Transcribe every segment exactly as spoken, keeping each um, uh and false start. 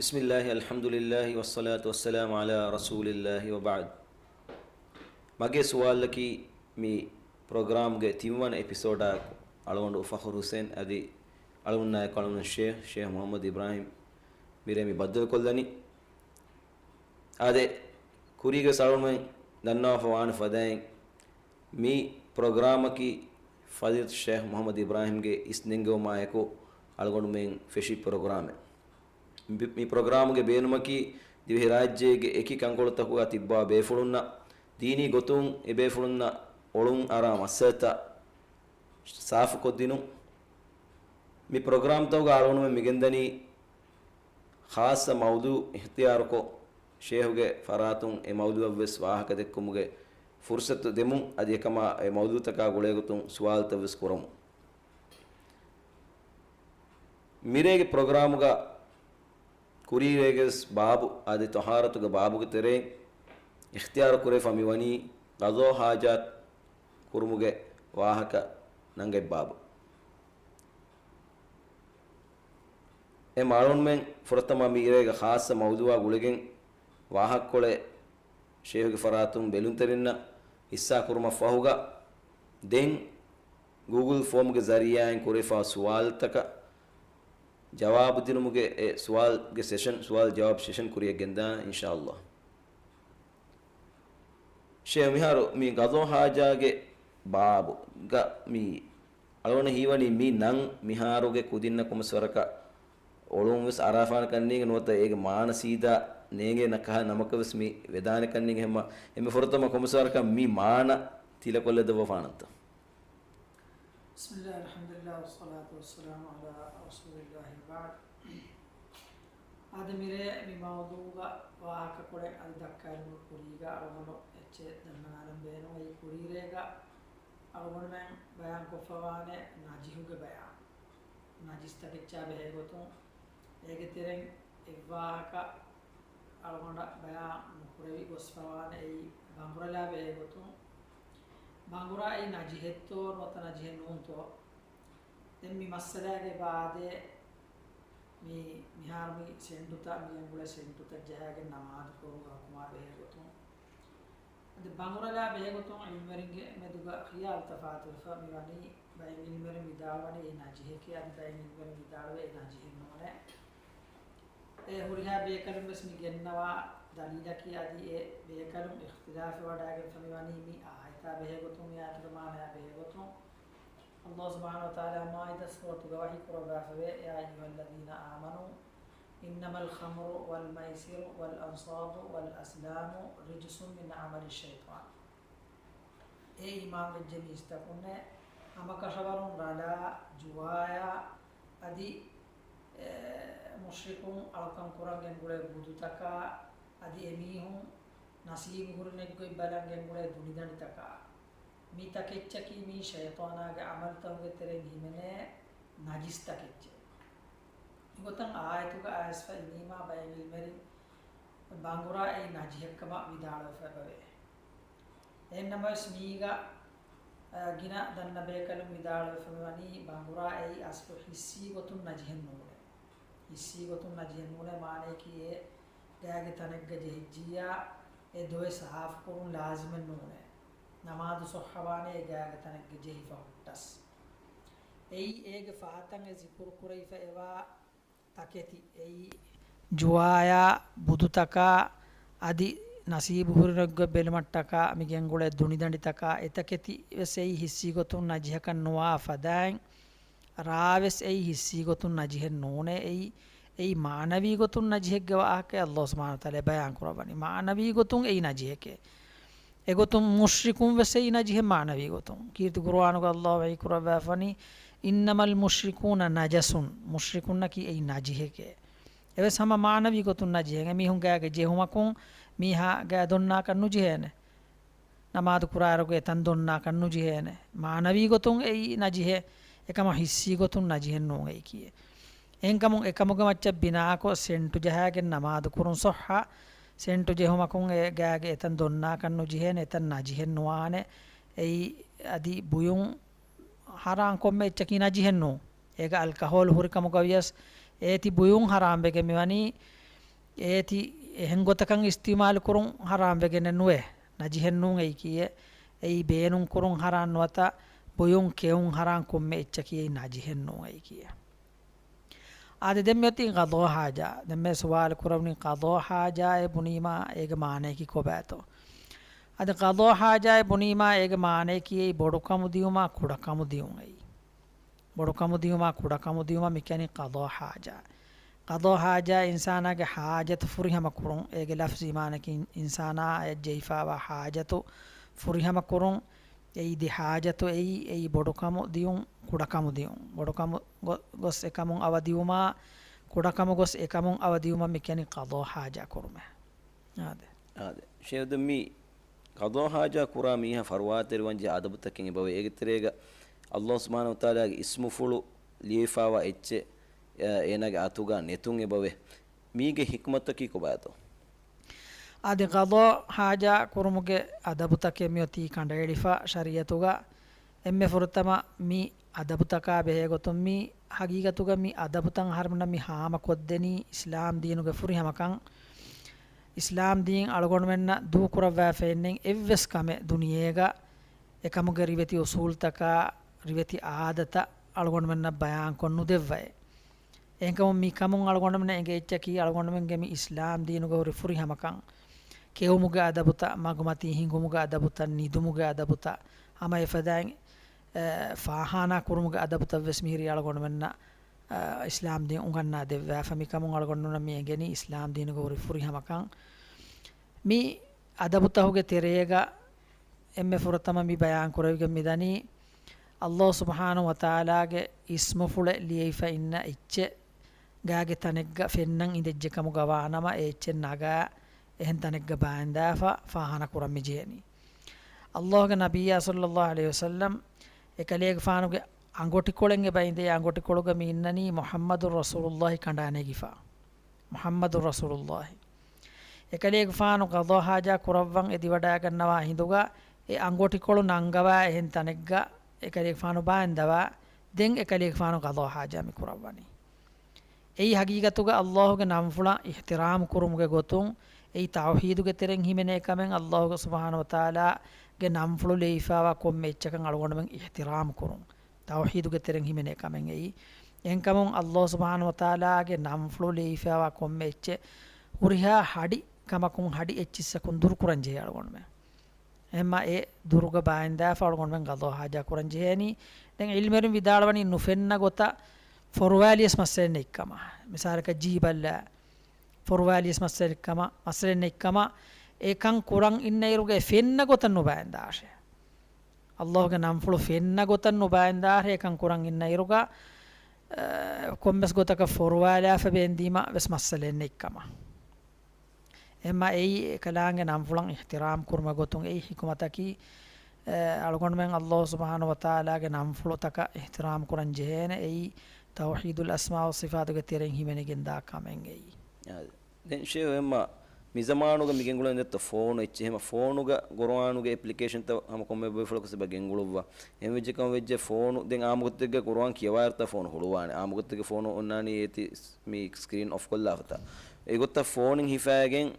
بسم الله، الحمد لله، والصلاة والسلام على رسول الله، وبعد. މަގޭ ސުވާލަކީ، މި ޕްރޮގްރާމްގެ ތިންވަނަ އެޕިސޯޑާއެކު އަޅުގަނޑު ފަޚުރު ހުސެން އަދި އަޅުގަނޑާއެކު އަޅުގަނޑު ޝޭހް، ޝޭހް މުޙައްމަދު އިބްރާހިމް މިރޭ މި ބައްދަލުކޮށްލަނީ. އާދެ، ކުރީގެ އަޅުގަނޑުމެން ދަންނަވާފަ ވާނެ ފަދައިން، މި ޕްރޮގްރާމަކީ ފަޟީލަތު ޝޭހް މުޙައްމަދު އިބްރާހިމްގެ އިސް ނެންގެވުމާއެކު އަޅުގަނޑުމެން ފެށި ޕްރޮގްރާމެއް. މި، މި ޕްރޮގްރާމުގެ ބޭނުމަކީ ދިވެހިރާއްޖޭގެ އެކި ކަންކޮޅުތަކުގަ ތިއްބާ ބޭފުޅުންނަށް ދީނީ ގޮތުން އެ ބޭފުޅުންނަށް އޮޅުން އަރާ މައްސަލަތައް ސާފުކޮށްދިނުން. މި ޕްރޮގްރާމްތަކުގަ އަޅުގަނޑުމެން މިގެންދަނީ ޚާއްޞަ މައުޟޫ އިޚްތިޔާރުކޮށް، ޝޭހުގެ ފަރާތުން އެ މައުޟޫއަށްވެސް ވާހަކަ ދެއްކުމުގެ ފުރުޞަތު ދެމުން، އަދި އެކަމާ އެ މައުޟޫތަކާ ގުޅޭގޮތުން ސުވާލުތައްވެސް ކުރަމުން. މިރޭގެ ޕްރޮގްރާމުގަ ކުރީރޭގެވެސް ބާބު، އަދި ޠަހާރަތުގެ ބާބުގެ ތެރެއިން އިޚްތިޔާރު ކުރެވިފަ މިވަނީ ޤަޟާ ޙާޖާތް ކުރުމުގެ ވާހަކަ ނަންގަތް ބާބު. އެ މާޅޮންމެން ފުރަތަމަ މިރޭގެ ޚާއްޞަ މައުޟޫއާ ގުޅިގެން ވާހަކަކޮޅެއް ޝޭހުގެ ފަރާތުން ބެލުންތެރިންނަށް ހިއްސާ ކުރުމަށް ފަހުގަ، ދެން ގޫގުލް ފޯމްގެ ޒަރީއާއިން ކުރެވިފާ ސުވާލުތަކަށް ޖަވާބު ދިނުމުގެ އެ ސުވާލުގެ ސެޝަން، ސުވާލު ޖަވާބު ސެޝަން ކުރިއަށް ގެންދާނެ އިންޝާﷲ. ޝޭހް، މިހާރު މި ޤަޟާ ޙާޖާގެ ބާބުގަ މި އަޅުގަނޑަށް ހީވަނީ މި ނަން މިހާރުގެ ކުދިންނަށް ކޮންމެސް ވަރަކަށް އޮޅުން ވެސް އަރާފާނެ ކަންނޭނގެ ނުވަތަ އޭގެ މާނަ ސީދާ ނޭނގޭ ނަ ކަހަ ނަމަކަށް ވެސް މި ވެދާނެ ކަންނޭނގެ ހެންމަ އެންމެ ފުރަތަމަ ކޮންމެސް ވަރަކަށް މި މާނަ ތިލަކޮށްލަދެއްވަފާނަންތަ؟ بسم الله، الحمد لله، والصلاة والسلام على رسول الله، وبعد. އާދެ، މިރޭ މި މައުޟޫގަ ވާހަކަކޮޅެއް އަދި ދައްކާލުމުގެ ކުރީގަ އަޅުގަނޑު އެއްޗެއް ދަންނަވާލަން ބޭނުން. އެއީ ކުރީރޭގަ އަޅުގަނޑުމެން ބަޔާންކޮށްފަވާނެ ނަޖިހުގެ ބަޔާން. ނަޖިސް ތަކެއްޗާ ބެހޭގޮތުން އޭގެ ތެރެއިން އެއްވާހަކަ އަޅުގަނޑަށް ބަޔާން ނުކުރެވި ގޮސްފަވާނެ. އެއީ ބަނގުރަލާ ބެހޭގޮތުން ބަނގުރާ އެއީ ނަޖިހެއްތޯ ނުވަތަ ނަޖިހެއް ނޫންތޯ؟ ދެން މި މައްސަލާގެ ބާދޭ މި، މިހާރު މި ސެންޓުތައް، މި ގެންގުޅޭ ސެންޓުތައް ޖަހާގެން ނަމާދު ކުރުމުގެ ޙުކުމާ ބެހޭގޮތުން، އަދި ބަނގުރަލާ ބެހޭގޮތުން ޢިލްމުވެރިންގެ މެދުގަ ޚިޔާލު ތަފާތުވެފަ މިވަނީ، ބައެއް ޢިލްމުވެރިން ވިދާޅުވަނީ އެ ނަޖިހެކޭ، އަދި ބައެއް ޢިލްމުވެރިން ވިދާޅުވޭ އެ ނަޖިހެއް ނޫނޭ. އެ ހުރިހާ ބޭކަލުން ވެސް މި ގެންނަވާ ދަލީލަކީ އަދި އެ ބޭކަލުން އިޚްތިލާފެއް ވަޑައިގެންފަ މިވަނީ މި އާޔަތާ ބެހޭގޮތުން، މި އާޔަތުގެ މާނަޔާ ބެހޭގޮތުން. ﷲ ސުބްޙާނަހޫ ވަތަޢާލާ މާއިދާ ސޫރަތުގަ ވަޙީ ކުރައްވާފަވޭ، يا أيها الذين آمنوا إنما الخمر والميسر والأنصاب والأزلام رجس من عمل الشيطان. އޭ އީމާންވެއްޖެ މީސްތަކުންނޭ، ހަމަކަށަވަރުން ރަލާ، ޖުވާޔާ، އަދި، އެ، މުޝްރިކުން އަޅުކަން ކުރަން ގެންގުޅޭ ބުދުތަކާ، އަދި އެމީހުން ނަސީބު ހުރި ނެތްގޮތް ބަލަން ގެންގުޅޭ ދުނިދަނޑިތަކާ، މި ތަކެއްޗަކީ މީ ޝައިޠާނާގެ ޢަމަލުތަކުގެ ތެރެއިން ހިމެނޭ ނަޖިސް ތަކެއްޗެއް. މިގޮތަށް އާޔަތުގަ އައިސްފަ އިނީމާ ބައެއް ޢިލްމުވެރިން ބަނގުރާ އެއީ ނަޖިހެއްކަމަށް ވިދާޅުވެފަ އެބަވޭ. އެހެންނަމަވެސް މީގަ، އަ، ގިނަ ދަންނަ ބޭކަލުން ވިދާޅުވެފަ މިވަނީ ބަނގުރާ އެއީ އަސްލު ޙިއްސީ ގޮތުން ނަޖިހެއް ނޫނޭ. ޙިއްސީ ގޮތުން ނަޖިހެއް ނޫނޭ މާނަޔަކީ އެ ގާގެ ތަނެއްގަ ޖެހިއްޖިއްޔާ އެ ދޮވެ ސާފުކުރުން ލާޒިމެއް ނޫނޭ. ނަމާދު ޞައްޙަވާނެ އެ ގާގެ ތަނެއްގަ ޖެހިފަ ހުއްޓަސް. އެއީ އޭގެ ފަހަތަށް އެ ޒިކުރު ކުރެވިފަ އެވާ ތަކެތި އެއީ ޖުވާޔާ ބުދުތަކާ އަދި ނަސީބު ހުރި ނެތްގޮތް ބެލުމަށްޓަކާ މި ގެންގުޅޭ ދުނިދަނޑިތަކާ އެތަކެތި ވެސް އެއީ ޙިއްސީ ގޮތުން ނަޖިހަކަށް ނުވާ ފަދައިން، ރާވެސް އެއީ ޙިއްސީ ގޮތުން ނަޖިހެއް ނޫނޭ. އެއީ، އެއީ މާނަވީ ގޮތުން ނަޖިހެއްގެ ވާހަކައެއް ﷲ ސުބްޙާނަހޫ ވަތަޢާލާ ބަޔާން ކުރައްވަނީ. މާނަވީ ގޮތުން އެއީ ނަޖިހެކޭ. އެގޮތުން މުޝްރިކުން ވެސް އެއީ ނަޖިހެއް މާނަވީ ގޮތުން. ކީރިތި ޤުރުއާނުގަ ﷲ ވަޙީ ކުރައްވާފަނީ، إنما المشركون نجس، މުޝްރިކުންނަކީ އެއީ ނަޖިހެކޭ. އެވެސް ހަމަ މާނަވީ ގޮތުން ނަޖިހެއް. އެމީހުން ގާގެ ޖެހުމަކުން މީހާ ގާ ދޮންނާކަށް ނުޖެހޭނެ. ނަމާދު ކުރާއިރުގެ އެތަން ދޮންނާކަށް ނުޖެހޭނެ. މާނަވީ ގޮތުން އެއީ ނަޖިހެއް، އެކަމަށް ޙިއްސީ ގޮތުން ނަޖިހެއް ނޫން އެއީކީއެއް. އެހެންކަމުން އެކަމުގެ މައްޗަށް ބިނާކޮށް ސެންޓު ޖަހާގެން ނަމާދު ކުރުން ޞައްޙަ، ސެންޓު ޖެހުމަކުން އެ ގާގެ އެތަން ދޮންނާކަށް ނުޖެހޭނެ، އެތަން ނަޖިހެއް ނުވާނެ. އެއީ އަދި ބުޔުން ޙަރާން ކޮންމެ އެއްޗަކީ ނަޖިހެއް ނޫން. އޭގަ އަލްކަހޯލް ހުރި ކަމުގަ ވިޔަސް އޭތި ބުޔުން ޙަރާން ވެގެން މިވަނީ. އޭތި އެހެން ގޮތަކަށް އިސްތިޢުމާލު ކުރުން ޙަރާމް ވެގެނެއް ނުވޭ. ނަޖިހެއް ނޫން އެއީކީއެއް. އެއީ ބޭނުން ކުރުން ޙަރާމް ނުވަތަ ބުއިން ކެއުން ޙަރާމް ކޮންމެ އެއްޗަކީ އެއީ ނަޖިހެއް ނޫން އެއީކީއެއް. އާދެ، ދެން މިއޮތީ ޤަޟާ ޙާޖާ. ދެން މި ސުވާލު ކުރެވުނީ ޤަޟާ ޙާޖާއޭ ބުނީމާ އޭގެ މާނަޔަކީ ކޮބާތޯ؟ އަދި ޤަޟާ ޙާޖާއޭ ބުނީމާ އޭގެ މާނަޔަކީ އެއީ ބޮޑުކަމު ދިޔުމާ ކުޑަކަމު ދިޔުން އެއީ. ބޮޑުކަމު ދިޔުމާ ކުޑަކަމު ދިޔުމަށް މި ކިޔަނީ ޤަޟާ ޙާޖާ. ޤަޟާ ޙާޖާ އިންސާނާގެ ޙާޖަތު ފުރިހަމަ ކުރުން. އޭގެ ލަފްޒީ މާނަޔަކީ އިންސާނާއަށް ޖެހިފާވާ ޙާޖަތު ފުރިހަމަ ކުރުން. އެއީ ދެ ޙާޖަތު އެއީ، އެއީ ބޮޑުކަމު ދިޔުން، ކުޑަކަމު ދިޔުން. ބޮޑުކަމު ގޮ-، ގޮސް އެކަމުން އަވަދިވުމާ، ކުޑަކަމު ގޮސް އެކަމުން އަވަދިވުމަށް މި ކިޔަނީ ޤަޟާ ޙާޖާ ކުރުމޭ. އާދެ. އާދެ. ޝޭޚް، ދެން މި ޤަޟާ ޙާޖާ ކުރާ މީހާ ފަރުވާތެރިވާން ޖެހޭ އަދަބުތަކެއް އެބަވޭ. އޭގެ ތެރޭގަ ﷲ ސުބްޙާނަހޫ ވަތަޢާލާގެ އިސްމުފުޅު ލިޔެފާވާ އެއްޗެއް، އަ، އޭނާގެ އަތުގަ ނެތުން އެބަވޭ. މީގެ ޙިކްމަތަކީ ކޮބާތޯ؟ އަދި ޤަޟާ ޙާޖާ ކުރުމުގެ އަދަބުތަކެއް މިއޮތީ ކަނޑައެޅިފަ ޝަރީޢަތުގަ. އެންމެ ފުރަތަމަ މި އަދަބުތަކާ ބެހޭގޮތުން މި ޙަޤީޤަތުގަ މި އަދަބުތައް އަހަރުމެންނަށް މި ހާމަކޮށްދެނީ އިސްލާމް ދީނުގެ ފުރިހަމަކަން. އިސްލާމް ދީން އަޅުގަނޑުމެންނަށް ދޫކުރައްވާފައެއްނެތް އެއްވެސް ކަމެއް ދުނިޔޭގަ އެކަމުގެ ރިވެތި އުޞޫލްތަކާ ރިވެތި އާދަތައް އަޅުގަނޑުމެންނަށް ބަޔާންކޮށް ނުދެއްވައޭ. އެހެންކަމުން މިކަމުން އަޅުގަނޑުމެންނަށް އެނގޭ އެއްޗަކީ އަޅުގަނޑުމެންގެ މި އިސްލާމް ދީނުގަ ހުރި ފުރިހަމަކަން. ކެއުމުގެ އަދަބުތައް، މަގުމަތީ ހިނގުމުގެ އަދަބުތައް، ނިދުމުގެ އަދަބުތައް، ހަމަ އެފަދައިން، އެ، ފާޚާނާ ކުރުމުގެ އަދަބުތައް ވެސް މިހިރީ އަޅުގަނޑުމެންނަށް، އެ، އިސްލާމް ދީން އުނގަންނާ ދެއްވާފަ. މިކަމުން އަޅުގަނޑުމެންނަށް މި އެނގެނީ އިސްލާމް ދީނުގަ ހުރި ފުރިހަމަކަން. މި އަދަބުތަހުގެ ތެރޭގަ އެންމެ ފުރަތަމަ މި ބަޔާން ކުރެވިގެން މިދަނީ، ﷲ ސުބްޙާނަހޫ ވަތަޢާލާގެ އިސްމުފުޅެއް ލިޔެފަ އިންނަ އެއްޗެއް ގާގެ ތަނެއްގަ ފެންނަން އިނދެއްޖެކަމުގަ ވާނަމަ، އެ އެއްޗެއް ނަގާ އެހެން ތަނެއްގަ ބާއިންދާފަ ފާޚާނާ ކުރަން މި ޖެހެނީ. ﷲގެ ނަބިއްޔާ ޞައްލައްލާހު ޢަލައިހި ވަސައްލަމް އެކަލޭގެފާނުގެ އަނގޮޓިކޮޅެއް އެބަ އިނދޭ، އަނގޮޓިކޮޅުގަ މި އިންނަނީ މުޙައްމަދު ރަސޫލުއްލާހި ކަނޑާނެގިފަ. މުޙައްމަދު ރަސޫލުއްލާހި. އެކަލޭގެފާނު ޤަޟާ ޙާޖާ ކުރައްވަން އެދިވަޑައިގަންނަވާ ހިނދުގަ، އެ އަނގޮޓިކޮޅު ނަންގަވާ އެހެން ތަނެއްގަ އެކަލޭގެފާނު ބާއިންދަވާ، ދެން އެކަލޭގެފާނު ޤަޟާ ޙާޖާ މި ކުރައްވަނީ. އެއީ ޙަޤީޤަތުގަ ﷲގެ ނަންފުޅަށް އިޙްތިރާމް ކުރުމުގެ ގޮތުން، އެއީ ތައުޙީދުގެ ތެރެއިން ހިމެނޭ ކަމެއް، ﷲ ސުބްޙާނަހޫ ވަތަޢާލާގެ ނަންފުޅު ލެއިފާވާ ކޮންމެ އެއްޗަކަށް އަޅުގަނޑުމެން އިޙްތިރާމް ކުރުން. ތައުޙީދުގެ ތެރެއިން ހިމެނޭ ކަމެއް އެއީ. އެހެންކަމުން ﷲ ސުބްޙާނަހޫ ވަތަޢާލާގެ ނަންފުޅު ލެއިފާވާ ކޮންމެ އެއްޗެއް ހުރިހާ ހަޑި ކަމަކުން ހަޑި އެއްޗިއްސަކުން ދުރުކުރަން ޖެހޭ އަޅުގަނޑުމެން. އެހެންމަ އެ ދުރުގަ ބާއިންދާފަ އަޅުގަނޑުމެން ޤަޟާ ޙާޖާ ކުރަން ޖެހޭނީ. ދެން ޢިލްމުވެރިން ވިދާޅުވަނީ ނުފެންނަ ގޮތަށް ފޮރުވާލިޔަސް މައްސަލައެއް ނެތްކަމަށް. މިސާލަކަށް ޖީބަށްލާ ފޮރުވާލިޔަސް މައްސަލައެއް ނެތްކަމަށް، މައްސަލައެއް ނެތްކަމަށް އެކަން ކުރަން އިންނައިރުގަ އެ ފެންނަ ގޮތަށް ނުބާއިންދާށޭ. ﷲގެ ނަންފުޅު ފެންނަ ގޮތަށް ނުބާއިންދާށޭ އެކަން ކުރަން އިންނައިރުގަ، އަ، ކޮންމެސް ގޮތަކަށް ފޮރުވާލާފަ ބޭންދީމަ ވެސް މައްސަލައެއް ނެތްކަމަށް. އެހެންމަ އެއީ އެކަލާނގެ ނަންފުޅަށް އިޙްތިރާމް ކުރުމުގެ ގޮތުން އެއީ ޙިކުމަތަކީ، އެ، އަޅުގަނޑުމެން ﷲ ސުބްޙާނަހޫ ވަތަޢާލާގެ ނަންފުޅުތަކަށް އިޙްތިރާމް ކުރަން ޖެހޭނެ އެއީ ތައުޙީދުލް އަސްމާ ވައްޞިފާތުގެ ތެރެއިން ހިމެނިގެން ދާ ކަމެއް އެއީ. އާ، ދެން ޝޭޚް އެހެންމަ މި ޒަމާނުގަ މި ގެންގުޅެން ދެއްތޯ ފޯނު އެއްޗެއް ހަމަ ފޯނުގަ ޤުރުއާނުގެ އެޕްލިކޭޝަންތައް ހަމަ ކޮންމެ ބޭފުޅަކު ސިބަ ގެންގުޅުއްވާ. އެހެން ވެއްޖެ ކަމަށް ވެއްޖެ ފޯނު ދެން އާއްމު ގޮތެއްގަ ޤުރުއާން ކިޔަވާއިރުތާ ފޯނު ހުޅުވާނެ. އާއްމު ގޮތެއްގެ ފޯނު އޮންނާނީ އޭތި މި ސްކްރީން އޮފް ކޮށްލާފަތާ. އެގޮތަށް ފޯނުން ހިފާގެން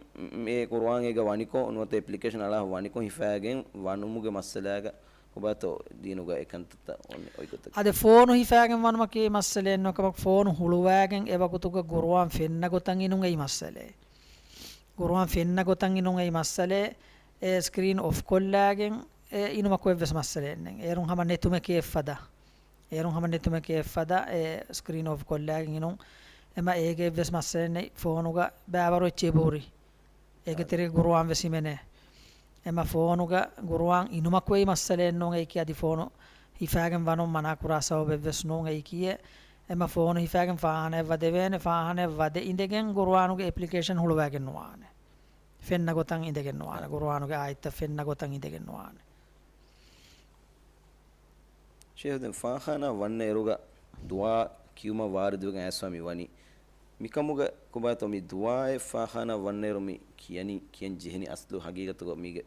މި ޤުރުއާން އޭގަ ވަނިކޮށް، ނުވަތަ އެޕްލިކޭޝަން އަޅާ ވަނިކޮށް ހިފާގެން ވަނުމުގެ މައްސަލާގަ ކޮބާތޯ ދީނުގަ އެކަންތައްތައް އޮން-، އޮތް ގޮތަކީ؟ އަދި ފޯނު ހިފާގެން ވަނުމަކީ މައްސަލައެއް ނޫން ކަމަކު، ފޯނު ހުޅުވާގެން އެ ވަގުތުގަ ޤުރުއާން ފެންނަ ގޮތަށް އިނުން އެއީ މައްސަލައެއް. ޤުރުއާން ފެންނަ ގޮތަށް އިނުން އެއީ މައްސަލައެއް. އެ ސްކްރީން އޮފް ކޮށްލާގެން އެ އިނުމަކު އެއްވެސް މައްސަލައެއް ނެތް. އޭރުން ހަމަ ނެތުމެކޭ އެއްފަދަ. އޭރުން ހަމަ ނެތުމެކޭ އެއްފަދަ އެ ސްކްރީން އޮފް ކޮށްލާގެން އިނުން. އެމަ އޭގެ އެއްވެސް މައްސަލައެއް ނެތް. ފޯނުގަ ބައިވަރު އެއްޗެއް ބުރި. އޭގެ ތެރޭ ޤުރުއާން ވެސް ހިމެނޭ. އެމަ ފޯނުގަ ޤުރުއާން އިނުމަކު އެއީ މައްސަލައެއް ނޫން އެއީކީ އަދި ފޯނު ހިފާގެން ވަނުން މަނާ ކުރާ ސަބަބެއްވެސް ނޫން އެއީކީއެއް. އެމަ ފޯނު ހިފާގެން ފާޚާނާއަށް ވަދެވޭނެ، ފާޚާނާއަށް ވަދެ އިނދެގެން ޤުރުއާނުގެ އެޕްލިކޭޝަން ހުޅުވާގެން ނުވާނެ. ފެންނަ ގޮތަށް އިނދެގެން ނުވާނެ. ޤުރުއާނުގެ އާޔަތްތައް ފެންނަ ގޮތަށް އިނދެގެން ނުވާނެ. ޝޭޚް، ދެން ފާޚާނާ ވަންނަ އިރުގަ ދުޢާ ކިޔުމަށް ވާރިދުވެގެން އައިސްފަ މި ވަނީ. މިކަމުގަ ކޮބާތޯ މި ދުޢާއެއް ފާޚާނާ ވަންނައިރު މި ކިޔަނީ، ކިޔަން ޖެހެނީ އަސްލު ހަގީގަތުގަ މީގެ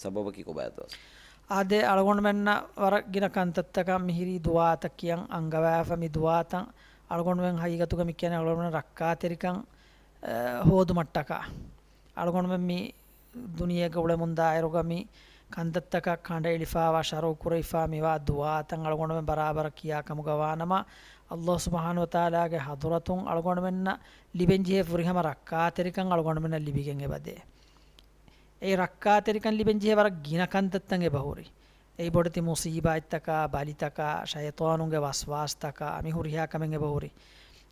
ސަބަބަކީ ކޮބާތޯ؟ އާދެ، އަޅުގަނޑުމެންނަށް ވަރަށް ގިނަ ކަންތައްތަކަށް މިހިރީ ދުޢާތައް ކިޔަން އަންގަވާފަ. މި ދުޢާތައް އަޅުގަނޑުމެން ހަގީގަތުގަ މި ކިޔަނީ އަޅުގަނޑުމެން ރައްކާތެރިކަން އަ، ހޯދުމަށްޓަކާ. އަޅުގަނޑުމެން މި ދުނިޔޭގަ އުޅެމުންދާއިރުގަ މި ކަންތައްތަކަށް ކަނޑައެޅިފާވާ، ޝަރުޢު ކުރެވިފާ މިވާ ދުޢާތައް އަޅުގަނޑުމެން ބަރާބަރަށް ކިޔާ ކަމުގަ ވާނަމަ، ﷲ ސުބްޙާނަހޫ ވަތަޢާލާގެ ޙަޟްރަތުން އަޅުގަނޑުމެންނަށް ލިބެންޖެހޭ ފުރިހަމަ ރައްކާތެރިކަން އަޅުގަނޑުމެންނަށް ލިބިގެން އެބަދޭ. އެ ރައްކާތެރިކަން ލިބެންޖެހޭ ވަރަށް ގިނަ ކަންތައްތައް އެބަހުރި. އެއީ ބޮޑެތި މުޞީބާތްތަކާ، ބަލިތަކާ، ޝައިޠާނުންގެ ވަސްވާސްތަކާ، މި ހުރިހާ ކަމެއް އެބަހުރި.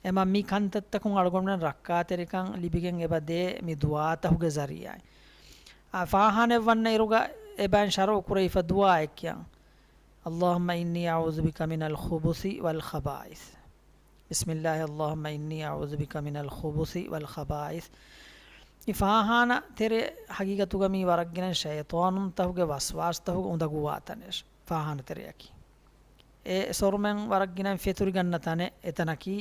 އެމަ މި ކަންތައްތަކުން އަޅުގަނޑުމެން ރައްކާތެރިކަން ލިބިގެން އެބަދޭ މި ދުޢާތަހުގެ ޒަރީޢާއިން. އާ، ފާޚާނާއެއް ވަންނައިރުގަ އެބައިން ޝަރުޢު ކުރެވިފަ ދުޢާއެއް ކިޔަން. اللهم إني أعوذ بك من الخبث والخبائث. بسم الله اللهم إني أعوذ بك من الخبث والخبائث. މި ފާޚާނާ ތެރޭ ޙަޤީޤަތުގަ މީ ވަރަށް ގިނަ ޝައިޠާނުންތަހުގެ ވަސްވާސްތަހުގެ އުނދަގޫވާ ތަނެއް ފާޚާނާ ތެރެއަކީ. އެ ސޮރުމެން ވަރަށް ގިނަ ފެތުރިގަންނަ ތަނެއް އެތަނަކީ،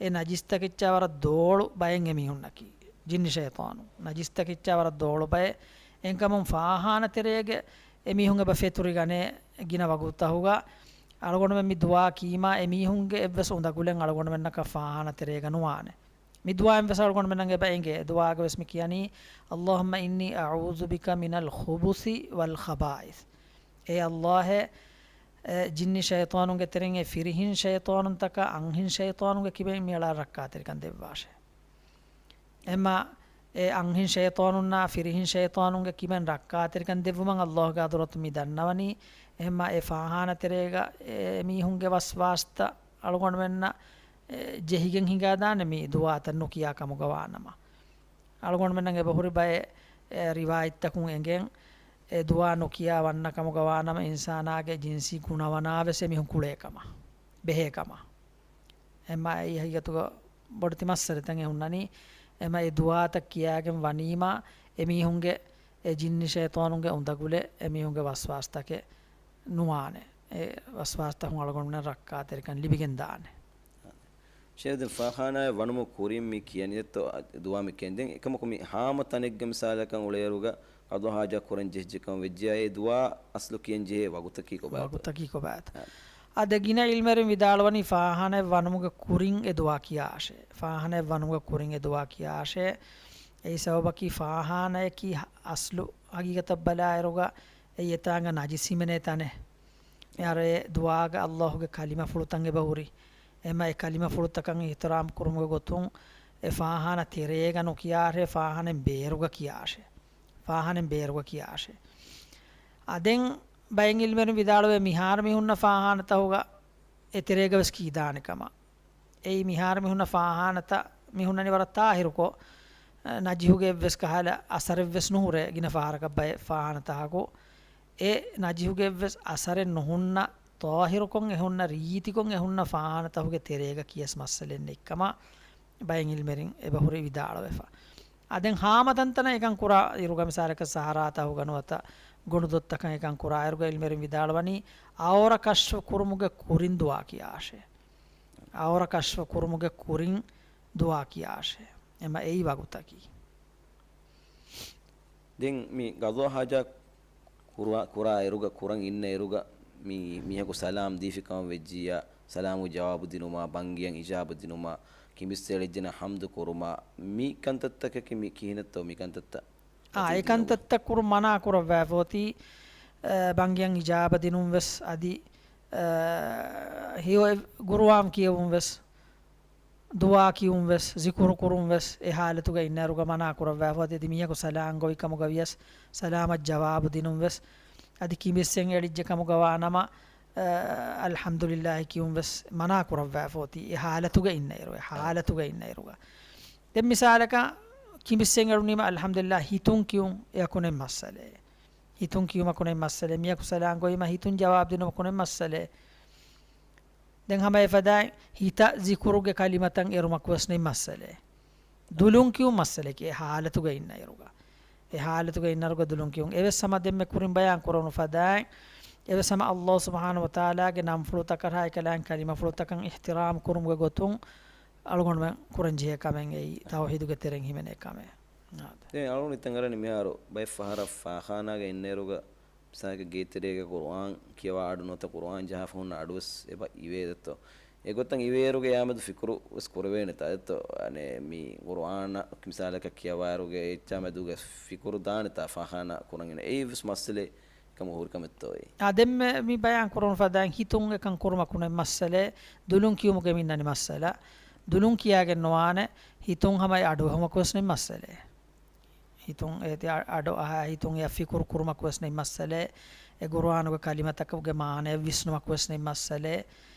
އެ ނަޖިސްތަކެއްޗާ ވަރަށް ދޯޅު ބައެއް އެމީހުންނަކީ. ޖިންނި ޝައިޠާނު. ނަޖިސްތަކެއްޗާ ވަރަށް ދޯޅު ބައެއް. އެހެންކަމުން ފާޚާނާ ތެރޭގެ އެމީހުން އެބަ ފެތުރިގަނޭ ގިނަ ވަގުތުތަހުގަ. އަޅުގަނޑުމެން މި ދުޢާ ކީމާ އެމީހުންގެ އެއްވެސް އުނދަގުލެއް އަޅުގަނޑުމެންނަކަށް ފާޚާނާ ތެރޭގަ ނުވާނެ. މި ދުޢާއިން ވެސް އަޅުގަނޑުމެންނަށް އެބަ އެނގޭ. ދުޢާގަ ވެސް މި ކިޔަނީ، اللهم إني أعوذ بك من الخبث والخبائث. އޭ ﷲ، އެ ޖިންނި ޝައިޠާނުންގެ ތެރެއިން އެ ފިރިހިން ޝައިޠާނުންތަކާ އަންހެން ޝައިޠާނުންގެ ކިބައިން މިއަޅާ ރައްކާތެރިކަން ދެއްވާށޭ. އެހެންމާ އެ އަންހެން ޝައިޠާނުންނާ ފިރިހިން ޝައިޠާނުންގެ ކިބައިން ރައްކާތެރިކަން ދެއްވުމަށް ﷲ ގެ ޙަޟްރަތުން މި ދަންނަވަނީ. އެހެންމާ އެ ފާޚާނާ ތެރޭގަ އެ މީހުންގެ ވަސްވާސްތައް އަޅުގަނޑުމެންނަށް، އެ، ޖެހިގެން ހިނގާދާނެ މި ދުޢާތައް ނުކިޔާ ކަމުގަ ވާނަމަ. އަޅުގަނޑުމެންނަށް އެބަހުރި ބައެއް، އެ، ރިވާޔަތްތަކުން އެނގެން، އެ ދުޢާ ނުކިޔާ ވަންނަ ކަމުގަ ވާނަމަ އިންސާނާގެ ޖިންސީ ގުނަވަނާ ވެސް އެމީހުން ކުޅޭ ކަމަށް، ބެހޭ ކަމަށް. އެހެންމާ އެއީ ހަގީގަތުގަ ބޮޑެތި މައްސަލަތައް އެ ހުންނަނީ. އެހެންމާ އެ ދުޢާތައް ކިޔާގެން ވަނީމާ އެމީހުންގެ އެ ޖިންނި ޝައިޠާނުންގެ އުނދަގުލެއް އެމީހުންގެ ވަސްވާސްތަކެއް ނުވާނެ. އެ ވަސްވާސްތަކުން އަޅުގަނޑުމެން ރައްކާތެރިކަން ލިބިގެން ދާނެ. ޝޭޚް، ދެން ފާޚާނާއެއް ވަނުމުގެ ކުރިން މި ކިޔަނީ ދުޢާ މި ކިޔަނީ. ދެން އެކަމަކު މި ހާމަ ތަނެއްގަ މިސާލަކަށް އުޅޭއިރުގަ ޤަޟާ ޙާޖާ ކުރަން ޖެހިއްޖެ ކަމަށް ވެއްޖެޔާ، އެ ދުޢާ އަސްލު ކިޔަން ޖެހޭ ވަގުތަކީ ކޮބާތޯ؟ ވަގުތަކީ ކޮބާތޯ؟ އާ. އާ، ދެން ގިނަ ޢިލްމުވެރިން ވިދާޅުވަނީ ފާޚާނާއެއް ވަނުމުގެ ކުރިން އެ ދުޢާ ކިޔާށޭ. ފާޚާނާއެއް ވަނުމުގެ ކުރިން އެ ދުޢާ ކިޔާށޭ. އެއީ ސަބަބަކީ ފާޚާނާއަކީ އަސްލު ހަގީގަތަށް ބަލާއިރުގަ އެއީ އެތާނގަ ނަޖިސް ހިމެނޭ ތަނެއް. އެއަށް ދުޢާގަ ﷲ ގެ ކަލިމަފުޅުތައް އެބަ ހުރި. އެހެންމާ އެ ކަލިމަފުޅުތަކަށް އިޙްތިރާމް ކުރުމުގެ ގޮތުން އެ ފާޚާނާ ތެރޭގަ ނުކިޔާށޭ، ފާޚާނާއިން ބޭރުގަ ކިޔާށޭ. ފާޚާނާއިން ބޭރުގަ ކިޔާށޭ. އާ، ދެން ބައެއް ޢިލްމުވެރިން ވިދާޅުވޭ މިހާރު މި ހުންނަ ފާޚާނާތަހުގަ އެ ތެރޭގަ ވެސް ކީދާނެ ކަމަށް. އެއީ މިހާރު މި ހުންނަ ފާޚާނާތައް މި ހުންނަނީ ވަރަށް ޠާހިރުކޮށް، ނަޖިހުގެ އެއްވެސް ކަހަލަ އަސަރެއްވެސް ނުހުރޭ ގިނަ ފަހަރަކަށް ބައެއް ފާޚާނާތަކަކު. އެ ނަޖިހުގެ އެއްވެސް އަސަރެއް ނުހުންނަ، ޠާހިރުކޮށް އެ ހުންނަ ރީތިކޮށް އެ ހުންނަ ފާޚާނާތަހުގެ ތެރޭގަ ކިޔަސް މައްސަލައެއް ނެތްކަމަށް ބައެއް ޢިލްމުވެރިން އެބަހުރި ވިދާޅުވެފަ. އާ، ދެން ހާމަ ތަންތަނަށް އެކަން ކުރާ އިރުގަ މިސާލަކަށް ސަހަރާތަހުގަ ނުވަތަ ގޮނޑުދޮށްތަކަށް އެކަން ކުރާ އިރުގަ ޢިލްމުވެރިން ވިދާޅުވަނީ ޢައުރަ ކަޝްފު ކުރުމުގެ ކުރިން ދުޢާ ކިޔާށޭ. ޢައުރަ ކަޝްފު ކުރުމުގެ ކުރިން ދުޢާ ކިޔާށޭ. އެމަ އެއީ ވަގުތަކީ. ދެން މި ޤަޟާ ޙާޖާ ކުރާ، ކުރާ އިރުގަ، ކުރަން އިންނަ އިރުގަ މި މީހަކު ސަލާމް ދީފި ކަމަށް ވެއްޖިއްޔާ، ސަލާމު ޖަވާބު ދިނުމާ، ބަންގިޔަށް އިޖާބަ ދިނުމާ، ކިނބިއްސެއް އެޅިއްޖެނަށް ޙަމްދު ކުރުމާ، މި ކަންތައްތަކަކީ މި ކިހިނެއްތޯ މި ކަންތައްތައް؟ އާ، އެ ކަންތައްތައް ކުރުން މަނާ ކުރައްވާފަ އޮތީ، އަ، ބަންގިޔަށް އިޖާބަ ދިނުން ވެސް އަދި، އަ، ހެޔޮ ޤުރުއާން ކިޔެވުން ވެސް، ދުޢާ ކިޔުން ވެސް، ޒިކުރު ކުރުން ވެސް، އެ ޙާލަތުގަ އިންނައިރުގަ މަނާ ކުރައްވާފަ އޮތީ. އަދި މީހަކު ސަލާން ގޮވި ކަމުގަ ވިޔަސް، ސަލާމަށް ޖަވާބު ދިނުން ވެސް، އަދި ކިނބިއްސެއް އެޅިއްޖެ ކަމުގަ ވާނަމަ، އަ، އަލްޙަމްދުލިއްލާހި ކިޔުން ވެސް މަނާ ކުރައްވާފަ އޮތީ. އެ ޙާލަތުގަ އިންނައިރު، އެ ޙާލަތުގަ އިންނައިރުގަ. ދެން މިސާލަކަށް ކިނބިއްސެއް އެޅުނީމަ އަލްޙަމްދުލިއްލާހް ހިތުން ކިޔުން އެއަކު ނެތް މައްސަލައެއް. ހިތުން ކިޔުމަކު ނެތް މައްސަލައެއް. މީހަކު ސަލާން ގޮވީމަ ހިތުން ޖަވާބު ދިނުމަކު ނެތް މައްސަލައެއް. ދެން ހަމަ އެފަދައިން ހިތަށް ޒިކުރުގެ ކަލިމަތައް އެރުމަކު ވެސް ނެތް މައްސަލައެއް. ދުލުން ކިޔުން މައްސަލައަކީ އެ ޙާލަތުގަ އިންނައިރުގަ. އެ ޙާލަތުގަ އިންނައިރުގަ ދުލުން ކިޔުން. އެވެސް ހަމަ ދެންމެ ކުރިން ބަޔާން ކުރެވުނު ފަދައިން، އެވެސް ހަމަ ﷲ ސުބްޙާނަހޫ ވަތަޢާލާގެ ނަންފުޅުތަކަށާ އެކަލާނގެ ކަލިމަފުޅުތަކަށް އިޙްތިރާމް ކުރުމުގެ ގޮތުން އަޅުގަނޑުމެން ކުރަން ޖެހޭ ކަމެއް އެއީ ތައުޙީދުގެ ތެރެއިން ހިމެނޭ ކަމެއް. ދެން އަޅުގަނޑު ހިތަށް އަރަނީ މިހާރު ބައެއް ފަހަރަށް ފާޚާނާގަ އިންނައިރުގަ މިސާލަކަށް ގޭތެރޭގަ ޤުރުއާން ކިޔަވާ އަޑު ނުވަތަ ޤުރުއާން ޖަހާފަ ހުންނަ އަޑުވެސް އެބަ އިވޭ ދެއްތޯ؟ އެގޮތަށް އިވޭއިރުގެ އެއާމެދު ފިކުރު ވެސް ކުރެވޭނެތާ؟ އެއްތޯ، އަނެއް މި ޤުރުއާނަށް މިސާލަކަށް ކިޔަވާއިރުގެ އެއްޗާމެދުގެ ފިކުރު ދާނެތާ ފާޚާނާ ކުރަން އިންނަ އެއީ ވެސް މައްސަލައެއް ކަމަށް ހުރިކަމެއްތޯއޭ؟ އާ، ދެންމެ މި ބަޔާން ކުރުނު ފަދައިން ހިތުން އެކަން ކުރުމަކު ނެތް މައްސަލައެއް، ދުލުން ކިޔުމުގެ މިންނަނީ މައްސަލަ، ދުލުން ކިޔާގެން ނުވާނެ، ހިތުން ހަމަ އެ އަޑުއެހުމަކު ވެސް ނެތް މައްސަލައެއް. ހިތުން އޭތި އަ-، އަޑު އަހާ ހިތުން އެއަށް ފިކުރު ކުރުމަކު ވެސް ނެތް މައްސަލައެއް. އެ ޤުރުއާނުގެ ކަލިމަތަކުގެ މާނައެއް ވިސްނުމަކު ވެސް ނެތް މައްސަލައެއް.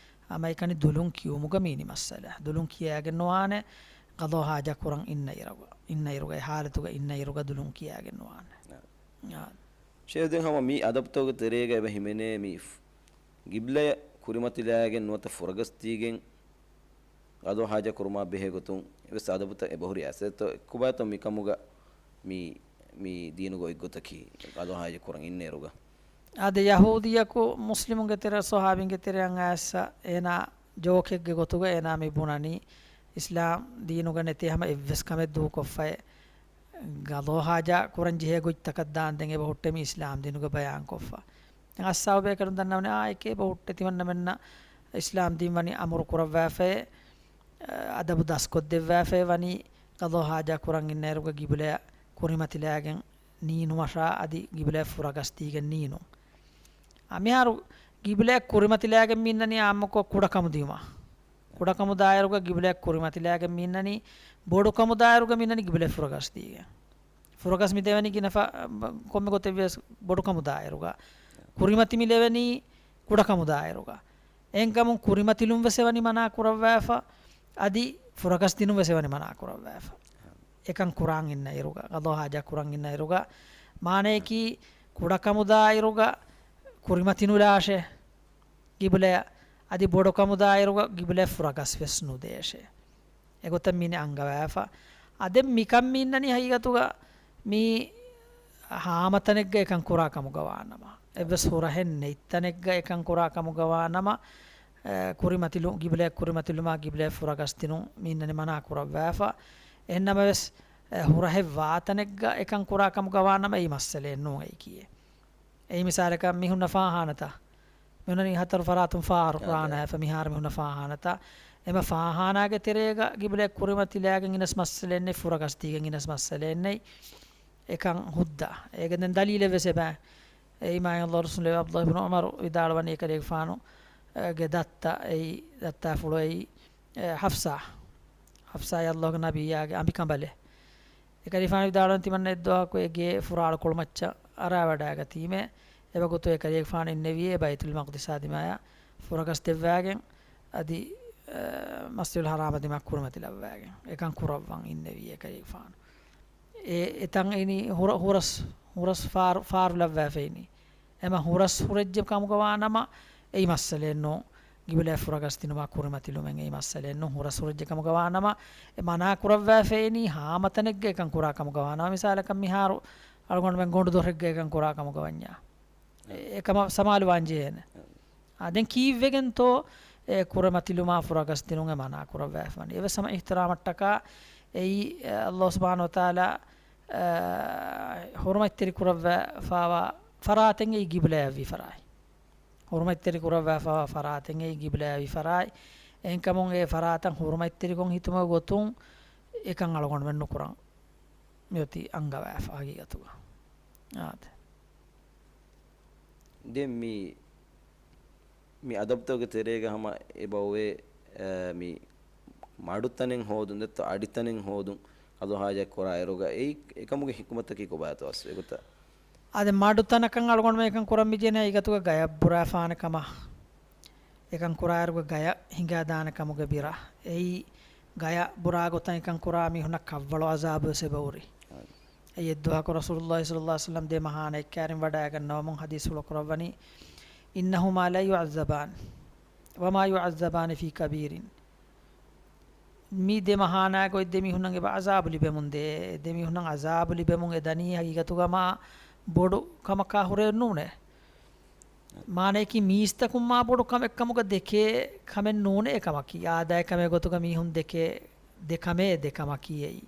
ހަމައެކަނި ދުލުން ކިޔުމުގަ މީނީ މައްސަލަ. ދުލުން ކިޔާގެން ނުވާނެ، ޤަޟާ ޙާޖާ ކުރަން އިންނަ އިރުގަ، އިންނަ އިރުގަ، އެ ޙާލަތުގަ އިންނަ އިރުގަ ދުލުން ކިޔާގެން ނުވާނެ. އާ. ޝޭޚް، ދެން ހަމަ މި އަދަބުތަކުގެ ތެރޭގަ އެބަ ހިމެނޭ މި ގިބްލަޔަށް ކުރިމަތިލާގެން ނުވަތަ ފުރަގަސްދީގެން ޤަޟާ ޙާޖާ ކުރުމާ ބެހޭ ގޮތުން އެވެސް އަދަބުތައް އެބަހުރި އަސް. އެއްތޯ، ކޮބާތޯ މިކަމުގަ މި، މި ދީނުގަ އޮތް ގޮތަކީ ޤަޟާ ޙާޖާ ކުރަން އިންނަ އިރުގަ؟ އާދެ، ޔަހޫދީއަކު މުސްލިމުންގެ ތެރެއަށް، ޞަޙާބީންގެ ތެރެއަށް އައިސް އޭނާ ޖޯކެއްގެ ގޮތުގަ އޭނާ މި ބުނަނީ، އިސްލާމް ދީނުގަ ނެތޭ ހަމަ އެއްވެސް ކަމެއް ދޫކޮށްފައި، ޤަޟާ ޙާޖާ ކުރަން ޖެހޭ ގޮތްތަކަށް ދާން ދެން އެބަ ހުއްޓެ މި އިސްލާމް ދީނުގަ ބަޔާންކޮށްފަ. ދެން އަޞްޙާބު ބޭކަލުން ދަންނަވަނީ، އާ، އެކޭ އެބަ ހުއްޓެ ތިމަންނަމެންނަށް އިސްލާމް ދީން ވަނީ އަމުރު ކުރައްވާފައޭ، އަދަބު ދަސްކޮށްދެއްވާފައޭ ވަނީ ޤަޟާ ޙާޖާ ކުރަން އިންނައިރުގަ ގިބްލަޔަށް ކުރިމަތިލާގެން ނީނުމަށާ އަދި ގިބްލަޔަށް ފުރަގަސްދީގެން ނީނުން. އާ، މިހާރު ގިބްލަޔަށް ކުރިމަތިލާގެން މި އިންނަނީ އާއްމުކޮށް ކުޑަކަމު ދިޔުމަށް. ކުޑަކަމު ދާއިރުގަ ގިބްލަޔަށް ކުރިމަތިލާގެން މި އިންނަނީ، ބޮޑުކަމު ދާއިރުގަ މި އިންނަނީ ގިބްލަޔަށް ފުރަގަސްދީގެން. ފުރަގަސް މި ދެވެނީ ގިނަ ފަ-، ކޮންމެ ގޮތެއްވިޔަސް ބޮޑުކަމު ދާއިރުގަ. ކުރިމަތި މި ލެވެނީ ކުޑަކަމު ދާއިރުގަ. އެހެންކަމުން ކުރިމަތިލުން ވެސް އެވަނީ މަނާ ކުރައްވާފަ، އަދި ފުރަގަސްދިނުން ވެސް އެވަނީ މަނާ ކުރައްވާފަ. އެކަން ކުރާން އިންނަ އިރުގަ، ޤަޟާ ޙާޖާ ކުރަން އިންނަ އިރުގަ، މާނަޔަކީ ކުޑަކަމު ދާއިރުގަ ކުރިމަތި ނުލާށޭ ގިބްލަޔަށް، އަދި ބޮޑުކަމު ދާއިރުގަ ގިބްލަޔަށް ފުރަގަސް ވެސް ނުދޭށޭ. އެގޮތަށް މީނީ އަންގަވާފަ. އާ، ދެން މިކަން މި އިންނަނީ ހަގީގަތުގަ މީ ހާމަތަނެއްގަ އެކަން ކުރާ ކަމުގަ ވާނަމަ، އެއްވެސް ހުރަހެއް ނެތް ތަނެއްގަ އެކަން ކުރާ ކަމުގަ ވާނަމަ، އެ، ކުރިމަތިލު-، ގިބްލަޔަށް ކުރިމަތިލުމާ ގިބްލަޔަށް ފުރަގަސްދިނުން މި އިންނަނީ މަނާ ކުރައްވާފަ. އެހެންނަމަވެސް، އެ، ހުރަހެއް ވާތަނެއްގަ އެކަން ކުރާ ކަމުގަ ވާނަމަ އެއީ މައްސަލައެއް ނޫން އެއީކީއެއް. އެއީ މިސާލަކަށް މި ހުންނަ ފާޚާނަތައް. މި ހުންނަނީ ހަތަރު ފަރާތުން ފާރު އާދެ. ރާނާއެފަ މިހާރު މި ހުންނަ ފާޚާނަތައް. އެމަ ފާޚާނާގެ ތެރޭގަ ގިބްލަޔަށް ކުރިމަތިލާގެން ގިނަސް މައްސަލައެއް ނެތް، ފުރަގަސްދީގެން ގިނަސް މައްސަލައެއް ނެތް. އެކަން ހުއްދަ. އޭގެ ދެން ދަލީލެއް ވެސް އެބަ. އެއީ މާތް ﷲ ރަސޫލު ޢަބްދުﷲ ބިން ޢުމަރު ވިދާޅުވަނީ އެކަލޭގެފާނު، އޭގެ ދައްތަ، އެއީ ދައްތާފުޅު އެއީ، އެ، ޙަފްޞާ. ޙަފްޞާ ﷲގެ ނަބިއްޔާގެ އަނބިކަނބަލެއް. އެކަލޭގެފާނު ވިދާޅުވަނީ ތިމަންނަ އެއްދުވަހަކު އޭގެ ފުރާޅުކޮޅު މައްޗަށް އަރާވަޑައިގަތީމޭ. އެވަގުތު އެކަލޭގެފާނު އިންނެވިއޭ ބައިތުލް މަޤްދިސާ ދިމާޔަށް ފުރަގަސް ދެއްވާގެން، އަދި، އަ، މަސްޖިދުލް ޙަރާމާ ދިމާ ކުރިމަތި ލައްވާގެން. އެކަން ކުރައްވަން އިންނެވިއޭ އެކަލޭގެފާނު. އެ، އެތަން އިނީ ހުރަ-، ހުރަސް، ހުރަސް ފާރު، ފާރު ލައްވާފައިނީ. އެމަ ހުރަސް ހުރެއްޖެ ކަމުގަ ވާނަމަ، އެއީ މައްސަލައެއް ނޫން. ގިބްލަޔަށް ފުރަގަސް ދިނުމާ ކުރިމަތިލުމެއް އެއީ މައްސަލައެއް ނޫން. ހުރަސް ހުރެއްޖެ ކަމުގަ ވާނަމަ، އެ މަނާ ކުރައްވާފައިނީ ހާމަތަނެއްގަ އެކަން ކުރާ ކަމުގަ ވާނަމަ. މިސާލަކަށް މިހާރު އަޅުގަނޑުމެން ގޮނޑުދޮށެއްގަ އެކަން ކުރާ ކަމުގަ ވަންޏާ. އެ، އެކަމަށް ސަމާލުވާން ޖެހޭނެ. އާ، ދެން ކީއްވެގެންތޯ އެ ކުރިމަތިލުމާ ފުރަގަސް ދިނުން އެ މަނާ ކުރައްވާފަވަނީ؟ އެވެސް ހަމަ އިޙްތިރާމަށްޓަކާ އެއީ، އެ، ﷲ ސުބްޙާނަހޫ ވަތަޢާލާ، އެ، ޙުރުމަތްތެރި ކުރައްވާފަވާ ފަރާތެއް އެއީ ގިބްލަޔަށްވި ފަރާތް. ޙުރުމަތްތެރި ކުރައްވާފަވާ ފަރާތެއް އެއީ ގިބްލަޔަށްވި ފަރާތް. އެހެންކަމުން އެ ފަރާތަށް ޙުރުމަތްތެރިކޮށް ހިތުމުގެ ގޮތުން އެކަން އަޅުގަނޑުމެން ނުކުރަން. މިއޮތީ އަންގަވާފަ ހަގީގަތުގަ. އާދެ. ދެން މި، މި އަދަބުތަކުގެ ތެރޭގަ ހަމަ އެބަ އޮވޭ، އަ، މި މަޑުތަނެއް ހޯދުން، ދެއްތޯ އަޑިތަނެއް ހޯދުން، ޤަޟާ ޙާޖާތް ކުރާ އިރުގަ އެއީ، އެކަމުގެ ޙިކުމަތަކީ ކޮބާތޯ އަސް އެގޮތަށް؟ އާދެ، މަޑުތަނަކަށް އަޅުގަނޑުމެން އެކަން ކުރަން މި ޖެހޭނީ ހަގީގަތުގަ ގަޔަށް ބުރާފާނެ ކަމަށް. އެކަން ކުރާއިރުގަ ގަޔަށް ހިނގާދާނެ ކަމުގެ ބިރަށް. އެއީ ގަޔަށް ބުރާ ގޮތަށް އެކަން ކުރާ މީހުންނަށް ކަށްވަޅު ޢަޛާބު ވެސް އެބަހުރި. އެއީ އެއްދުވަހަކު ރަސޫލުﷲ ޞައްލަﷲ ޢަލައިހި ވަސައްލަމް ދެ މަހާނަ އެއްކާރިން ވަޑައިގަންނަވަމުން ޙަދީޘްފުޅު ކުރައްވަނީ، إنهما لا يعذبان وما يعذبان في كبير. މި ދެ މަހާނާގަ އޮތް ދެ މީހުންނަށް އެބަ ޢަޛާބު ލިބެމުންދޭ. ދެ މީހުންނަށް ޢަޛާބު ލިބެމުން އެ ދަނީ ހަގީގަތުގަ މާ ބޮޑު ކަމަކާ ހުރެއެއް ނޫނޭ. މާނަޔަކީ މީސްތަކުން މާ ބޮޑު ކަމެއް ކަމުގަ ދެކޭ ކަމެއް ނޫނޭ އެކަމަކީ. އާދައިގެ ކަމެއް ގޮތުގަ މީހުން ދެކޭ ދެ ކަމޭ ދެ ކަމަކީ އެއީ.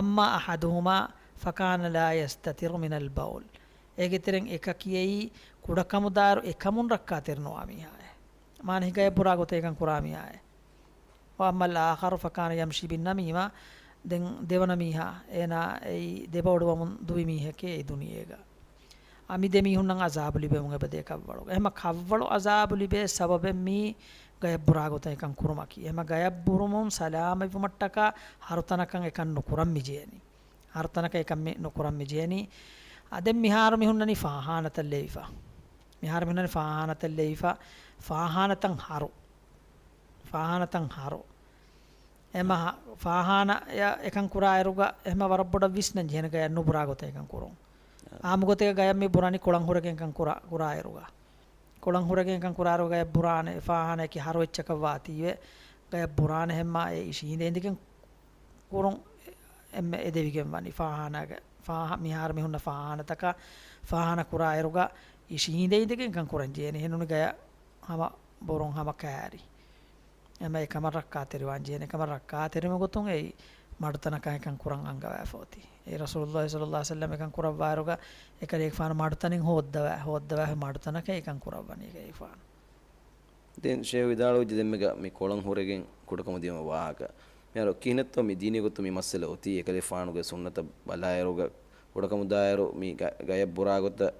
أما أحدهما فكان لا يستتر من البول. އޭގެ ތެރެއިން އެކަކީ އެއީ ކުޑަކަމުދާއިރު އެކަމުން ރައްކާތެރި ނުވާ މީހާއޭ. މާނަ ހި ގަޔަށް ބުރާ ގޮތަށް އެކަން ކުރާ މީހާއޭ. وأما الآخر فكان يمشي بالنميمة، ދެން ދެވަނަ މީހާ، އޭނާ އެއީ ދެބައޮޑުވަމުން ދުވި މީހެކޭ އެ ދުނިޔޭގަ. އަ، މި ދެ މީހުންނަށް އަޒާބު ލިބެމުން އެބަދޭ ކަށްވަޅު. އެހެމަ ކަށްވަޅު އަޒާބު ލިބޭ ސަބަބެއް މީ ގަޔަށް ބުރާ ގޮތަށް އެކަން ކުރުމަކީ. އެހެމަ ގަޔަށް ބުރުމުން ސަލާމަތްވުމަށްޓަކާ ހަރުތަނަކަށް އެކަން ނުކުރަން މި ޖޭނީ. ހަރުތަނަކަށް އެކަން މި ނުކުރަން މި ޖޭނީ. އަ، ދެން މިހާރު މި ހުންނަނީ ފާހާނަތައް ލެވިފަ. މިހާރު މި ހުންނަނީ ފާހާނަތައް ލެވިފަ. ފާހާނަތައް ހަރު. ފާހާނަތައް ހަރު. އެމަ ފާހާނަ އެކަން ކުރާއިރުގަ އެހެމަ ވަރަށް ބޮޑަށް ވިސްނަން ޖެހޭނެ ގަޔަށް ނުބުރާ ގޮތަށް އެކަން ކުރުން. އާ. އާއްމު ގޮތެއް ގަޔަށް މި ބުރަނީ ކޮޅަން ހުރެގެން އެކަން ކުރާ، ކުރާއިރުގަ. ކޮޅަން ހުރެގެން އެކަން ކުރާއިރު ގަޔަށް ބުރާނެ ފާހާނައަކީ ހަރު އެއްޗަކަށް ވާތީވެ. ގަޔަށް ބުރާނެ ހެންމާ އެ އިށީނދެ އިނދެގެން ކުރުން އެންމެ އެދެވިގެން ވަނީ ފާހާނާގެ، ފާހާ-، މިހާރު މި ހުންނަ ފާހާނަތަކަށް ފާހާނަ ކުރާއިރުގަ އިށީނދެ އިނދެގެން އެކަން ކުރަން ޖޭނެ. ހެނުނި ގަޔަށް ހަމަ ބުރުން ހަމަ ކައިރި. އެމަ އެކަމަށް ރައްކާތެރިވާން ޖޭނެ. އެކަމަށް ރައްކާތެރިވުމުގެ ގޮތުން އެއީ މަޑުތަނަކަށް އެކަން ކުރަން އަންގަވާފަ އޮތީ. އެ ރަސޫލުﷲ ޞައްލަﷲ ޢަލައިހި ވަސައްލަމް އެކަން ކުރައްވާއިރުގަ އެކަލޭގެފާނު މަޑުތަނެއް ހޯއްދަވާ، ހޯއްދަވާ މަޑުތަނަކަށް އެކަން ކުރައްވަނީ އެކަލޭގެފާނު. ދެން ޝޭހު ވިދާޅުވެއްޖެ ދެންމެގަ މި ކޮޅަން ހުރެގެން ކުޑަކަމު ދިޔުމަށް ވާހަކަ. މިހާރު ކިހިނެއްތޯ މި ދީނީ ގޮތުން މި މައްސަލަ އޮތީ؟ އެކަލޭގެފާނުގެ ސުންނަތަށް ބަލާއިރުގަ ކުޑަކަމު ދާއިރު މި ގަ-، ގަޔަށް ބުރާ ގޮތަށް،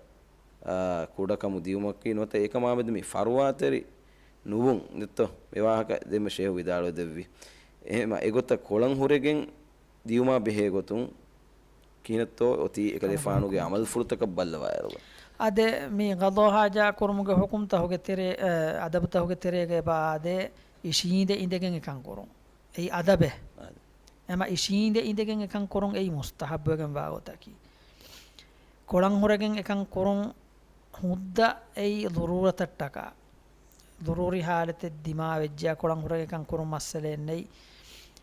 އާ، ކުޑަކަމު ދިޔުމަކީ ނުވަތަ އެކަމާ މެދު މި ފަރުވާތެރި ނުވުން ދެއްތޯ؟ މި ވާހަކަ ދެންމެ ޝޭހު ވިދާޅުވެ ދެއްވި. އެހެމަ އެގޮތަށް ކޮޅަން ހުރެގެން ދިޔުމާ ބެހޭ ގޮތުން ކިހިނެއްތޯ އޮތީ އެކަލޭފާނުގެ ޢަމަލުފުޅުތަކަށް ބައްލަވާއިރުގަ؟ އާދެ، މި ގަޟާ ޙާޖާ ކުރުމުގެ ޙުކުމްތަކުގެ ތެރޭ، އަ، އަދަބުތަކުގެ ތެރޭގަ އެބަ އާދޭ، އިށީނދެ އިނދެގެން އެކަން ކުރުން. އެއީ އަދަބެއް. އާދެ. އެމަ އިށީނދެ އިނދެގެން އެކަން ކުރުން އެއީ މުސްތަޙައްބުވެގެން ވާ ގޮތަކީ. ކޮޅަން ހުރެގެން އެކަން ކުރުން ހުއްދަ އެއީ ޟުރޫރަތަށްޓަކާ. ޟުރޫރީ ޙާލަތެއް ދިމާވެއްޖެޔާ ކޮޅަން ހުރެގެން އެކަން ކުރުން މައްސަލައެއް ނެތް.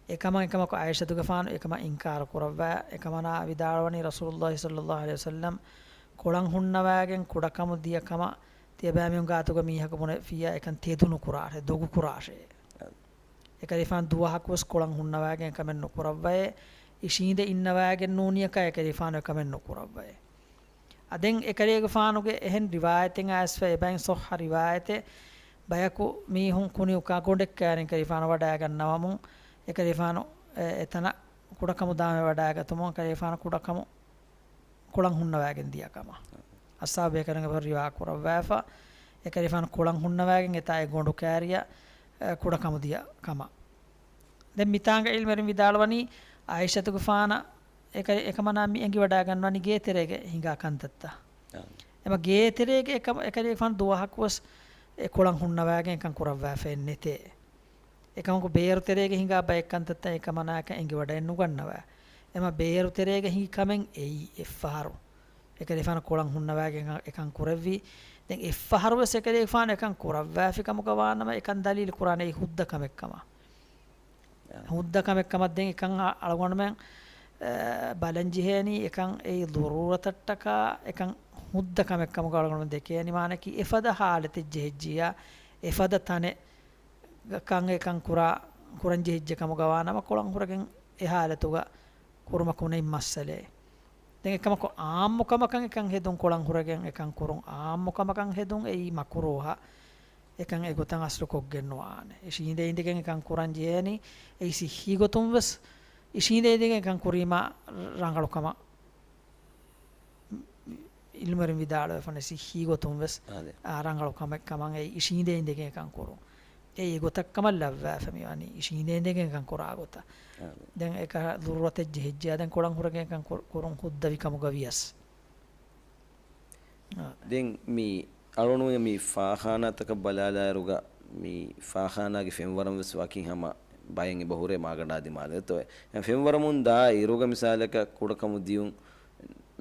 އެކަމަށް އެކަމަކު ޢާއިޝަތުގެފާނު އެކަމަށް އިންކާރު ކުރައްވާ، އެކަމަނާ ވިދާޅުވަނީ ރަސޫލުﷲ ޞައްލަﷲ ޢަލައިހި ވަސައްލަމް ކޮޅަން ހުންނަވާގެން ކުޑަކަމު ދިޔަ ކަމަށް ތިޔަބައިމީހުން ގާތުގަ މީހަކު ބުނެފިއްޔާ އެކަން ތެދު ނުކުރާށޭ، ދޮގު ކުރާށޭ. އެކަލޭފާނު ދުވަހަކުވެސް ކޮޅަން ހުންނަވާގެން އެކަމެއް ނުކުރައްވައޭ، އިށީނދެ އިންނަވާގެން ނޫނިއަކާ އެކަލޭފާނު އެކަމެއް ނުކުރައްވައޭ. އަ، ދެން އެކަލޭގެފާނުގެ އެހެން ރިވާޔަތެއް އައިސްފަ އެބައިން ޞައްޙަ ރިވާޔަތެއް، ބަޔަކު މީހުން ކުނިއުކާ ގޮނޑެއް ކައިރިން އެކަލޭފާނު ވަޑައިގަންނަވަމުން، އެކަލޭފާނު އެ، އެތަނަށް ކުޑަކަމު ދާމެ ވަޑައިގަތުމުން އެކަލޭފާނު ކުޑަކަމު ކޮޅަން ހުންނަވާގެން ދިޔަ ކަމަށް. އައްޞަޙާބީ ބޭކަލުން އެބަހުރި ރިވާ ކުރައްވާފަ، އެކަލޭފާނު ކޮޅަން ހުންނަވާގެން އެތާ އެ ގޮނޑު ކައިރިއަށް، އެ، ކުޑަކަމު ދިޔަ ކަމަށް. ދެން މިތާނގަ ޢިލްމުވެރިން ވިދާޅުވަނީ، ޢާއިޝަތުގެފާނަށް އެކަ-، އެކަމަނާ މި އެނގިވަޑައިގަންނަވަނީ ގޭތެރޭގަ ހިނގާ ކަންތައްތައް. އާ. އެމަ ގޭތެރޭގެ އެކަ-، އެކަލޭގެފާނު ދުވަހަކުވެސް އެ ކޮޅަން ހުންނަވާގެން އެކަން ކުރައްވާފައެއް ނެތޭ. އެކަމަކު ބޭރު ތެރޭގަ ހިނގާ ބައެއް ކަންތައްތައް އެކަމަނާއަކަށް އެނގިވަޑައެއް ނުގަންނަވާ. އެމަ ބޭރު ތެރޭގަ ހިނގި ކަމެއް އެއީ އެއްފަހަރު. އެކަލޭފާނު ކޮޅަން ހުންނަވާގެން އެކަން ކުރެއްވި. ދެން އެއްފަހަރުވެސް އެކަލޭގެފާނު އެކަން ކުރައްވާފި ކަމުގަ ވާނަމަ އެކަން ދަލީލު ކުރާނެ އެއީ ހުއްދަ ކަމެއް ކަމަށް. އާ. ހުއްދަ ކަމެއް ކަމަށް ދެން އެކަން އަ-، އަޅުގަނޑުމެން، އަ، ބަލަން ޖެހޭނީ އެކަން އެއީ ޟުރޫރަތަށްޓަކާ އެކަން ހުއްދަ ކަމެއް ކަމުގަ އަޅުގަނޑުމެން ދެކޭނީ މާނައަކީ އެފަދަ ޙާލަތެއް ޖެހިއްޖިއްޔާ އެފަދަ ތަނެއް ކަން އެކަން ކުރާ، ކުރަން ޖެހިއްޖެ ކަމުގަ ވާނަމަ ކޮޅަން ހުރެގެން އެ ޙާލަތުގަ ކުރުމަކު ނެތް މައްސަލައެއް. ދެން އެކަމަކު ޢާއްމު ކަމަކަށް އެކަން ހެދުން ކޮޅަން ހުރެގެން އެކަން ކުރުން ޢާއްމު ކަމަކަށް ހެދުން އެއީ މަކުރޫހަ. އެކަން އެގޮތަށް އަސްލު ކޮށްގެން ނުވާނެ. އިށީނދެ އިނދެގެން އެކަން ކުރަން ޖެހޭނީ އެއީ ޞިއްޙީ ގޮތުން ވެސް، އިށީނދެ އިނދެގެން އެކަން ކުރީމާ ރަނގަޅު ކަމަށް ޢިލްމުވެރިން ވިދާޅުވެފަނެ ޞިއްޙީ ގޮތުން ވެސް، އާދެ. އާ، ރަނގަޅު ކަމެއް ކަމަށް އެއީ އިށީނދެ އިނދެގެން އެކަން ކުރުން. އެއީ އެގޮތަށް ކަމަށް ލައްވާފަ މިވަނީ އިށީނދެ އިނދެގެން އެކަން ކުރާ ގޮތަށް. އާދެ. ދެން އެކަ ޟުރޫރަތެއް ޖެހިއްޖެޔާ ދެން ކޮޅަން ހުރެގެން އެކަން ކުރު-، ކުރުން ހުއްދަވި ކަމުގަ ވިޔަސް. އާ. ދެން މި އަޅުގަނޑުމެން މި ފާޚާނާތަކަށް ބަލާލާއިރުގަ މި ފާޚާނާގެ ފެންވަރަން ވެސް ވަކިން ހަމަ ބައެއް އެބަ ހުރޭ މާގަނޑާ ދިމާލަށް އެތޯ. ފެންވަރަމުން ދާ އިރުގަ މިސާލަކަށް ކުޑަކަމު ދިޔުން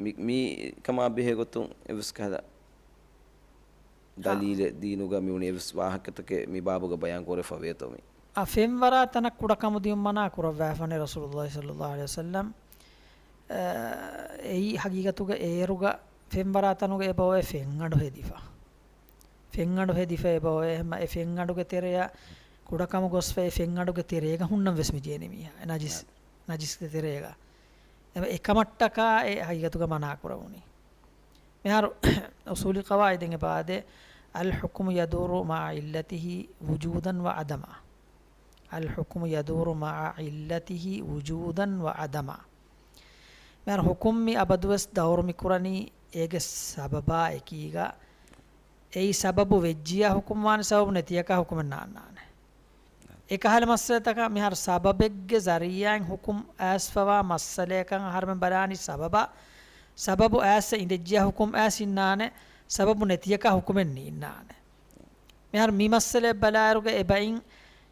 މި، މި ކަމާ ބެހޭ ގޮތުން އެއްވެސް ކަހަލަ އާ. ދަލީލެއް ދީނުގަ މިވުނީ އެއްވެސް ވާހަކަތަކެއް މި ބާބުގަ ބަޔާން ކުރެފަ ވޭތޯ މި؟ އާ، ފެންވަރާ ތަނަށް ކުޑަކަމު ދިޔުން މަނާ ކުރައްވާފަނެ ރަސޫލުﷲ ޞައްލަﷲ ޢަލައިހި ވަސައްލަމް. އާ، އެއީ ހަގީގަތުގަ އޭރުގަ ފެންވަރާ ތަނުގަ އެބައޮވޭ ފެންއަޑު ހެދިފަ. ފެންއަޑު ހެދިފަ އެބައޮވޭ. އެހެންމަ އެ ފެންއަޑުގެ ތެރެއަށް ކުޑަކަމު ގޮސްފަ އެ ފެންއަޑުގެ ތެރޭގަ ހުންނަން ވެސް މި ޖޭނި މީހާ. އެ ނަޖިސް، ނަޖިސްގެ ތެރޭގަ. އެ، އެކަމަށްޓަކާ އެ ހަގީގަތުގަ މަނާ ކުރެވުނީ. މިހާރު އުޞޫލީ ޤަވާޢިދެއް އެބަ އާދޭ، الحكم يدور مع علته وجودا وعدما. الحكم يدور مع علته وجودا وعدما. މިހާރު ހުކުމް މި އަބަދުވެސް ދައުރު މި ކުރަނީ އޭގެ ސަބަބާ އެކީގަ. އެއީ ސަބަބު ވެއްޖިޔާ ހުކުމް ވާނެ، ސަބަބު ނެތިޔަކާ ހުކުމެއް ނާންނާނެ. އެކަހަލަ މައްސަލަތަކަށް މިހާރު ސަބަބެއްގެ ޒަރީއާއިން ހުކުމް އައިސްފަވާ މައްސަލަޔަކަށް އަހަރުމެން ބަލާނީ ސަބަބަށް، ސަބަބު އައިސް އިނދެއްޖިޔާ ހުކުމް އައިސް އިންނާނެ، ސަބަބު ނެތިޔަކާ ހުކުމެއް ނީންނާނެ. މިހާރު މި މައްސަލައަށް ބަލާއިރުގަ އެބައިން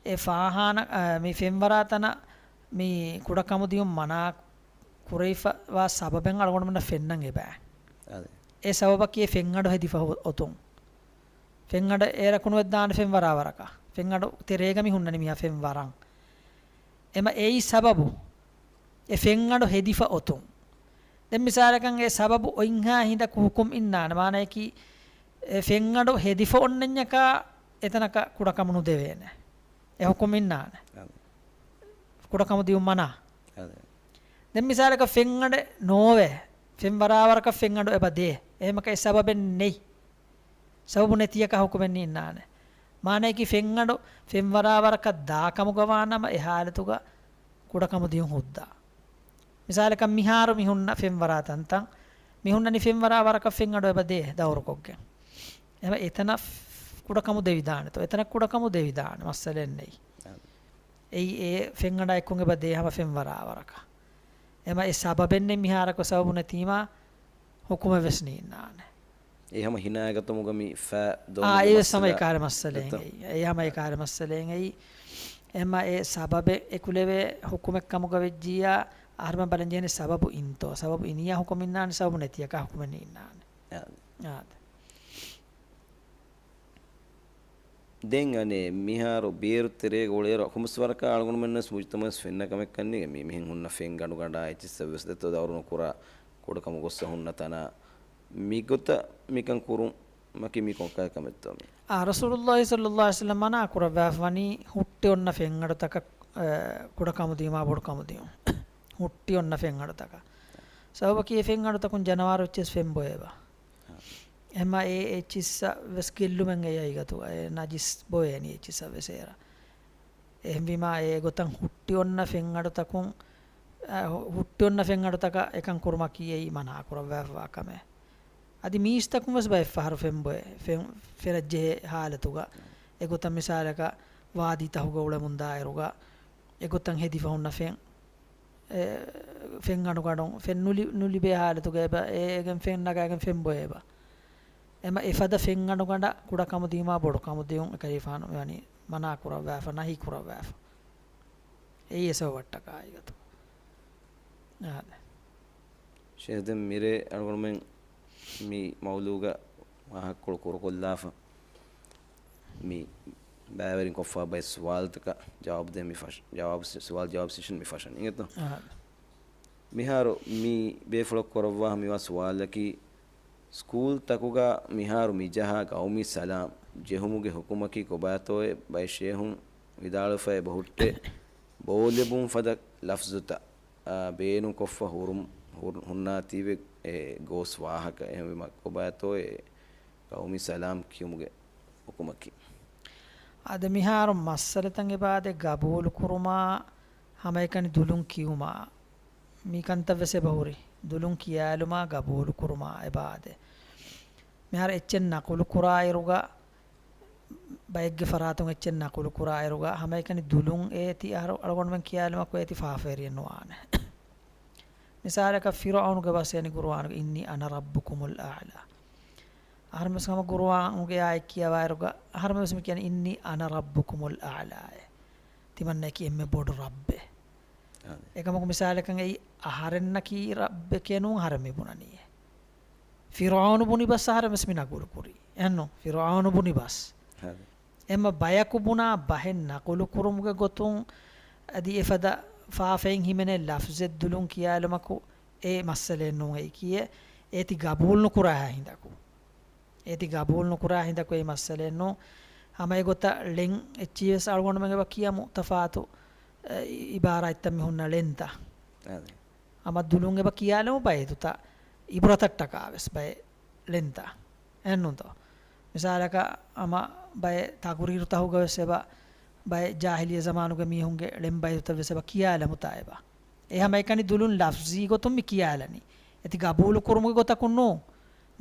އެ ފާހާނަ، އަ، މި ފެންވަރާތަނަށް މި ކުޑަކަމުދިޔުން މަނާ ކުރެވިފަވާ ސަބަބެއް އަޅުގަނޑުމެންނަށް ފެންނަން އެބަ. އަދެ. އެ ސަބަބަކީ ފެންއަޑު ހެދިފަ ހު-، އޮތުން. ފެންއަޑު އޭރަކު ނުވެދާނެ ފެންވަރާވަރަކަށް. ފެންއަޑު ތެރޭގަ މި ހުންނަނީ މިހާ ފެންވަރަން. އެމަ އެއީ ސަބަބު. އެ ފެންއަޑު ހެދިފަ އޮތުން. ދެން މިސާލަކަށް އެ ސަބަބު އޮތްހާ ހިނދަކު ހުކުމް އިންނާނެ. މާނަޔަކީ އެ ފެންއަޑު ހެދިފަ އޮންނަންޏަކާ އެތަނަކަށް ކުޑަކަމު ނުދެވޭނެ. އެ ހުކުމް އިންނާނެ. އަދެ. ކުޑަކަމު ދިޔުން މަނާ. އަދެ. ދެން މިސާލަކަށް ފެންއަޑެއް ނޯވޭ. ފެންވަރާވަރަކަށް ފެންއަޑު އެބަ ދޭ. އެހެމަކަށް އެ ސަބަބެއް ނެތް. ސަބަބު ނެތިޔަކާ ހުކުމެއް ނީންނާނެ. މާނަޔަކީ ފެންއަޑު ފެންވަރާވަރަކަށް ދާ ކަމުގަ ވާނަމަ އެ ހާލަތުގަ ކުޑަކަމު ދިޔުން ހުއްދާ. މިސާލަކަށް މިހާރު މި ހުންނަ ފެންވަރާ ތަންތަން، މި ހުންނަނީ ފެންވަރާ ވަރަކަށް ފެންއަޑު އެބަ ދޭ ދައުރުކޮށްގެން. އެމަ އެތަނަށް ކުޑަކަމު ދެވިދާނެތޯ؟ އެތަނަށް ކުޑަކަމު ދެވިދާނެ، މައްސަލައެއް ނެތް. އެއީ އެ ފެންއަޑާ އެއްކޮށް އެބަ ދޭ ހަމަ ފެންވަރާ ވަރަކަށް. އެމަ އެ ސަބަބެއް ނެތް މިހާރަކު ސަބަބު ނެތީމާ ހުކުމެއް ވެސް ނީންނާނެ. އެ ހަމަ ހިނާގަތުމުގަ މި ފަ ދޮން އާ، އެ ވެސް ހަމަ އެ ކާރި މައްސަލައެއް އެއީ. އެ ހަމަ އެ ކާރި މައްސަލައެއް އެއީ. އެމަ އެ ސަބަބެއް އެކުލެވޭ ހުކުމެއް ކަމުގަ ވެއްޖިއްޔާ، އަހަރުމެން ބަލަން ޖެހޭނެ ސަބަބު އިންތޯ. ސަބަބު އިނިޔާ ހުކުމް އިންނާނެ، ސަބަބު ނެތިޔަކާ ހުކުމެއް ނީންނާނެ. އާ. އާދެ. ދެން އަނެއް މިހާރު ބޭރު ތެރޭގަ އުޅޭއިރު އަކުމުސް ވަރަކަށް އަޅުގަނޑުމެންނަށް މުޖުތަމައަށް ފެންނަ ކަމެއް ކަންނޭނގެ މި މިހެން ހުންނަ ފެން ގަނޑުގަނޑާ އެއްޗިއްސަށް ވެސް ދެތޯ ދައުރު ނުކުރާ ކުޑަކަމު ގޮއްސަ ހުންނަ ތަނާ މިގޮތަށް މިކަން ކުރުމަކީ މި ކޮންކަހަލަ ކަމެއްތޯ މި؟ އާ، ރަސޫލުﷲ ޞައްލަﷲ ޢަލައިހި ވަސައްލަމް މަނާ ކުރައްވާފަ ވަނީ ހުއްޓި އޮންނަ ފެންއަޑުތަކަށް، އަ، ކުޑަކަމު ދިޔުމާ ބޮޑުކަމު ދިޔުން. ހުއްޓި އޮންނަ ފެންއަޑުތަކަށް. ސަބަބަކީ އެ ފެންއަޑުތަކުން ޖަނަވާރު އެއްޗިސް ފެން ބޮއެވާ. އެމަ އެ އެއްޗިއްސަށް ވެސް ގެއްލުމެއް އެ އައިގަތު އެ ނަޖިސް ބޮއެނީ އެއްޗިއްސަށް ވެސް އޭރަ. އެހެންވީމާ އެ ގޮތަށް ހުއްޓި އޮންނަ ފެންއަޑުތަކުން، އަ، ހު-، ހުއްޓި އޮންނަ ފެންއަޑުތަކަށް އެކަން ކުރުމަކީ އެއީ މަނާ ކުރައްވާފަވާ ކަމެއް. އަދި މީސްތަކުން ވެސް ބައެއްފަހަރު ފެން ބޮއެ، ފެން، ފެނަށްޖެހޭ ހާލަތުގަ. އެގޮތަށް މިސާލަކަށް ވާދީތަކުގަ އުޅެމުންދާއިރުގަ، އެގޮތަށް ހެދިފަ ހުންނަ ފެން، އެ، ފެން ގަނޑުގަނޑުން ފެން ނުލި-، ނުލިބޭ ހާލަތުގަ އެބަ އޭގެން ފެން ނަގާގެން ފެން ބޮއެބަ. އެމަ އެފަދަ ފެން ގަނޑުގަނޑަށް ކުޑަކަމު ދިޔުމާ ބޮޑުކަމު ދިޔުން އެކަލޭފާނު ވަނީ މަނާ ކުރައްވާފަ، ނަހީ ކުރައްވާފަ. އެއީ އެ ސަބަބަށްޓަކާ އައިގަތު. އާދެ. ޝޭޚް ދެން މިރޭ އަޅުގަނޑުމެން މި މައުޟޫގަ ވާހަކަކޮޅު ކުރުކޮށްލާފަ. މި ބައިވެރިން ކޮށްފަ ބައެއް ސުވާލުތަކަށް ޖަވާބު ދޭން މި ފަށް-، ޖަވާބު ސެ-، ސުވާލު ޖަވާބު ސެޝަން މި ފަށަން އިނގޭތޯ؟ އާ. މިހާރު މި ބޭފުޅަކު ކުރައްވާ މިވާ ސުވާލަކީ، ސްކޫލްތަކުގަ މިހާރު މިޖަހާ ގައުމީ ސަލާމް ޖެހުމުގެ ޙުކުމަކީ ކޮބާތޯއޭ؟ ބައެއް ޝޭޚުން ވިދާޅުވެފައި އެބަހުއްޓޭ، ބޯލެބުން ފަދަ ލަފްޒުތައް، އާ، ބޭނުންކޮށްފަ ހުރުން-، ހުރު-، ހުންނާތީވެ އެ ގޯސް ވާހަކަ. އެހެންވީމަ ކޮބާތޯއޭ ގައުމީ ސަލާމް ކިޔުމުގެ ޙުކުމަކީ؟ އަދި މިހާރު މައްސަލަތައް އެބައާދޭ ގަބޫލުކުރުމާ ހަމައެކަނި ދުލުން ކިޔުމާ. މިކަންތައް ވެސް އެބަހުރި. ދުލުން ކިޔާލުމާ ގަބޫލުކުރުމާ އެބައާދޭ. މިހާރު އެއްޗެއް ނަޤުލުކުރާއިރުގަ، ބައެއްގެ ފަރާތުން އެއްޗެއް ނަޤުލުކުރާއިރުގަ، ހަމައެކަނި ދުލުން އޭތި އަހަރު އަޅުގަނޑުމެން ކިޔާލުމަކު އޭތި ފާފަވެރިއެއް ނުވާނެ. މިސާލަކަށް ފިރުޢައުނުގެ ބަސް އެނި ޤުރުއާނުގަ، "إني أنا ربكم الأعلى." އަހަރުމެން ވެސް ހަމަ ޤުރުއާނުގެ އާޔަތް ކިޔަވާއިރުގަ، އަހަރުމެން ވެސް މި ކިޔަނީ، "إني أنا ربكم الأعلى" އޭ. ތިމަންނައަކީ އެންމެ ބޮޑު ރައްބެއް. އާދެ. އެކަމަކު މިސާލަކަށް އެއީ އަހަރެންނަކީ ރައްބެކޭ ނޫން އަހަރެން މި ބުނަނީ. ފިރުޢައުނު ބުނި ބަސް އަހަރެން ވެސް މި ނަގުލު ކުރީ. އެހެންނު؟ ފިރުޢައުނު ބުނި ބަސް. އާދެ. އެމަ ބަޔަކު ބުނާ ބަހެއް ނަޤުލު ކުރުމުގެ ގޮތުން އަދި އެފަދަ ފާފައިން ހިމެނޭ ލަފްޒެއް ދުލުން ކިޔާލުމަކު އެ މައްސަލައެއް ނޫން އެއީ ކިޔޭ އޭތި ގަބޫލު ނުކުރާހާ ހިނދަކު. އޭތި ގަބޫލު ނުކުރާ ހިނދަކު އެ މައްސަލައެއް ނޫން. ހަމަ އެގޮތަށް ޅެން އެއްޗިހި ވެސް އަޅުގަނޑުމެން އެބަ ކިޔަމު ތަފާތު، އެ، އި-، އިބާރާތްތައް މި ހުންނަ ޅެންތައް. އާދެ. ހަމަ ދުލުން އެބަ ކިޔާލެމު ބައެއް އިތުތައް އިބުރަތަށްޓަކާ ވެސް ބައެއް ޅެންތައް. އެހެންނޫންތޯ؟ މިސާލަކަށް ހަމަ ބައެއް ތަގުރީރުތަކުގަ ވެސް އެބަ، ބައެއް ޖާހިލިއްޔަ ޒަމާނުގެ މީހުންގެ ޅެންބައިތުތައް ވެސް އެބަ ކިޔާލަމުތާ އެބަ. އެ ހަމައެކަނި ދުލުން ލަފްޒީ ގޮތުން މި ކިޔާލަނީ. އެތި ގަބޫލު ކުރުމުގެ ގޮތަކުން ނޫން،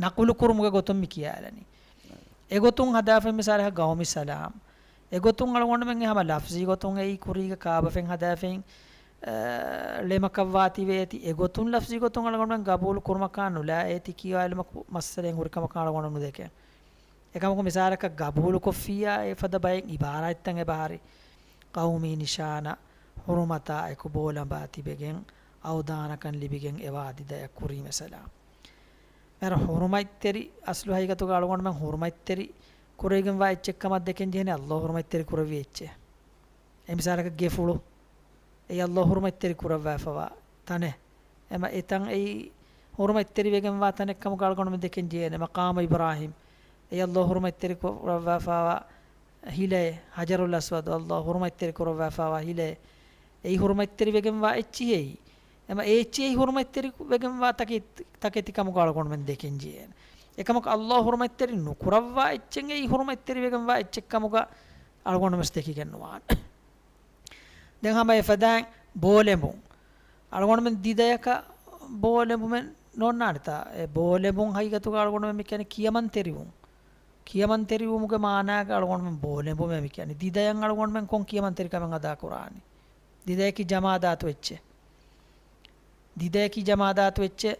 ނަޤުލު ކުރުމުގެ ގޮތުން މި ކިޔާލަނީ. އެގޮތުން ހަދާފައި މިސާލަކަށް ގައުމި ސަލާމް. އެގޮތުން އަޅުގަނޑުމެން އެ ހަމަ ލަފްޒީ ގޮތުން އެއީ ކުރީގަ ކާބަފެން ހަދާފައި، އަ، ޅެމަކަށް ވާތީވެ އޭތި. އެގޮތުން ލަފްޒީ ގޮތުން އަޅުގަނޑުމެން ގަބޫލު ކުރުމަކާ ނުލާ އޭތި ކިޔާލުމަކު މައްސަލައެއް ހުރި ކަމަކާ އަޅުގަނޑު ނުދެކެން. އެކަމަކު މިސާލަކަށް ގަބޫލުކޮށްފިއްޔާ އެފަދަ ބައެއް އިބާރާތްތައް އެބަހާރި. ޤައުމީ ނިޝާނާ، ހުރުމަތާ އެކު ބޯލަނބާ ތިބެގެން، އަވުދާނަކަން ލިބިގެން އެވާ ދިދަޔަށް ކުރީމެ ސަލާމް. މިހާރު ހުރުމަތްތެރި އަސްލު ހަގީގަތުގަ އަޅުގަނޑުމެން ހުރުމަތްތެރި ކުރެވިގެންވާ އެއްޗެއް ކަމަށް ދެކެން ޖެހެނީ ﷲ ހުރުމަތްތެރި ކުރެއްވި އެއްޗެއް. އެ މިސާލަކަށް ގެފުޅު. އެއީ ﷲ ހުރުމަތްތެރި ކުރައްވާފަވާ ތަނެއް. އެމަ އެތަން އެއީ ހުރުމަތްތެރިވެގެންވާ ތަނެއް ކަމުގަ އަޅުގަނޑުމެން ދެކެން ޖެހޭނެ. މަޤާމު އިބްރާހީމް. އެއީ ﷲ ހުރުމަތްތެރި ކުރައްވާފަވާ ހިލައެއް. ޙަޖަރުލް އަސްވަދު ﷲ ހުރުމަތްތެރި ކުރައްވާފަވާ ހިލައެއް. އެއީ ހުރުމަތްތެރިވެގެންވާ އެއްޗިހި އެއީ. އެމަ އެ އެއްޗިހި ހުރުމަތްތެރިވެގެންވާ ތަކެތި، ތަކެތި ކަމުގަ އަޅުގަނޑުމެން ދެކެން ޖެހޭނެ. އެކަމަކު ﷲ ހުރުމަތްތެރި ނުކުރައްވާ އެއްޗެއް އެއީ ހުރުމަތްތެރިވެގެންވާ އެއްޗެއް ކަމުގަ އަޅުގަނޑުމެން ވެސް ދެކިގެން ނުވާނެ. ދެން ހަމަ އެފަދައިން ބޯލެނބުން. އަޅުގަނޑުމެން ދިދަޔަކަށް ބޯލެނބުމެއް ނޯންނާނެތާ؟ އެ ބޯލެނބުން ހަގީގަތުގަ އަޅުގަނޑުމެން މި ކިޔަނީ ކިޔަމަންތެރިވުން. ކިޔަމަންތެރިވުމުގެ މާނާގަ އަޅުގަނޑުމެން ބޯލެނބުމޭ މި ކިޔަނީ. ދިދަޔަށް އަޅުގަނޑުމެން ކޮން ކިޔަމަންތެރިކަމެއް އަދާކުރާނީ؟ ދިދަޔަކީ ޖަމާދާތު އެއްޗެއް. ދިދަޔަކީ ޖަމާދާތު އެއްޗެއް،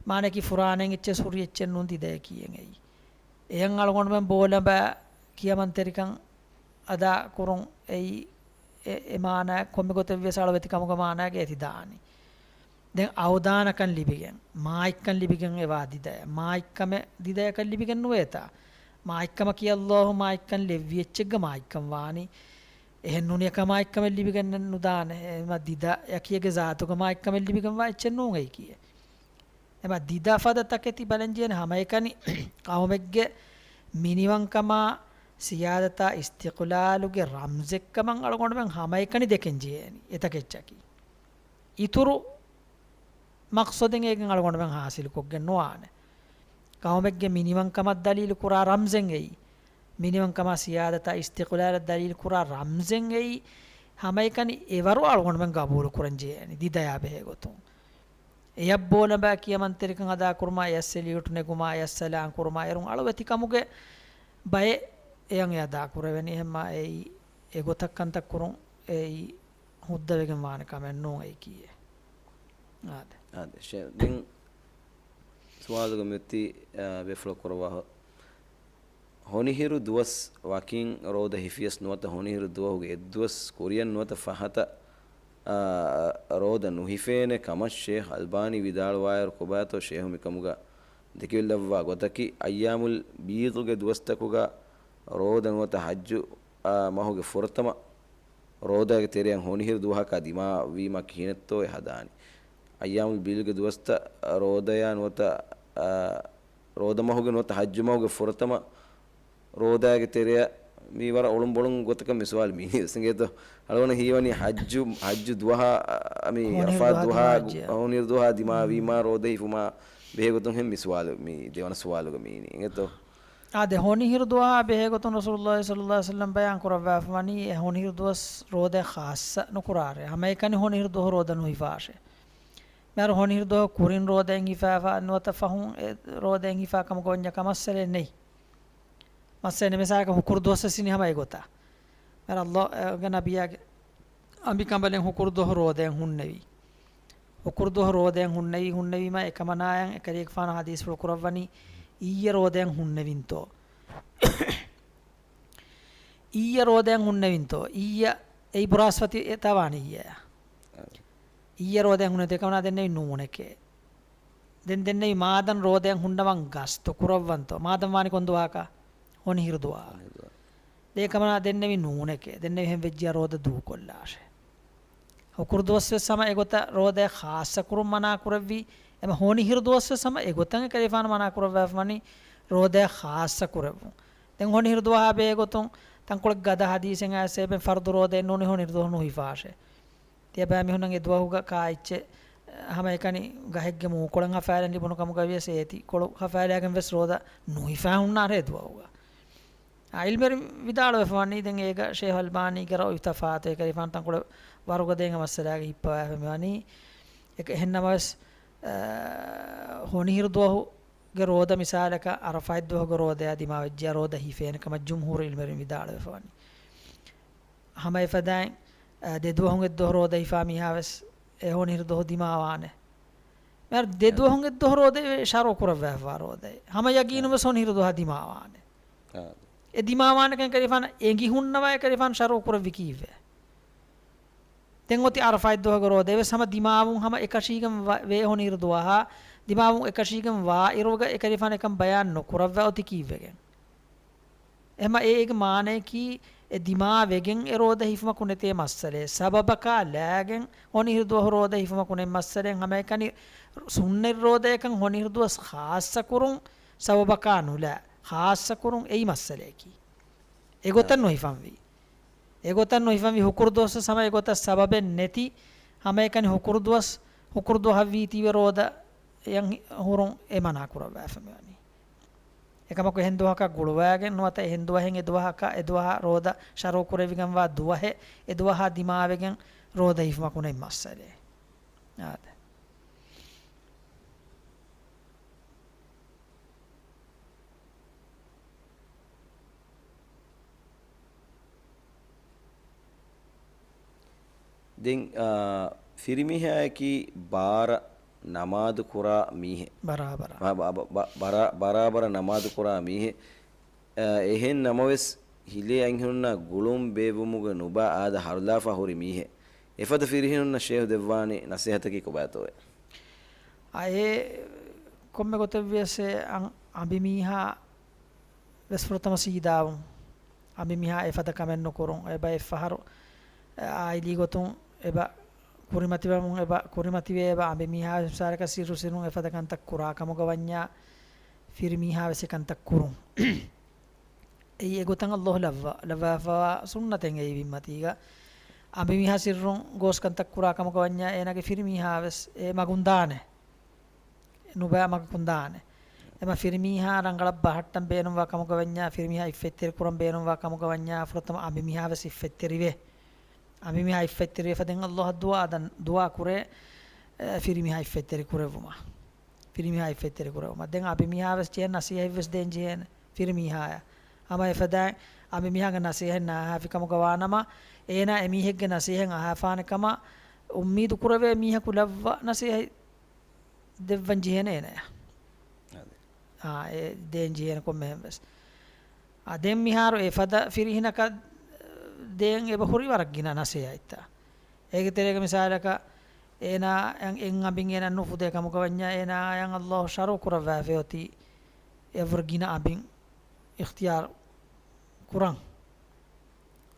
މާނައަކީ ފުރާނައިން އެއްޗެއް ހުރި އެއްޗެއް ނޫން ދިދަޔަކީ އެއީ. އެޔަށް އަޅުގަނޑުމެން ބޯލަނބަ ކިޔަމަންތެރިކަން އަދާ ކުރުން އެއީ، އެ، އެ މާނަ ކޮންމެ ގޮތެއް ވިޔަސް އަޅުވެތި ކަމުގެ މާނައިގައި އެތި ދާނީ. ދެން އަވުދާނަކަން ލިބިގެން، މާތްކަން ލިބިގެން އެވާ ދިދަޔަށް. މާތްކަމެއް ދިދަޔަކަށް ލިބިގެން ނުވޭތާ؟ މާތްކަމަކީ ﷲ މާތްކަން ލެއްވި އެއްޗެއްގަ މާތްކަން ވާނީ. އެހެން ނޫނީ އެކަ މާތްކަމެއް ލިބިގެން ނުދާނެ. އެ މަ ދިދަޔަކީ އޭގެ ޒާތުގަ މާތްކަމެއް ލިބިގެންވާ އެއްޗެއް ނޫން އެއީކީ. އެމަ ދިދަ ފަދަ ތަކެތި ބަލަންޖެހޭނެ ހަމައެކަނި ޤައުމެއްގެ މިނިވަންކަމާ ސިޔާދަތާ އިސްތިޤްލާލުގެ ރަމްޒެއްކަމަށް އަޅުގަނޑުމެން ހަމައެކަނި ދެކެން ޖެހޭނީ އެތަކެއްޗަކީ. އިތުރު މަޤްޞަދެއް އޭގެން އަޅުގަނޑުމެން ޙާޞިލުކޮށްގެން ނުވާނެ. ޤައުމެއްގެ މިނިވަންކަމަށް ދަލީލު ކުރާ ރަމްޒެއް އެއީ. މިނިވަންކަމާ ސިޔާދަތާ އިސްތިޤްލާލަށް ދަލީލު ކުރާ ރަމްޒެއް އެއީ. ހަމައެކަނި އެވަރު އަޅުގަނޑުމެން ގަބޫލު ކުރަން ޖެހޭނީ ދިދަޔާ ބެހޭ ގޮތުން. އެޔަށް ބޯލަނބާ ކިޔަމަންތެރިކަން އަދާކުރުމާ، އެޔަށް ސެލިއުޓް ނެގުމާ، އެޔަށް ސަލާން ކުރުމާ އޭރުން އަޅުވެތިކަމުގެ ބައެއް އެޔަށް އެ އަދާކުރެވެނީ. އެހެންމާ އެއީ އެގޮތަށް ކަންތައް ކުރުން އެއީ ހުއްދަވެގެން ވާނެ ކަމެއް ނޫން އެއީކީއެއް. އާދެ. އާދެ. ޝޭ، ދެން ސުވާލުގަ މިއޮތީ، އާ، ބޭފުޅަށް ކުރައްވާ ހޮ-، ހޮނިހިރު ދުވަސް ވަކިން ރޯދަ ހިފިޔަސް ނުވަތަ ހޮނިހިރު ދުވަހުގެ އެއްދުވަސް ކުރިޔަށް ނުވަތަ ފަހަތަށް، އާ، ރޯދަ ނުހިފޭނެ ކަމަށް ޝޭޚް އަލްބާނީ ވިދާޅުވާއިރު ކޮބާތޯ ޝޭޚު މިކަމުގަ ދެކެވިލައްވާ ގޮތަކީ، އައްޔާމުލް ބީޟުގެ ދުވަސްތަކުގަ ރޯދަ ނުވަތަ ޙައްޖު، އާ، މަހުގެ ފުރަތަމަ ރޯދާގެ ތެރެއަށް ހޮނިހިރު ދުވަހަކާ ދިމާވީމާ ކިހިނެއްތޯ އެ ހަދާނީ. އައްޔާމުލް ބީޟުގެ ދުވަސްތައް ރޯދަޔާ ނުވަތަ، އާ، ރޯދަ މަހުގެ ނުވަތަ ޙައްޖު މަހުގެ ފުރަތަމަ ރޯދާގެ ތެރެއަށް މީ ވަރަށް އޮޅުން ބޮޅުން ގޮތަކަށް މި ސުވާލު މީނީ ވެސް އިނގޭތޯ. އަޅުގަނޑަށް ހީވަނީ ޙައްޖު، ޙައްޖު ދުވަހާ، އަ، މި ހޮނިހިރު ޢަރަފާތް ދުވަހާ ދުވަހާ، ދިމާވިއްޖެ. ހޮނިހިރު ދުވަހާ ދިމާވީމާ ރޯދަ ހިފުމާ ބެހޭ ގޮތުން ހެން މި ސުވާލު، މި ދެވަނަ ސުވާލުގަ މީނީ އިނގޭތޯ. އާދެ، ހޮނިހިރު ދުވަހާ ބެހޭގޮތުން ރަސޫލުﷲ ޞައްލަﷲ ޢަލައިހި ވަސައްލަމް ބަޔާން ކުރައްވާފަވަނީ، އެ ހޮނިހިރު ދުވަސް ރޯދައަށް ޚާއްޞަ ނުކުރާށޭ. ހަމައެކަނި ހޮނިހިރު ދުވަހު ރޯދަ ނުހިފާށޭ. މިހާރު ހޮނިހިރު ދުވަހު ކުރިން ރޯދައިން ހިފާފަ، ނުވަތަ ފަހުން އެ ރޯދައިން ހިފާ ކަމުގަ އޮންޏަކާ މައްސަލައެއް ނެތް. މައްސަލައެއް ނެތް. މިސާލަކަށް ހުކުރު ދުވަސް ވެސް އިނީ ހަމަ އެގޮތަށް. މިހާރު ﷲ ގެ ނަބިއްޔާގެ އަނބިކަނބަލެއް ހުކުރު ދުވަހު ރޯދައިން ހުންނެވި. ހުކުރު ދުވަހު ރޯދައިން ހުންނެވި، ހުންނެވީމަ އެކަމަނާޔަށް އެކަލޭގެފާނު ޙަދީޘްފުޅު ކުރައްވަނީ، އިއްޔެ ރޯދައިން ހުންނެވިންތޯ؟ އިއްޔެ ރޯދައިން ހުންނެވިންތޯ؟ އިއްޔެ އެއީ ބުރާސްފަތި އެތާ ވާނީ އިއްޔެއާ. އަ. އިއްޔެ ރޯދައިން ހުންނެވި އެކަމަނާ ދެންނެވި ނޫނެކޭ. ދެން ދެންނެވި މާދަން ރޯދައިން ހުންނަވަން ގަސްތު ކުރައްވަންތޯ؟ މާދަން ވާނީ ކޮން ދުވަހަކަށް؟ ހޮނިހިރު ދުވަހަށް. ހޮނިހިރު ދުވަހަށް. ދެ އެކަމަނާ ދެންނެވި ނޫނެކޭ. ދެންނެވި ހެން ވެއްޖިޔާ ރޯދަ ދޫކޮށްލާށޭ. ހުކުރު ދުވަސް ވެސް ހަމަ އެގޮތަށް ރޯދައަށް ޚާއްޞަ ކުރުން މަނާ ކުރެއްވީ. އެމަ ހޮނިހިރު ދުވަސް ވެސް ހަމަ އެގޮތަށް އެކަލޭގެފާނު މަނާ ކުރައްވާފަވަނީ ރޯދައަށް ޚާއްޞަ ކުރެއްވުން. ދެން ހޮނިހިރު ދުވަހާ ބެހޭގޮތުން ތަންކޮޅެއް ގަދަ ޙަދީޘެއް އައިސް އެބަ ފަރުޟު ރޯދައެއް ނޫނީ ހޮނިހިރު ދުވަހު ނުހިފާށޭ. ތިޔަބައިމީހުންނަށް އެ ދުވަހުގަ ކާއެއްޗެއް ހަމައެކަނި ގަހެއްގެ މޫކޮޅެއް ހަފާލަން ލިބުނު ކަމުގަ ވިޔަސް އޭތި ކޮޅު ހަފާލާގެން ވެސް ރޯދަ ނުހިފާ ހުންނާށޭ އެ ދުވަހުގަ. އާ، ޢިލްމުވެރިން ވިދާޅުވެފަ ވަނީ ދެން އޭގަ ޝޭޚް އަލްބާނީގެ ރައުޔު ތަފާތު އެކަލޭގެފާނު ތަންކޮޅެއް ވަރުގަދައިން މައްސަލާގެ ހިއްޕަވާފަ މިވަނީ. އެކަ-، އެހެން ނަމަވެސް، އާ، ހޮނިހިރު ދުވަހުގެ ރޯދަ މިސާލަކަށް އަރަފާތް ދުވަހުގެ ރޯދަޔާ ދިމާވެއްޖިޔާ ރޯދަ ހިފޭނެ ކަމަށް ޖުމްހޫރު ޢިލްމުވެރިން ވިދާޅުވެފަ ވަނީ. ހަމަ އެފަދައިން، އާ، ދެ ދުވަހުން އެއް ދުވަހު ރޯދަ ހިފާ މީހާވެސް އެ ހޮނިހިރު ދުވަހު ދިމާވާނެ. މިހާރު ދެ ދުވަހުން އެއް ދުވަހު ރޯދަ ޝަރުޢު ކުރައްވާފަވާ ރޯދައެއް. ހަމަ ޔަގީނުން ވެސް ހޮނިހިރު ދުވަހަށް ދިމާވާނެ. އެ ދިމާވާނެކަން އެކަލޭގެފާނަށް އެނގި ހުންނަވާ އެކަލޭގެފާނު ޝަރުޢު ކުރެއްވި ކީއްވެ؟ ދެން އޮތީ އަރަފާތް ދުވަހުގެ ރޯދަ. އެވެސް ހަމަ ދިމާވުން ހަމަ އެކަށީގެން ވަ-، ވޭ ހޮނިހިރު ދުވަހާ، ދިމާވުން އެކަށީގެން ވާއިރުގަ އެކަލޭގެފާނު އެކަން ބަޔާން ނުކުރައްވާ އޮތީ ކީއްވެގެން؟ އެހެމަ އޭގެ މާނައަކީ އެ ދިމާވެގެން އެ ރޯދަ ހިފުމަކު ނެތޭ މައްސަލައެއް. ސަބަބަކާ ލާގެން ހޮނިހިރު ދުވަހު ރޯދަ ހިފުމަކު ނެތް މައްސަލައެއް. ހަމައެކަނި ސުންނަތް ރޯދަޔަކަށް ހޮނިހިރު ދުވަސް ޚާއްޞަކުރުން ސަބަބަކާ ނުލާ، ޚާއްޞަކުރުން އެއީ މައްސަލައަކީ. އެގޮތަށް ނުހިފަންވީ. އެގޮތަށް ނުހިފަންވީ ހުކުރު ދުވަސް ހަމަ އެގޮތަށް ސަބަބެއް ނެތި، ހަމައެކަނި ހުކުރު ދުވަސް، ހުކުރު ދުވަހަށް ވީތީވެ ރޯދަ ޔަން ހި-، ހުރުން އެ މަނާ ކުރައްވާފަ މިވަނީ. އެކަމަކު އެހެން ދުވަހަކަށް ގުޅުވާގެން ނުވަތަ އެހެން ދުވަހެއް އެ ދުވަހަކަށް އެ ދުވަހަށް ރޯދަ ޝަރުޢު ކުރެވިގެންވާ ދުވަހެއް އެ ދުވަހާ ދިމާވެގެން ރޯދަ ހިފުމަކު ނެތް މައްސަލައެއް. އާދެ. ދެން، އާ، ފިރިމީހާއަކީ ބާރަ ނަމާދު ކުރާ މީހެއް. ބަރާބަރަށް. ބަ-، ބަ-، ބަ-، ބަ-، ބަރާ-، ބަރާބަރަށް ނަމާދު ކުރާ މީހެއް. އާ، އެހެން ނަމަވެސް، ހިލޭ އަންހެނުންނާ ގުޅުން ބޭއްވުމުގެ ނުބައި އާދަ ހަރުލާފަ ހުރި މީހެއް. އެފަދަ ފިރިހެނުންނަށް ޝޭހު ދެއްވާނެ ނަސޭހަތަކީ ކޮބާތޯއޭ؟ އާ، އެ ކޮންމެ ގޮތެއްވިޔަސް އެ އަން-، އަނބިމީހާ ވެސް ފުރަތަމަ ސީދާވުން. އަނބިމީހާ އެފަދަ ކަމެއް ނުކުރުން. އެބަ އެއްފަހަރު އާއިލީ ގޮތުން އެބަ ކުރިމަތިވަމުން އެބަ ކުރިމަތިވޭ އެބަ އަނބިމީހާ ވެސް މިސާލަކަށް ސިއްރު ސިއްރުން އެފަދަ ކަންތައް ކުރާ ކަމުގަ ވަންޏާ ފިރިމީހާ ވެސް އެ ކަންތައް ކުރުން. އެއީ އެގޮތަށް ﷲ ލައްވާ، ލައްވާފަވާ ސުންނަތެއް އެއީ ވިންމަތީގަ. އަނބިމީހާ ސިއްރުން ގޯސް ކަންތައް ކުރާ ކަމުގަ ވަންޏާ އޭނާގެ ފިރިމީހާ ވެސް އެ މަގުން ދާނެ. ނުބައި މަގަކުން ދާނެ. އެމަ ފިރިމީހާ ރަނގަޅަށް ބަހައްޓަން ބޭނުންވާ ކަމުގަ ވަންޏާ، ފިރިމީހާ އިއްފަތްތެރި ކުރަން ބޭނުންވާ ކަމުގަ ވަންޏާ، ފުރަތަމަ އަނބިމީހާ ވެސް އިއްފަތްތެރިވޭ. އަނބިމީހާ އިއްފަތްތެރިވެފަ ދެން ﷲ އަށް ދުޢާ ދަން، ދުޢާ ކުރޭ، އެ، ފިރިމީހާ އިއްފަތްތެރި ކުރެއްވުމަށް. ފިރިމީހާ އިއްފަތްތެރި ކުރެއްވުމަށް. ދެން އަނބިމީހާ ވެސް ޖެހޭނެ ނަސޭހަތް ވެސް ދޭން ޖެހޭނެ ފިރިމީހާޔަށް. ހަމަ އެފަދައިން އަނބިމީހާގެ ނަސޭހަތް ނާހާފި ކަމުގަ ވާނަމަ، އޭނާ އެމީހެއްގެ ނަސޭހަތް އަހާފާނެ ކަމަށް އުއްމީދު ކުރެވޭ މީހަކު ލައްވާ ނަސޭހަތް ދެއްވަން ޖެހޭނެ އޭނަޔަށް. އާ، އެ ދޭން ޖެހޭނެ ކޮންމެހެން ވެސް. އާ، ދެން މިހާރު އެ ފަދަ ފިރިހެނަކަށް ދޭން އެބަ ހުރި ވަރަށް ގިނަ ނަސޭހަތްތައް. އޭގެ ތެރޭގަ މިސާލަކަށް އޭނާ އެން އަނބިން އޭނަ ނުފުދޭ ކަމުގަ ވަންޏާ، އޭނާ އަނބިން ﷲ ޝަރުޢު ކުރައްވާފަ އޮތީ އެވަރު ގިނަ އަނބިން އިޚްތިޔާރު ކުރަން.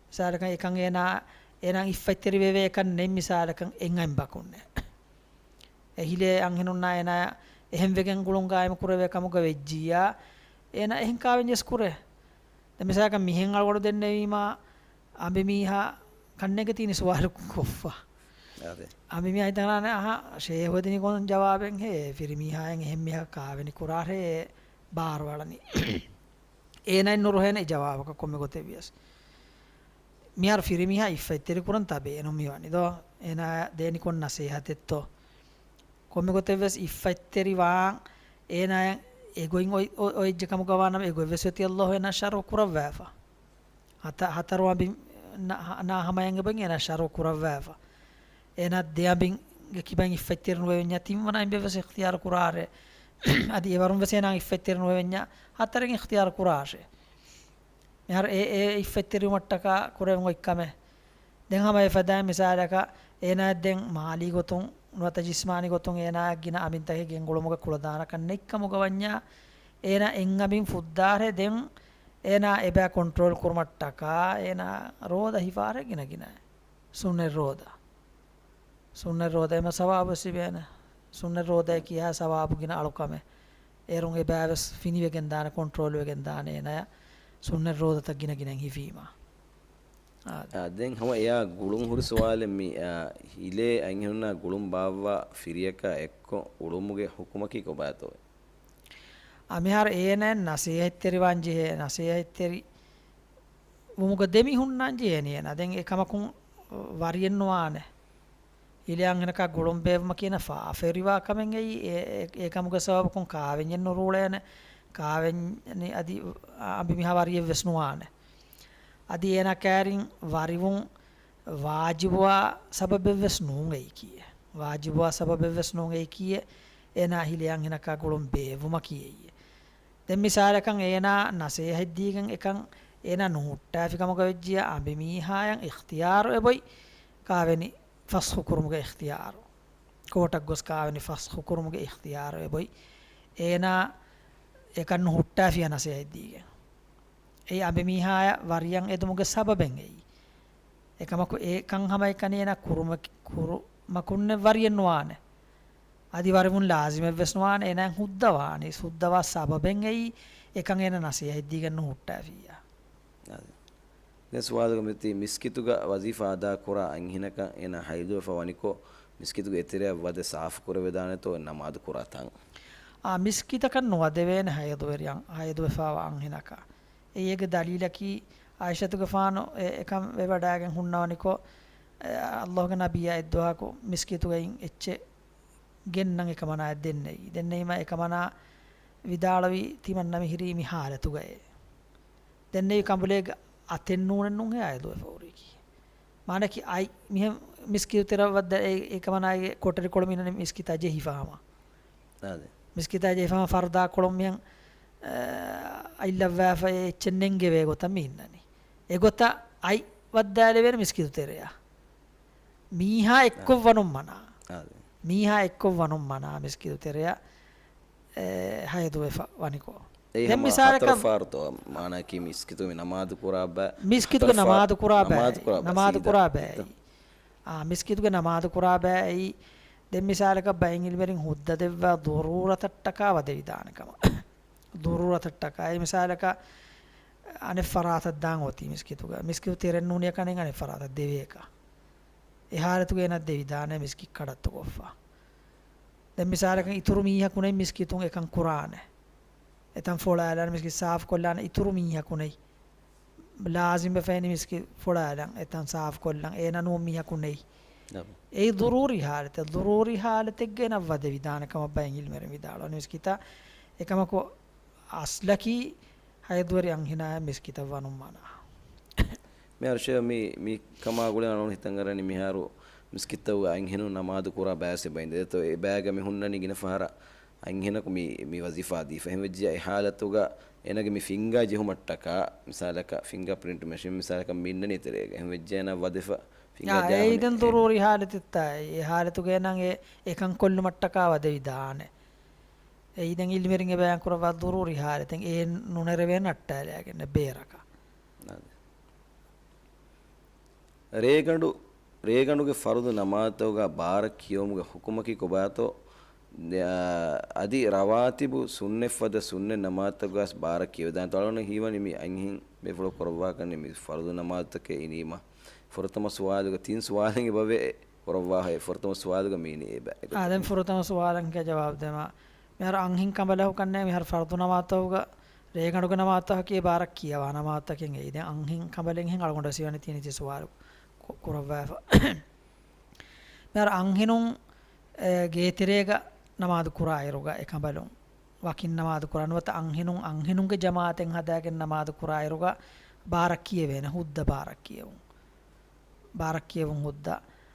މިސާލަކަށް އެކަން އޭނާ، އޭނާ އިއްފަތްތެރިވެވޭ އެކަން ނެތް މިސާލަކަށް އެއް އަނބަކުންނެ. އެ ހިލޭ އަންހެނުންނާ އޭނާ އެހެން ވެގެން ގުޅުން ގާއިމު ކުރެވޭ ކަމުގަ ވެއްޖިއްޔާ، އޭނާ އެހެން ކާވެންޏެސް ކުރޭ. ދެން މިސާލަކަށް މިހެން އަޅުގަނޑު ދެންނެވީމާ، އަނބިމީހާ ކަންނޭނގެ ތީނި ސުވާލު ކޮށްފަ. އާދެ. އަނބިމީހާ ހިތަށް އަރާނެ، އަހާ، ޝޭހު ދިނީ ކޮން ޖަވާބެއްހޭ؟ ފިރިމީހާއަށް އެހެން މީހަކަށް ކާވެނި ކުރާށޭ ބާރުއަޅަނީ. އޭނައެއް ނުރުހޭނެ އެ ޖަވާބަކަށް ކޮންމެ ގޮތެއް ވިޔަސް. މިހާރު ފިރިމީހާ އިއްފަތްތެރި ކުރަން ތާ ބޭނުން މިވަނީ ދޯ؟ އޭނާ ދޭނި ކޮން ނަސޭހަތެއްތޯ؟ ކޮންމެ ގޮތެއް ވެސް އިއްފަތްތެރި ވާން އޭނާއަށް އެގޮތް އޮތް-، އޮ-، އޮތްޖެ ކަމުގަ ވާނަމަ، އެގޮތް ވެސް އޮތީ ﷲ އޭނާ ޝަރުޢު ކުރައްވާފަ. ހަތަ-، ހަތަރު އަނބިން ނަ-، ނާ ހަމަޔަށް އެބަ އޭނާ ޝަރުޢު ކުރައްވާފަ. އޭނާ ދެ އަނބިންގެ ކިބައިން އިއްފަތްތެރި ނުވެވެންޏާ ތިންވަނަ އަނބެއް ވެސް އިޚްތިޔާރު ކުރާށޭ. އަދި އެވަރުން ވެސް އޭނާ އިއްފަތްތެރި ނުވެވެންޏާ ހަތަރެއް އިޚްތިޔާރު ކުރާށޭ. މިހާރު އެ، އެ އިއްފަތްތެރިވުމަށްޓަކާ ކުރެވެން އޮތް ކަމެއް. ދެން ހަމަ އެފަދައިން މިސާލަކަށް އޭނާއަށް ދެން މާލީ ގޮތުން ނުވަތަ ޖިސްމާނީ ގޮތުން އޭނާއަށް ގިނަ އަނބިންތަކެއް ގެންގުޅުމުގެ ކުޅަދާނަކަން ނެތްކަމުގަ ވަންޏާ، އޭނާ އެއް އަނބިން ފުއްދާށޭ ދެން އޭނާ އެބަ ކޮންޓްރޯލް ކުރުމަށްޓަކާ އޭނާ ރޯދަ ހިފާށޭ ގިނަ ގިނައިން. ސުންނަތް ރޯދަ. ސުންނަތް ރޯދަ އެމަ ސަވާބު ވެސް ލިބޭނެ. ސުންނަތް ރޯދައަކީ ހާ ސަވާބު ގިނަ އަޅުކަމެއް. އޭރުން އެބައި ވެސް ފިނިވެގެން ދާނެ، ކޮންޓްރޯލް ވެގެން ދާނެ އޭނާޔަށް ސުންނަތް ރޯދަތައް ގިނަ ގިނައިން ހިފީމާ. އާ. އާ، ދެން ހަމަ އެއާ ގުޅުން ހުރި ސުވާލެއް މި، އާ، ހިލޭ އަންހެނުންނާ ގުޅުން ބާއްވާ ފިރިޔަކާ އެއްކޮށް އުޅުމުގެ ޙުކުމަކީ ކޮބާތޯއޭ؟ އާ، މިހާރު އޭނައަށް ނަސޭހަތްތެރިވާން ޖެހޭ، ނަސޭހަތްތެރި ވުމުގަ ދެމި ހުންނާން ޖެހޭނީ އޭނާ. ދެން އެ ކަމަކުން ވަރިއެއް ނުވާނެ. ހިލޭ އަންހެނަކާ ގުޅުން ބޭއްވުމަކީ އޭނަ ފާފަވެރިވާ ކަމެއް އެއީ. އެ، އެ، އެ ކަމުގެ ސަބަބަކުން ކާވެންޏެއް ނުރޫޅޭނެ. ކާވެންޏެއް އަދި އަނބިމީހާ ވަރިއެއް ވެސް ނުވާނެ. އަދި އޭނާ ކައިރިން ވަރިވުން ވާޖިބުވާ ސަބަބެއް ވެސް ނޫން އެއީކީއެއް. ވާޖިބުވާ ސަބަބެއް ވެސް ނޫން އެއީކީއެއް. އޭނާ ހިލޭ އަންހެނަކާ ގުޅުން ބޭއްވުމަކީ އެއީ. ދެން މިސާލަކަށް އޭނާ ނަސޭހަތް ދީގެން އެކަން އޭނާ ނުހުއްޓާފި ކަމުގަ ވެއްޖިޔާ އަނބިމީހާޔަށް އިޚްތިޔާރު އެބޮތް ކާވެނި ފަސްޚު ކުރުމުގެ އިޚްތިޔާރު. ކޯޓަށް ގޮސް ކާވެނި ފަސްޚު ކުރުމުގެ އިޚްތިޔާރު އެބޮތް. އޭނާ އެކަން ނުހުއްޓާފިޔާ ނަސޭހަތް ދީގެން. އެއީ އަނބިމީހާޔަށް ވަރިއަށް އެދުމުގެ ސަބަބެއް އެއީ. އެކަމަކު އެ ކަން ހަމައެކަނި އޭނާ ކުރުމަކި-، ކުރުމަކުންނެއް ވަރިއެއް ނުވާނެ. އަދި ވަރިވުން ލާޒިމެއް ވެސް ނުވާނެ. އޭނާ ހުއްދަ ވާނީ. ހުއްދަވާ ސަބަބެއް އެއީ އެކަން އޭނާ ނަސޭހަތް ދީގެން ނުހުއްޓާފިއްޔާ. އާދެ. ދެން ސުވާލުގަ މިއޮތީ މިސްކިތުގަ ވަޒީފާ އަދާކުރާ އަންހެނަކަށް އޭނާ ހައިލުވެފަ ވަނިކޮށް، މިސްކިތުގެ އެތެރެއަށް ވަދެ ސާފުކުރެވިދާނެތޯ ނަމާދު ކުރާ ތަން؟ އާ، މިސްކިތަކަށް ނުވަދެވޭނެ ހައިލުވެރި އަން-، ހައިލުވެފާވާ އަންހެނަކަށް. އެއީ އޭގެ ދަލީލަކީ، އާއިޝަތުގެފާނު އެ-، އެކަން ވެވަޑައިގެން ހުންނަވަނިކޮށް، އެ، ﷲގެ ނަބިއްޔާ އެއްދުވަހަކު މިސްކިތުގައި އެއްޗެއް ގެންނަން އެކަމަނާއަށް ދެންނެވި. ދެންނެވީމަ އެކަމަނާ ވިދާޅުވީ ތިމަންނަ މިހިރީ މި ހާލަތުގައޭ. ދެންނެވި ކަނބުލޭގެ އަތެއް ނޫނެއް ނޫންހޭ ހައިލުވެފަ ހުރީކީ. މާނައަކީ އަތް މިހެން މިސްކިތު ތެރެއަށް ވައްދާ އެ-، އެކަމަނާގެ ކޮޓަރިކޮޅު މިނަނީ މިސްކިތާ ޖެހިފަ ހަމަ. އާދެ. މިސްކިތާ ޖެހިފަ ހަމަ ފަރުދާ ކޮޅުން މިހެން، އަ، އަތްލައްވާފަ އެ އެއްޗެއް ނެންގެވޭ ގޮތަށް މި އިންނަނީ. އެގޮތަށް އަތް ވައްދާލެވޭނެ މިސްކިތު ތެރެއަށް. މީހާ އެއްކޮށް ވަނުން މަނާ. އާދެ. މީހާ އެއްކޮށް ވަނުން މަނާ މިސްކިތު ތެރެއަށް، އެ، ހައިދުވެފަ ވަނިކޮށް. އެއީ ދެން ހަމަ މިސާލަކަށް ހަތަރު ފާރުތޯ؟ މާނައަކީ މިސްކިތު މި ނަމާދު ކުރާ ބައި، މިސްކިތުގެ ހަތަރު ފާރު ނަމާދު ކުރާ ބައި، ނަމާދު ކުރާ ބައި، ނަމާދު ސީދާ. ކުރާ ބައި. އާ، މިސްކިތުގެ ނަމާދު ކުރާ ބައި. ދެން މިސާލަކަށް ބައެއް އިލްމުވެރިން ހުއްދަ ދެއްވާ ޟުރޫރަތަށްޓަކާ ވަދެވިދާނެ ކަމަށް. ޟުރޫރަތަށްޓަކާ. އެ މިސާލަކަށް އަނެއް ފަރާތަށް ދާން އޮތީ މިސްކިތުގަ. މިސްކިތު ތެރެއް ނޫނިއްޔާ ކަންނޭނގެ އަނެއް ފަރާތަށް ދެވޭކަށް. އެ ހާލަތުގަ އޭނަ ދެވިދާނެ މިސްކިތް ކަޑައްތުކޮށްފަ. ދެން މިސާލަކަށް އިތުރު މީހަކު ނެތް މިސްކިތުން އެކަން ކުރާނެ. އެތަން ފޮޅާލާނެ މިސްކިތް ސާފުކޮށްލާނެ އިތުރު މީހަކު ނެތް. ލާޒިމްވެފައިނީ މިސްކިތް ފޮޅާލަން، އެތަން ސާފުކޮށްލަން، އޭނަ ނޫން މީހަކު ނެތް. އެއީ ޟުރޫރީ ހާލަތެއް. ޟުރޫރީ ހާލަތެއްގައި އޭނަ ވަދެވިދާނެ ކަމަށް ބައެއް އިލްމުވެރިން ވިދާޅުވަނީ މިސްކިތަށް. އެކަމަކު އަސްލަކީ ހައިދުވެރި އަންހެނާއަށް މިސްކިތަށް ވަނުން މަނާ. މިހާރު ޝޭހް މި، މި ކަމާ ގުޅިގެން އަޅުގަނޑު ހިތަށް އަރަނީ މިހާރު މިސްކިތްތަކުގަ އަންހެނުން ނަމާދު ކުރާ ބައެއް ބައިން ދެއްތޯ އެ ބައިގަ މި ހުންނަނީ ގިނަ ފަހަރަށް އަންހެނަކު މި، މި ވަޒީފާ ދީފަ. އެހެން ވެއްޖިއްޔާ އެ ހާލަތުގަ އޭނަގެ މި ފިންގާ ޖެހުމަށްޓަކާ، މިސާލަކަށް ފިންގާ ޕްރިންޓް މެޝިން މިސާލަކަށް މި އިންނަނީ ތެރޭގަ. އެހެން ވެއްޖެއްޔާ އޭނަ ވަދެފަ ފިންގާ އާ، އެއީ ޖާހަނި ދެން އެ ޟުރޫރީ ހާލަތެއްތާ. އެ ހާލަތުގައި އޭނަ އެ، އެކަން ކޮށްލުމަށްޓަކާ ވަދެވިދާނެ. އެއީ ދެން އިލްމުވެރިން އެ ބަޔާން ކުރައްވާ ޟުރޫރީ ހާލަތެއް. އެ ނުނެރެވޭނެ އައްޓާލާގެން ބޭރަކަށް. އާދެ. ރޭގަނޑު، ރޭގަނޑުގެ ފަރުޟު ނަމާދުތަކުގަ ބާރަށް ކިޔެވުމުގެ ޙުކުމަކީ ކޮބާތޯ؟ ދެ-، އާ، އަދި ރަވާތިބު ސުންނަތްފަދަ ސުންނަތް ނަމާދުތަކުގަސް ބާރަށް ކިޔެވިދާނެތޯ؟ އަޅުގަނޑަށް ހީވަނީ މި އަންހެން ބޭފުޅަކު ކުރައްވާކަންނޭ މި ފަރުޟު ނަމާދުތަކެއް އިނީމަ. ފުރަތަމަ ސުވާލުގަ ތިން ސުވާލެއް އެބަވޭ ކުރައްވާފައި. ފުރަތަމަ ސުވާލުގަ މީނީ އެބަ. އާ، ދެން ފުރަތަމަ ސުވާލަކަށް ޖަވާބު ދެމަ. މިހާރު އަންހެން ކަނބަލަކު ކަންނޭ މިހާރު ފަރުޟު ނަމާދުތަކުގަ ރޭގަނޑުގެ ނަމާދުތަކަކީ ބާރަށް ކިޔަވާ ނަމާދުތަކެއް އެއީ. ދެން އަންހެން ކަނބަލެއްހެން އަޅުގަނޑު ވެސް ހީވަނީ ތިނެތި ސުވާލު ކު-، ކުރައްވާފަ. މިހާރު އަންހެނުން، އެ، ގޭތެރޭގަ ނަމާދު ކުރާއިރުގަ އެ ކަނބަލުން ވަކިން ނަމާދު ކުރާ ނުވަތަ އަންހެނުން، އަންހެނުންގެ ޖަމާޢަތެއް ހަދާގެން ނަމާދު ކުރާއިރުގަ ބާރަށް ކިޔެވޭނެ ހުއްދަ ބާރަށް ކިޔެވުން. ބާރަށް ކިޔެވުން ހުއްދަ.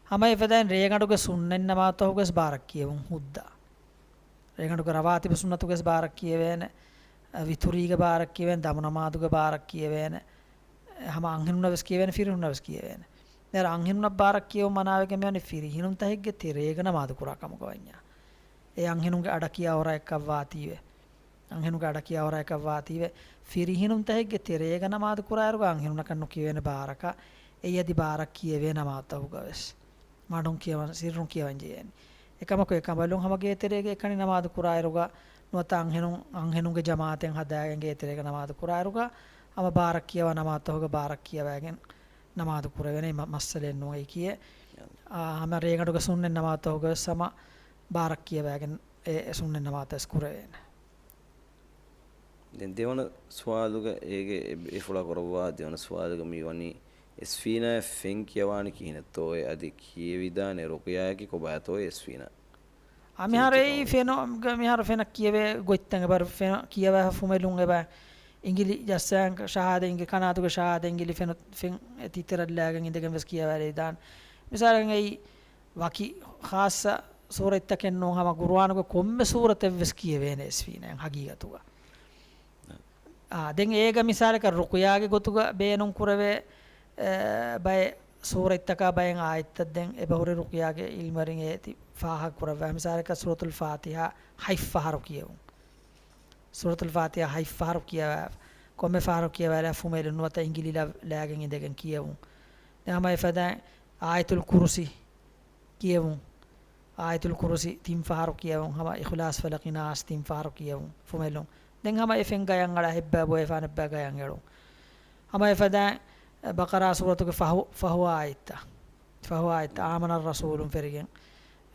ހަމަ އެފަދައިން ރޭގަނޑުގެ ސުންނަތް ނަމާދުތަކުގަސް ބާރަށް ކިޔެވުން ހުއްދަ. ރޭގަނޑުގެ ރަވާތިބު ސުންނަތުގަސް ބާރަށް ކިޔެވޭނެ. ވިތުރީގެ ބާރަށް ކިޔެވޭނެ، ދަމު ނަމާދުގެ ބާރަށް ކިޔެވޭނެ. ހަމަ އަންހެނުންނަށް ވެސް ކިޔެވޭނެ، ފިރިހެނުންނަށް ވެސް ކިޔެވޭނެ. ދެން އަންހެނުންނަށް ބާރަށް ކިޔެވުން މަނާވެގެން މިވަނީ ފިރިހެނުންތަކެއްގެ ތެރޭގަ ނަމާދު ކުރާ ކަމުގަ ވަންޏާ. އެ އަންހެނުންގެ އަޑަކިޔާ އޮރައެއްކަށް ވާތީވެ. އަންހެނުންގެ އަޑަކިޔާ އޮރައެކަށް ވާތީވެ، ފިރިހެނުންތަކެއްގެ ތެރޭގަ ނަމާދު ކުރާއިރުގަ އަންހެނުންނަކަށް ނުކިޔެވޭނެ ބާރަކަށް، އެއީ އަދި ބާރަށް ކިޔެވޭ ނަމާދުތަކުގަ ވެސް. މަޑުން ކިޔަވަން، ސިއްރުން ކިޔަވަން ޖެހޭނެ. އެކަމަކު އެކަނބަލުން ހަމަ ގޭތެރޭގަ އެކަނި ނަމާދު ކުރާއިރުގަ ނުވަތަ އަންހެނުން، އަންހެނުންގެ ޖަމާޢަތެއް ހަދާގެން ގޭތެރޭގަ ނަމާދު ކުރާއިރުގަ ހަމަ ބާރަށް ކިޔަވާ ނަމާދުތަކުގަ ބާރަށް ކިޔަވައިގެން ނަމާދު ކުރެވޭނެ. މަ-، މައްސަލައެއް ނޫން އެއީކީއެއް. އާ، ހަމަ ރޭގަނޑުގެ ސުންނަތް ނަމާދުތަކުގަ ވެސް ހަމަ ބާރަށް ކިޔަވައިގެން އެ، އެ ސުންނަތް ނަމާދުތައް ވެސް ކުރެވޭނެ. ދެން ދެވަނަ ސުވާލުގަ އޭގެ އެ، އެފުޅާ ކުރައްވާ ދެވަނަ ސުވާލުގަ މި ވަނީ އެސްފީނާއަށް ފެން ކިޔަވާނީ ކިހިނެއްތޯއޭ؟ އަދި ކިޔެވިދާނެ ރުޤްޔާއަކީ ކޮބާތޯއޭ އެސްފީނާ؟ އާ، މިހާރު އެއީ ފެނު، މިހާރު ފެނަށް ކިޔެވޭ ގޮތްތައް އެބަ ފެނަށް ކިޔަވާ ފުމެލުން އެބަ އިނގިލި ޖައްސާ ޝަހާދަ އިނގި ކަނާތުގެ ޝަހާދަ އިނގިލި ފެނު، ފެން ތިތަރަށް ލާގެން އިނދެގެން ވެސް ކިޔަވާލެވިދާނެ. މިސާލަކަށް އެއީ ވަކި ޚާއްޞަ ސޫރަތްތަކެއް ނޫން، ހަމަ ގުރުއާނުގެ ކޮންމެ ސޫރަތެއް ވެސް ކިޔެވޭނެ އެސްފީނާއިން ހަގީގަތުގަ. އާ، ދެން އޭގަ މިސާލަކަށް ރުޤްޔާގެ ގޮތުގަ ބޭނުން ކުރެވޭ، އެ، ބައެއް ސޫރަތްތަކާ ބައެއް އާޔަތްތައް ދެން އެބަހުރި ރުޤްޔާގެ އިލްމުވެރިން އޭތި ފާހަގަ ކުރައްވާ. މިސާލަކަށް ސޫރަތުލް ފާތިޙާ ހަތް ފަހަރު ކިޔެވުން. ސޫރަތުލް ފާތިޙާ ހަތް ފަހަރު ކިޔަވާ، ކޮންމެ ފަހަރު ކިޔަވާލާ ފުމެލުން ނުވަތަ އިނގިލި ލަ-، ލާގެން އިނދެގެން ކިޔެވުން. ދެން ހަމަ އެފަދައިން އާޔަތުލް ކުރުސި ކިޔެވުން. އާޔަތުލް ކުރުސި ތިން ފަހަރު ކިޔެވުން. ހަމަ އިޚްލާޞް، ފަލަޤި، ނާސް ތިން ފަހަރު ކިޔެވުން. ފުމެލުން. ދެން ހަމަ އެ ފެން ގަޔަށް އަޅާ ހެއްބަ ބޮއެފާނެއްބަ ގަޔަށް އެޅުން. ހަމަ އެފަދައިން ބަޤަރާ ސޫރަތުގެ ފަހު، ފަހު އާޔަތްތައް. ފަހު އާޔަތްތައް އާމަނަ ރަސޫލުން ފެރިގެން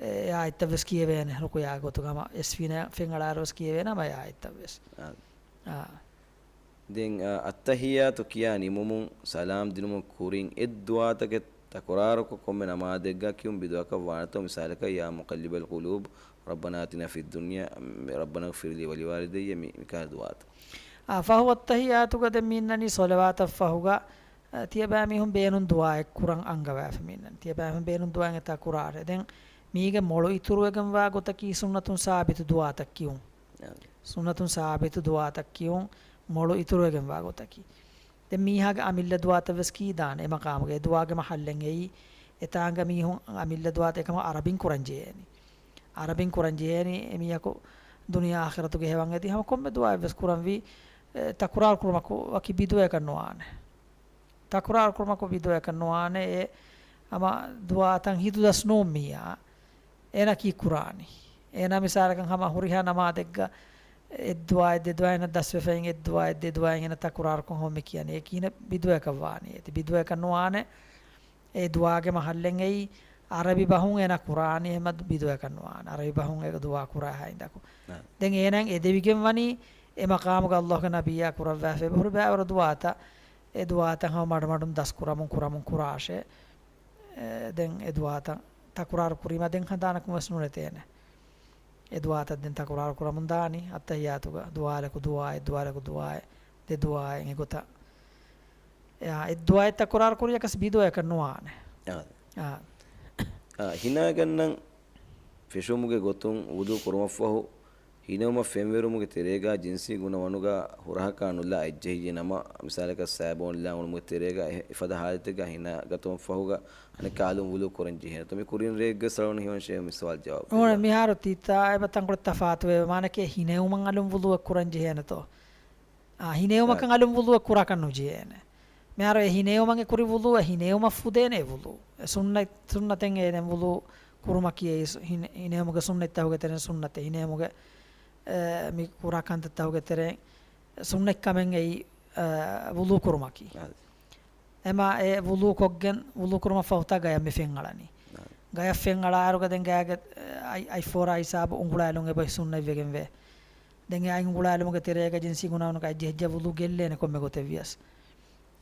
އެ އާޔަތްތައް ވެސް ކިޔެވޭނެ. ރުޤްޔާ ގޮތުގަ ހަމަ އެސްފީނާ ފެން އަޅާއިރު ވެސް ކިޔެވޭނެ ހަމަ އެ އާޔަތްތައް ވެސް. އާ. އާ. ދެން، އަ، އައްތަޙިއްޔާތު ކިޔާ ނިމުމުން ސަލާމް ދިނުމުން ކުރިން އެއް ދުޢާތަކެއް ތަކުރާރުކޮށް ކޮންމެ ނަމާދެއްގަ ކިޔުން ބިދުޢަކަށް ވާނެތޯ؟ މިސާލަކަށް، يا مقلب القلوب، ربنا آتنا في الدنيا، ربنا اغفر لي ولوالدي، މި، މިކަހަލަ ދުޢާތައް. އާ، ފަހު އައްތަޙިއްޔާތުގަ ދެން މި އިންނަނީ ޞަލަވާތަށް ފަހުގަ، އަ، ތިޔަބައިމީހުން ބޭނުން ދުޢާއެއް ކުރަން އަންގަވާފަ މި އިންނަނީ. ތިޔަބައިމީހުން ބޭނުން ދުޢާއެއް ތަކުރާރެއް. ދެން މީގެ މޮޅު އިތުރުވެގެންވާ ގޮތަކީ ސުންނަތުން ސާބިތު ދުޢާތައް ކިޔުން. އާ. ސުންނަތުން ސާބިތު ދުޢާތައް ކިޔުން މޮޅު އިތުރުވެގެންވާ ގޮތަކީ. ދެން މީހާގެ އަމިއްލަ ދުޢާތައް ވެސް ކީދާނެ އެ މަޤާމުގަ. އެ ދުޢާގެ މަޙައްލެއް އެއީ، އެތާނގަ މީހުން އަމިއްލަ ދުޢާތައް އެކަމަށް ޢަރަބިން ކުރަން ޖެހޭނީ. ޢަރަބިން ކުރަން ޖެހޭނީ އެ މީހަކު ދުނިޔެ އާޚިރަތުގެ ހެވަން އެދި ހަމަ ކޮންމެ ދުޢާއެއް ވެސް ކުރަންވީ، އެ، ތަކުރާރު ކުރުމަކު ވަކި ބިދުޢައެއް ނުވާނެ. ތަކުރާރު ކުރުމަކު ބިދުޢައެއް ނުވާނެ. އެ ހަމަ ދުޢާތައް ހިތުދަސް ނޫން މީއާ. އޭނަ ކީ ކުރާނީ. އޭނަ މިސާލަކަށް ހަމަ ހުރިހާ ނަމާދެއްގަ އެއްދުޢާއެއް ދެދުޢާއެއް އޭނަ ދަސްވެފައިން އެއްދުޢާއެއް ދެދުޢާއެއް އޭނަ ތަކުރާރުކޮށް ހަމަ މި ކިޔަނީ. އެ ކިހިނެއް ބިދުޢައަކަށް ވާނީ. އޭތި ބިދުޢައަކަށް ނުވާނެ. އެ ދުޢާގެ މަޙައްލެއް އެއީ ޢަރަބި ބަހުން އޭނަ ކުރާނީ އެހެން ބިދުޢައަކަށް ނުވާނެ. ޢަރަބި ބަހުން އެ ދުޢާ ކުރާ ހިނދަކު. އަ. ދެން އޭނަ އެދެވިގެން ވަނީ އެ މަޤާމުގަ ﷲގެ ނަބިއްޔާ ކުރައްވާފަ އެބަހުރި ބައިވަރު ދުޢާތައް. އެ ދުޢާތައް ހަމަ މަޑުމަޑުން ދަސްކުރަމުން ކުރަމުން ކުރާށޭ. އެ، ދެން އެ ދުޢާތައް ތަކުރާރު ކުރީމަ ދެން ހަނދާނަކުން ވެސް ނުނެތޭނެ. އެ ދުޢާތައް ދެން ތަކުރާރު ކުރަމުން ދާނީ. އައްތަޙިއްޔާތުގަ ދުޢާއަކު ދުޢާ، އެއް ދުޢާއަކު ދުޢާ، ދެ ދުޢާއެއް އެގޮތަށް. އެ، އާ، އެއް ދުޢާއެއް ތަކުރާރު ކުރިޔަކަސް ބިދުޢައަކަށް ނުވާނެ. އާ. އާ. އާ، ހިނާގަންނަން ފެށުމުގެ ގޮތުން ވުޟޫ ކުރުމަށްފަހު، ހިނެވުމަށް ފެންވެރުމުގެ ތެރޭގަ ޖިންސީ ގުނަވަނުގަ ހުރަހަކާ ނުލާ އެއްޖެހިއްޔެ ނަމަ، މިސާލަކަށް ސާބޯން ލާ އުޅުމުގެ ތެރޭގަ އެ-، އެފަދަ ހާލަތެއްގަ ހިނާ ގަތުމަށްފަހުގަ އަނެއްކާ އަލުން ވުޟޫ ކުރަން ޖެހޭނެތޯ؟ މި ކުރިން ރެއެއްގަ ސަޅުން ހިމަން ޝޭ މި ސުވާލު ޖަވާބު އޯން ދެއްވާ. މިހާރު ތިތާ އެބަ ތަންކޮޅެއް ތަފާތުވެ މާނަކޭ ހިނެވުމަށް އަލުން ވުޟޫއެއް ކުރަން ޖެހޭނެތޯ؟ އާ، ހިނެވުމަކަށް އަ. އަލުން ވުޟޫއެއް ކުރާކަށް ނުޖެހޭނެ. މިހާރު އެ ހިނެވުމަށް އެ ކުރި ވުޟޫ، އެ ހިނެވުމަށް ފުދޭނެ އެ ވުޟޫ. އެ ސުންނަތް، ސުންނަތެއް އޭ ދެން ވުޟޫ ކުރުމަކީ އެ ސު-، ހިނެ-، ހިނެވުމުގެ ސުންނަތްތަހުގެ ތެރެއިން ސުންނަތެއް. ހިނެވުމުގެ، އެ، މި ކުރާ ކަންތައްތަހުގެ ތެރެއިން ސުންނަތް ކަމެއް އެއީ، އެ، ވުޟޫ ކުރުމަކީ. އާ. އެމާ އެ ވުޟޫ ކޮށްގެން، ވުޟޫ ކުރުމަށް ފަހުތާ ގަޔަށް މި ފެން އަޅަނީ. އާ. ގަޔަށް ފެން އަޅާއިރުގަ ދެން ގަޔަގެ، އެ، އަތް، އަތްފޯރާ ހިސާބު އުނގުޅާލުން އެބަ ސުންނަތް ވެގެންވޭ. ދެން އެ އަތް އުނގުޅާލުމުގެ ތެރޭގަ ޖިންސީ ގުނަވަނުގަ އެއްޖެހިއްޖެ ވުޟޫ ގެއްލޭނެ ކޮންމެ ގޮތެއް ވިޔަސް.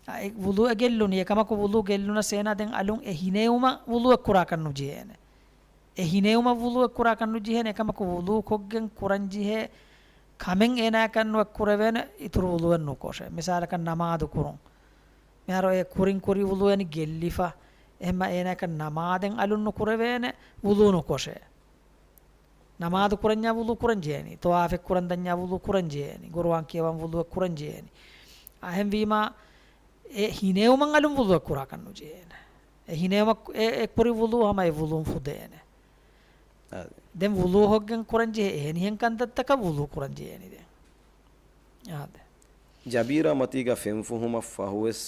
އާ، އެ ވުޟޫ އެ ގެއްލުނީ، އެކަމަކު ވުޟޫ ގެއްލުނަސް އޭނާ ދެން އަލުން އެ ހިނެވުމަށް ވުޟޫއެއް ކުރާކަށް ނުޖެހޭނެ. އެ ހިނެވުމަށް ވުޟޫއެއް ކުރާކަށް ނުޖެހޭނެ، އެކަމަކު ވުޟޫ ކޮށްގެން ކުރަންޖެހޭ ކަމެއް އޭނާއަކަށް ނުވެ ކުރެވޭނެ އިތުރު ވުޟޫއެއް ނުކޮށޭ. މިސާލަކަށް ނަމާދު ކުރުން. މިހާރު އެ ކުރިން ކުރި ވުޟޫއެއް ގެއްލިފަ. އެހެންމަ އޭނާއަކަށް ނަމާދެއް އަލުން ނުކުރެވޭނެ ވުޟޫ ނުކޮށޭ. ނަމާދު ކުރަންޏާ ވުޟޫ ކުރަން ޖެހޭނީ. ޠަވާފެއް ކުރަން ދަންޏާ ވުޟޫ ކުރަން ޖެހޭނީ. ގުރުއާން ކިޔަވަން ވުޟޫއެއް ކުރަން ޖެހޭނީ. އެހެންވީމާ، އެ ހިނެވުމަށް އަލުން ވުޟޫއެއް ކުރާކަށް ނުޖެހޭނެ. އެ ހިނެވުމަށް އެ، އެ ކުރި ވުޟޫ ހަމަ އެ ވުޟޫން ފުދޭނެ. އާ. ދެން ވުޟޫ ހޮއްގެން ކުރަން ޖެހޭ އެހެނިހެން ކަންތައްތަކަށް ވުޟޫ ކުރަން ޖެހޭނީ ދެން. އާދެ. ޖަބީރާ މަތީގަ ފެން ފުހުމަށް ފަހުވެސް،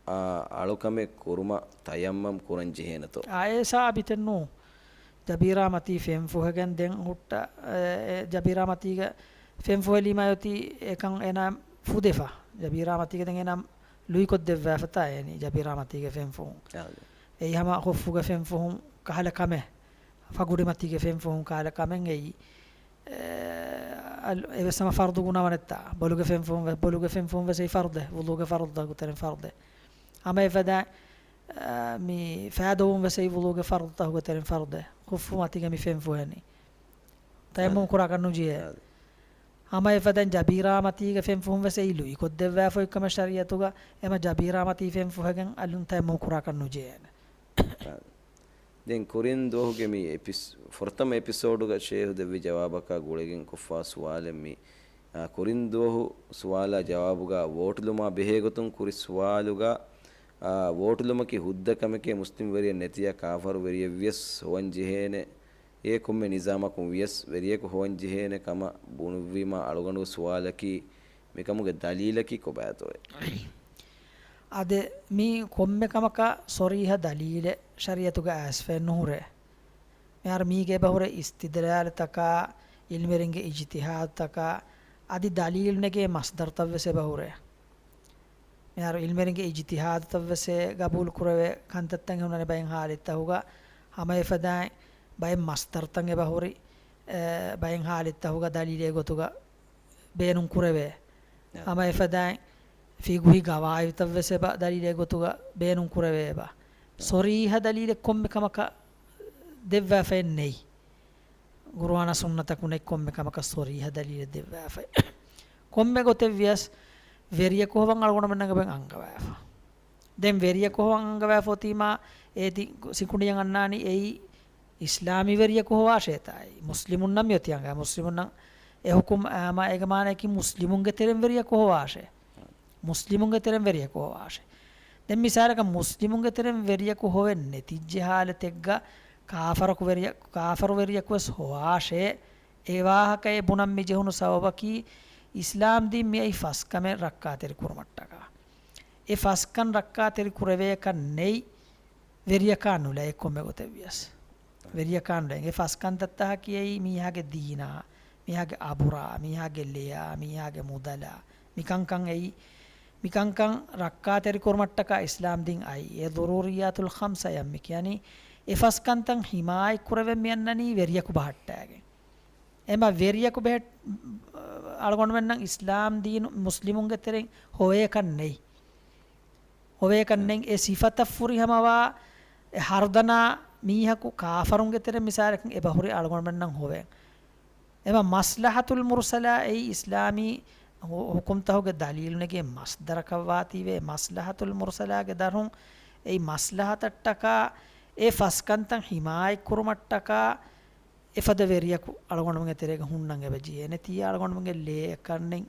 އާ، އަޅުކަމެއް ކުރުމަށް ތަޔައްމަމް ކުރަން ޖެހޭނެތޯ؟ އާ، އެ ސާބިތެއް ނޫ. ޖަބީރާ މަތީ ފެން ފުހެގެން ދެން ހުއްޓަ، އެ، އެ، ޖަބީރާ މަތީގަ ފެން ފުހެލީމާ އޮތީ އެކަން އޭނާ ފުދެފަ. ޖަބީރާ މަތީގަ ދެން އޭނާ ލުއިކޮށްދެއްވާފަތާ އޭނީ ޖަބީރާ މަތީގެ ފެން ފުހުން. އާ. އެއީ ހަމަ ހޮއްފުގެ ފެން ފުހުން ކަހަލަ ކަމެއް. ފަގުޑި މަތީގެ ފެން ފުހުން ކަހަލަ ކަމެއް އެއީ. އެ، އަލް-، އެވެސް ހަމަ ފަރުދު ގުނަވަނެއްތާ؟ ބޮލުގެ ފެންފުން ވެ-، ބޮލުގެ ފެންފުން ވެސް އެއީ ފަރުދެއް، ވުޟޫގެ ފަރުދުތަކުގެ ތެރެއިން ފަރުދެއް. ހަމަ އެފަދަ، އާ، މި ފައިދޮވުން ވެސް އެއީ ވުޟޫގެ ފަރުދުތަކުގެ ތެރެއިން ފަރުދެއް. ޚުއްފު މަތީގަ މި ފެންފުހެނީ. ތަޔައްމުމް ކުރާކަށް ނުޖެހޭ. އާދެ. ހަމަ އެފަދަ ޖަބީރާ މަތީގެ ފެންފުހުން ވެސް އެއީ ލުއިކޮށްދެއްވާފައި ކަމެއް ޝަރީއަތުގަ، އެމަ ޖަބީރާ މަތީ ފެންފުހެގެން އަލުން ތަޔައްމުމް ކުރާކަށް ނުޖެހޭނެ. ދެން ކުރިން ދުވަހުގެ މި އެޕިސް-، ފުރަތަމަ އެޕިސޯޑުގަ ޝޭހު ދެއްވި ޖަވާބަކާ ގުޅިގެން ކޮށްފާ ސުވާލެއް މި. އާ، ކުރިން ދުވަހު ސުވާލާ ޖަވާބުގަ ވޯޓުލުމާ ބެހޭގޮތުން ކުރި ސުވާލުގަ، އާ، ވޯޓުލުމަކީ ހުއްދަ ކަމެކޭ، މުސްލިމް ވެރިއެއް ނެތިއްޔާ ކާފަރު ވެރިއެއްވިޔަސް ހޮވަން ޖެހޭނެ. އެ ކޮންމެ ނިޒާމަކުން ވިޔަސް ވެރިޔަކު ހޮވަން ޖެހޭނެ ކަމަށް ބުނުއްވީމާ އަޅުގަނޑުގެ ސުވާލަކީ، މިކަމުގެ ދަލީލަކީ ކޮބާތޯއޭ؟ އާދެ، މީ ކޮންމެ ކަމަކަށް ޞަރީޙަ ދަލީލެއް ޝަރީއަތުގަ އައިސްފައެއް ނުހުރޭ. މިހާރު މީގެ އެބަހުރި އިސްތިދްލާލުތަކާ، ޢިލްމުވެރިންގެ އިޖްތިހާދުތަކާ، އަދި ދަލީލު ނެގޭ މަޞްދަރުތައްވެސް އެބަހުރޭ. މިހާރު ޢިލްމުވެރިންގެ އިޖްތިހާދުތައްވެސް ގަބޫލު ކުރެވޭ ކަންތައްތައް ހުންނަނީ ބައެއް ޙާލަތްތަކުގަ. ހަމަ އެފަދައިން ބައެއް މަޞްދަރުތައް އެބަހުރި، އެ، ބައެއް ޙާލަތްތަކުގަ ދަލީލެއް ގޮތުގަ ބޭނުން ކުރެވޭ. އާ. ހަމަ އެފަދައިން ފިޤުހީ ޤަވާޢިދުތައްވެސް އެބަ ދަލީލެއް ގޮތުގަ ބޭނުން ކުރެވޭ އެބަ. އާ. ޞަރީޙަ ދަލީލެއް ކޮންމެ ކަމަކަށް ދެއްވާފައެއް ނެތް. ޤުރުއާނާ ސުންނަތަކުން ނެތް ކޮންމެ ކަމަކަށް ޞަރީޙަ ދަލީލެއް ދެއްވާފައެއް. ކޮންމެ ގޮތެއް ވިޔަސް ވެރިޔަކު ހޮވަން އަޅުގަނޑުމެންނަށް އެބަ އަންގަވާފަ. ދެން ވެރިޔަކު ހޮވަން އަންގަވާފަ އޮތީމާ އޭތި ސިކުނޑިއަށް އަންނާނީ އެއީ އިސްލާމީ ވެރިޔަކު ހޮވާށޭތާ އެއީ. މުސްލިމުންނަށް މިއޮތީ އަނގަ-، މުސްލިމުންނަށް އެ ޙުކުމް އާމާ އޭގެ މާނަޔަކީ މުސްލިމުންގެ ތެރެއިން ވެރިޔަކު ހޮވާށޭ. މުސްލިމުންގެ ތެރެއިން ވެރިޔަކު ހޮވާށޭ. ދެން މިސާލަކަށް މުސްލިމުންގެ ތެރެއިން ވެރިޔަކު ހޮވެން ނެތިއްޖެ ޙާލަތެއްގަ ކާފަރަކު ވެރިޔަ-، ކާފަރު ވެރިޔަކު ވެސް ހޮވާށޭ. އެ ވާހަކައެއް ބުނަން މި ޖެހުނު ސަބަބަކީ، އިސްލާމް ދީން މިއައީ ފަސް ކަމެއް ރައްކާތެރި ކުރުމަށްޓަކާ. އެ ފަސް ކަން ރައްކާތެރި ކުރެވޭކަށް ނެތް ވެރިޔަކާ ނުލައި ކޮންމެ ގޮތެއް ވިޔަސް. ވެރިޔަކާ ނުލައި. އެ ފަސް ކަންތައްތަކަކީ އެއީ މީހާގެ ދީނާ، މީހާގެ އަބުރާ، މީހާގެ ލެޔާ، މީހާގެ މުދަލާ، މިކަންކަން އެއީ، މިކަންކަން ރައްކާތެރި ކުރުމަށްޓަކާ އިސްލާމް ދީން އައީ. އެ ޟަރޫރިއްޔާތުލް ޚަމްސައަށް މި ކިޔަނީ. އެ ފަސް ކަންތައް ހިމާޔަތް ކުރެވެން މި އަންނަނީ ވެރިޔަކު ބަހައްޓާގެން. އެމަ ވެރިޔަކު ބެހެއް-، އަޅުގަނޑުމެންނަށް އިސްލާމް ދީނު މުސްލިމުންގެ ތެރެއިން ހޮވޭކަށް ނެތް. ހޮވޭކަށް ނެތް. އެ ސިފަތައް ފުރިހަމަވާ އެ ހަރުދަނާ މީހަކު ކާފަރުންގެ ތެރެއިން މިސާލަކަށް އެބަހުރި އަޅުގަނޑުމެންނަށް ހޮވޭ. އެމަ މަސްލަހަތުލް މުރުސަލާ އެއީ އިސްލާމީ ހު-، ހުކުމްތަކުގެ ދަލީލު ނެގޭ މަޞްދަރަކަށް ވާތީވެ، މަސްލަހަތުލް މުރުސަލާގެ ދަށުން އެއީ މަސްލަހަތަށްޓަކާ އެ ފަސް ކަންތައް ހިމާޔަތް ކުރުމަށްޓަކާ އެފަދަ ވެރިޔަކު އަޅުގަނޑުމެންގެ ތެރޭގަ ހުންނަން އެބަ ޖެހޭ. ނެތިއްޔާ އަޅުގަނޑުމެންގެ ލޭއަކަށް ނެތް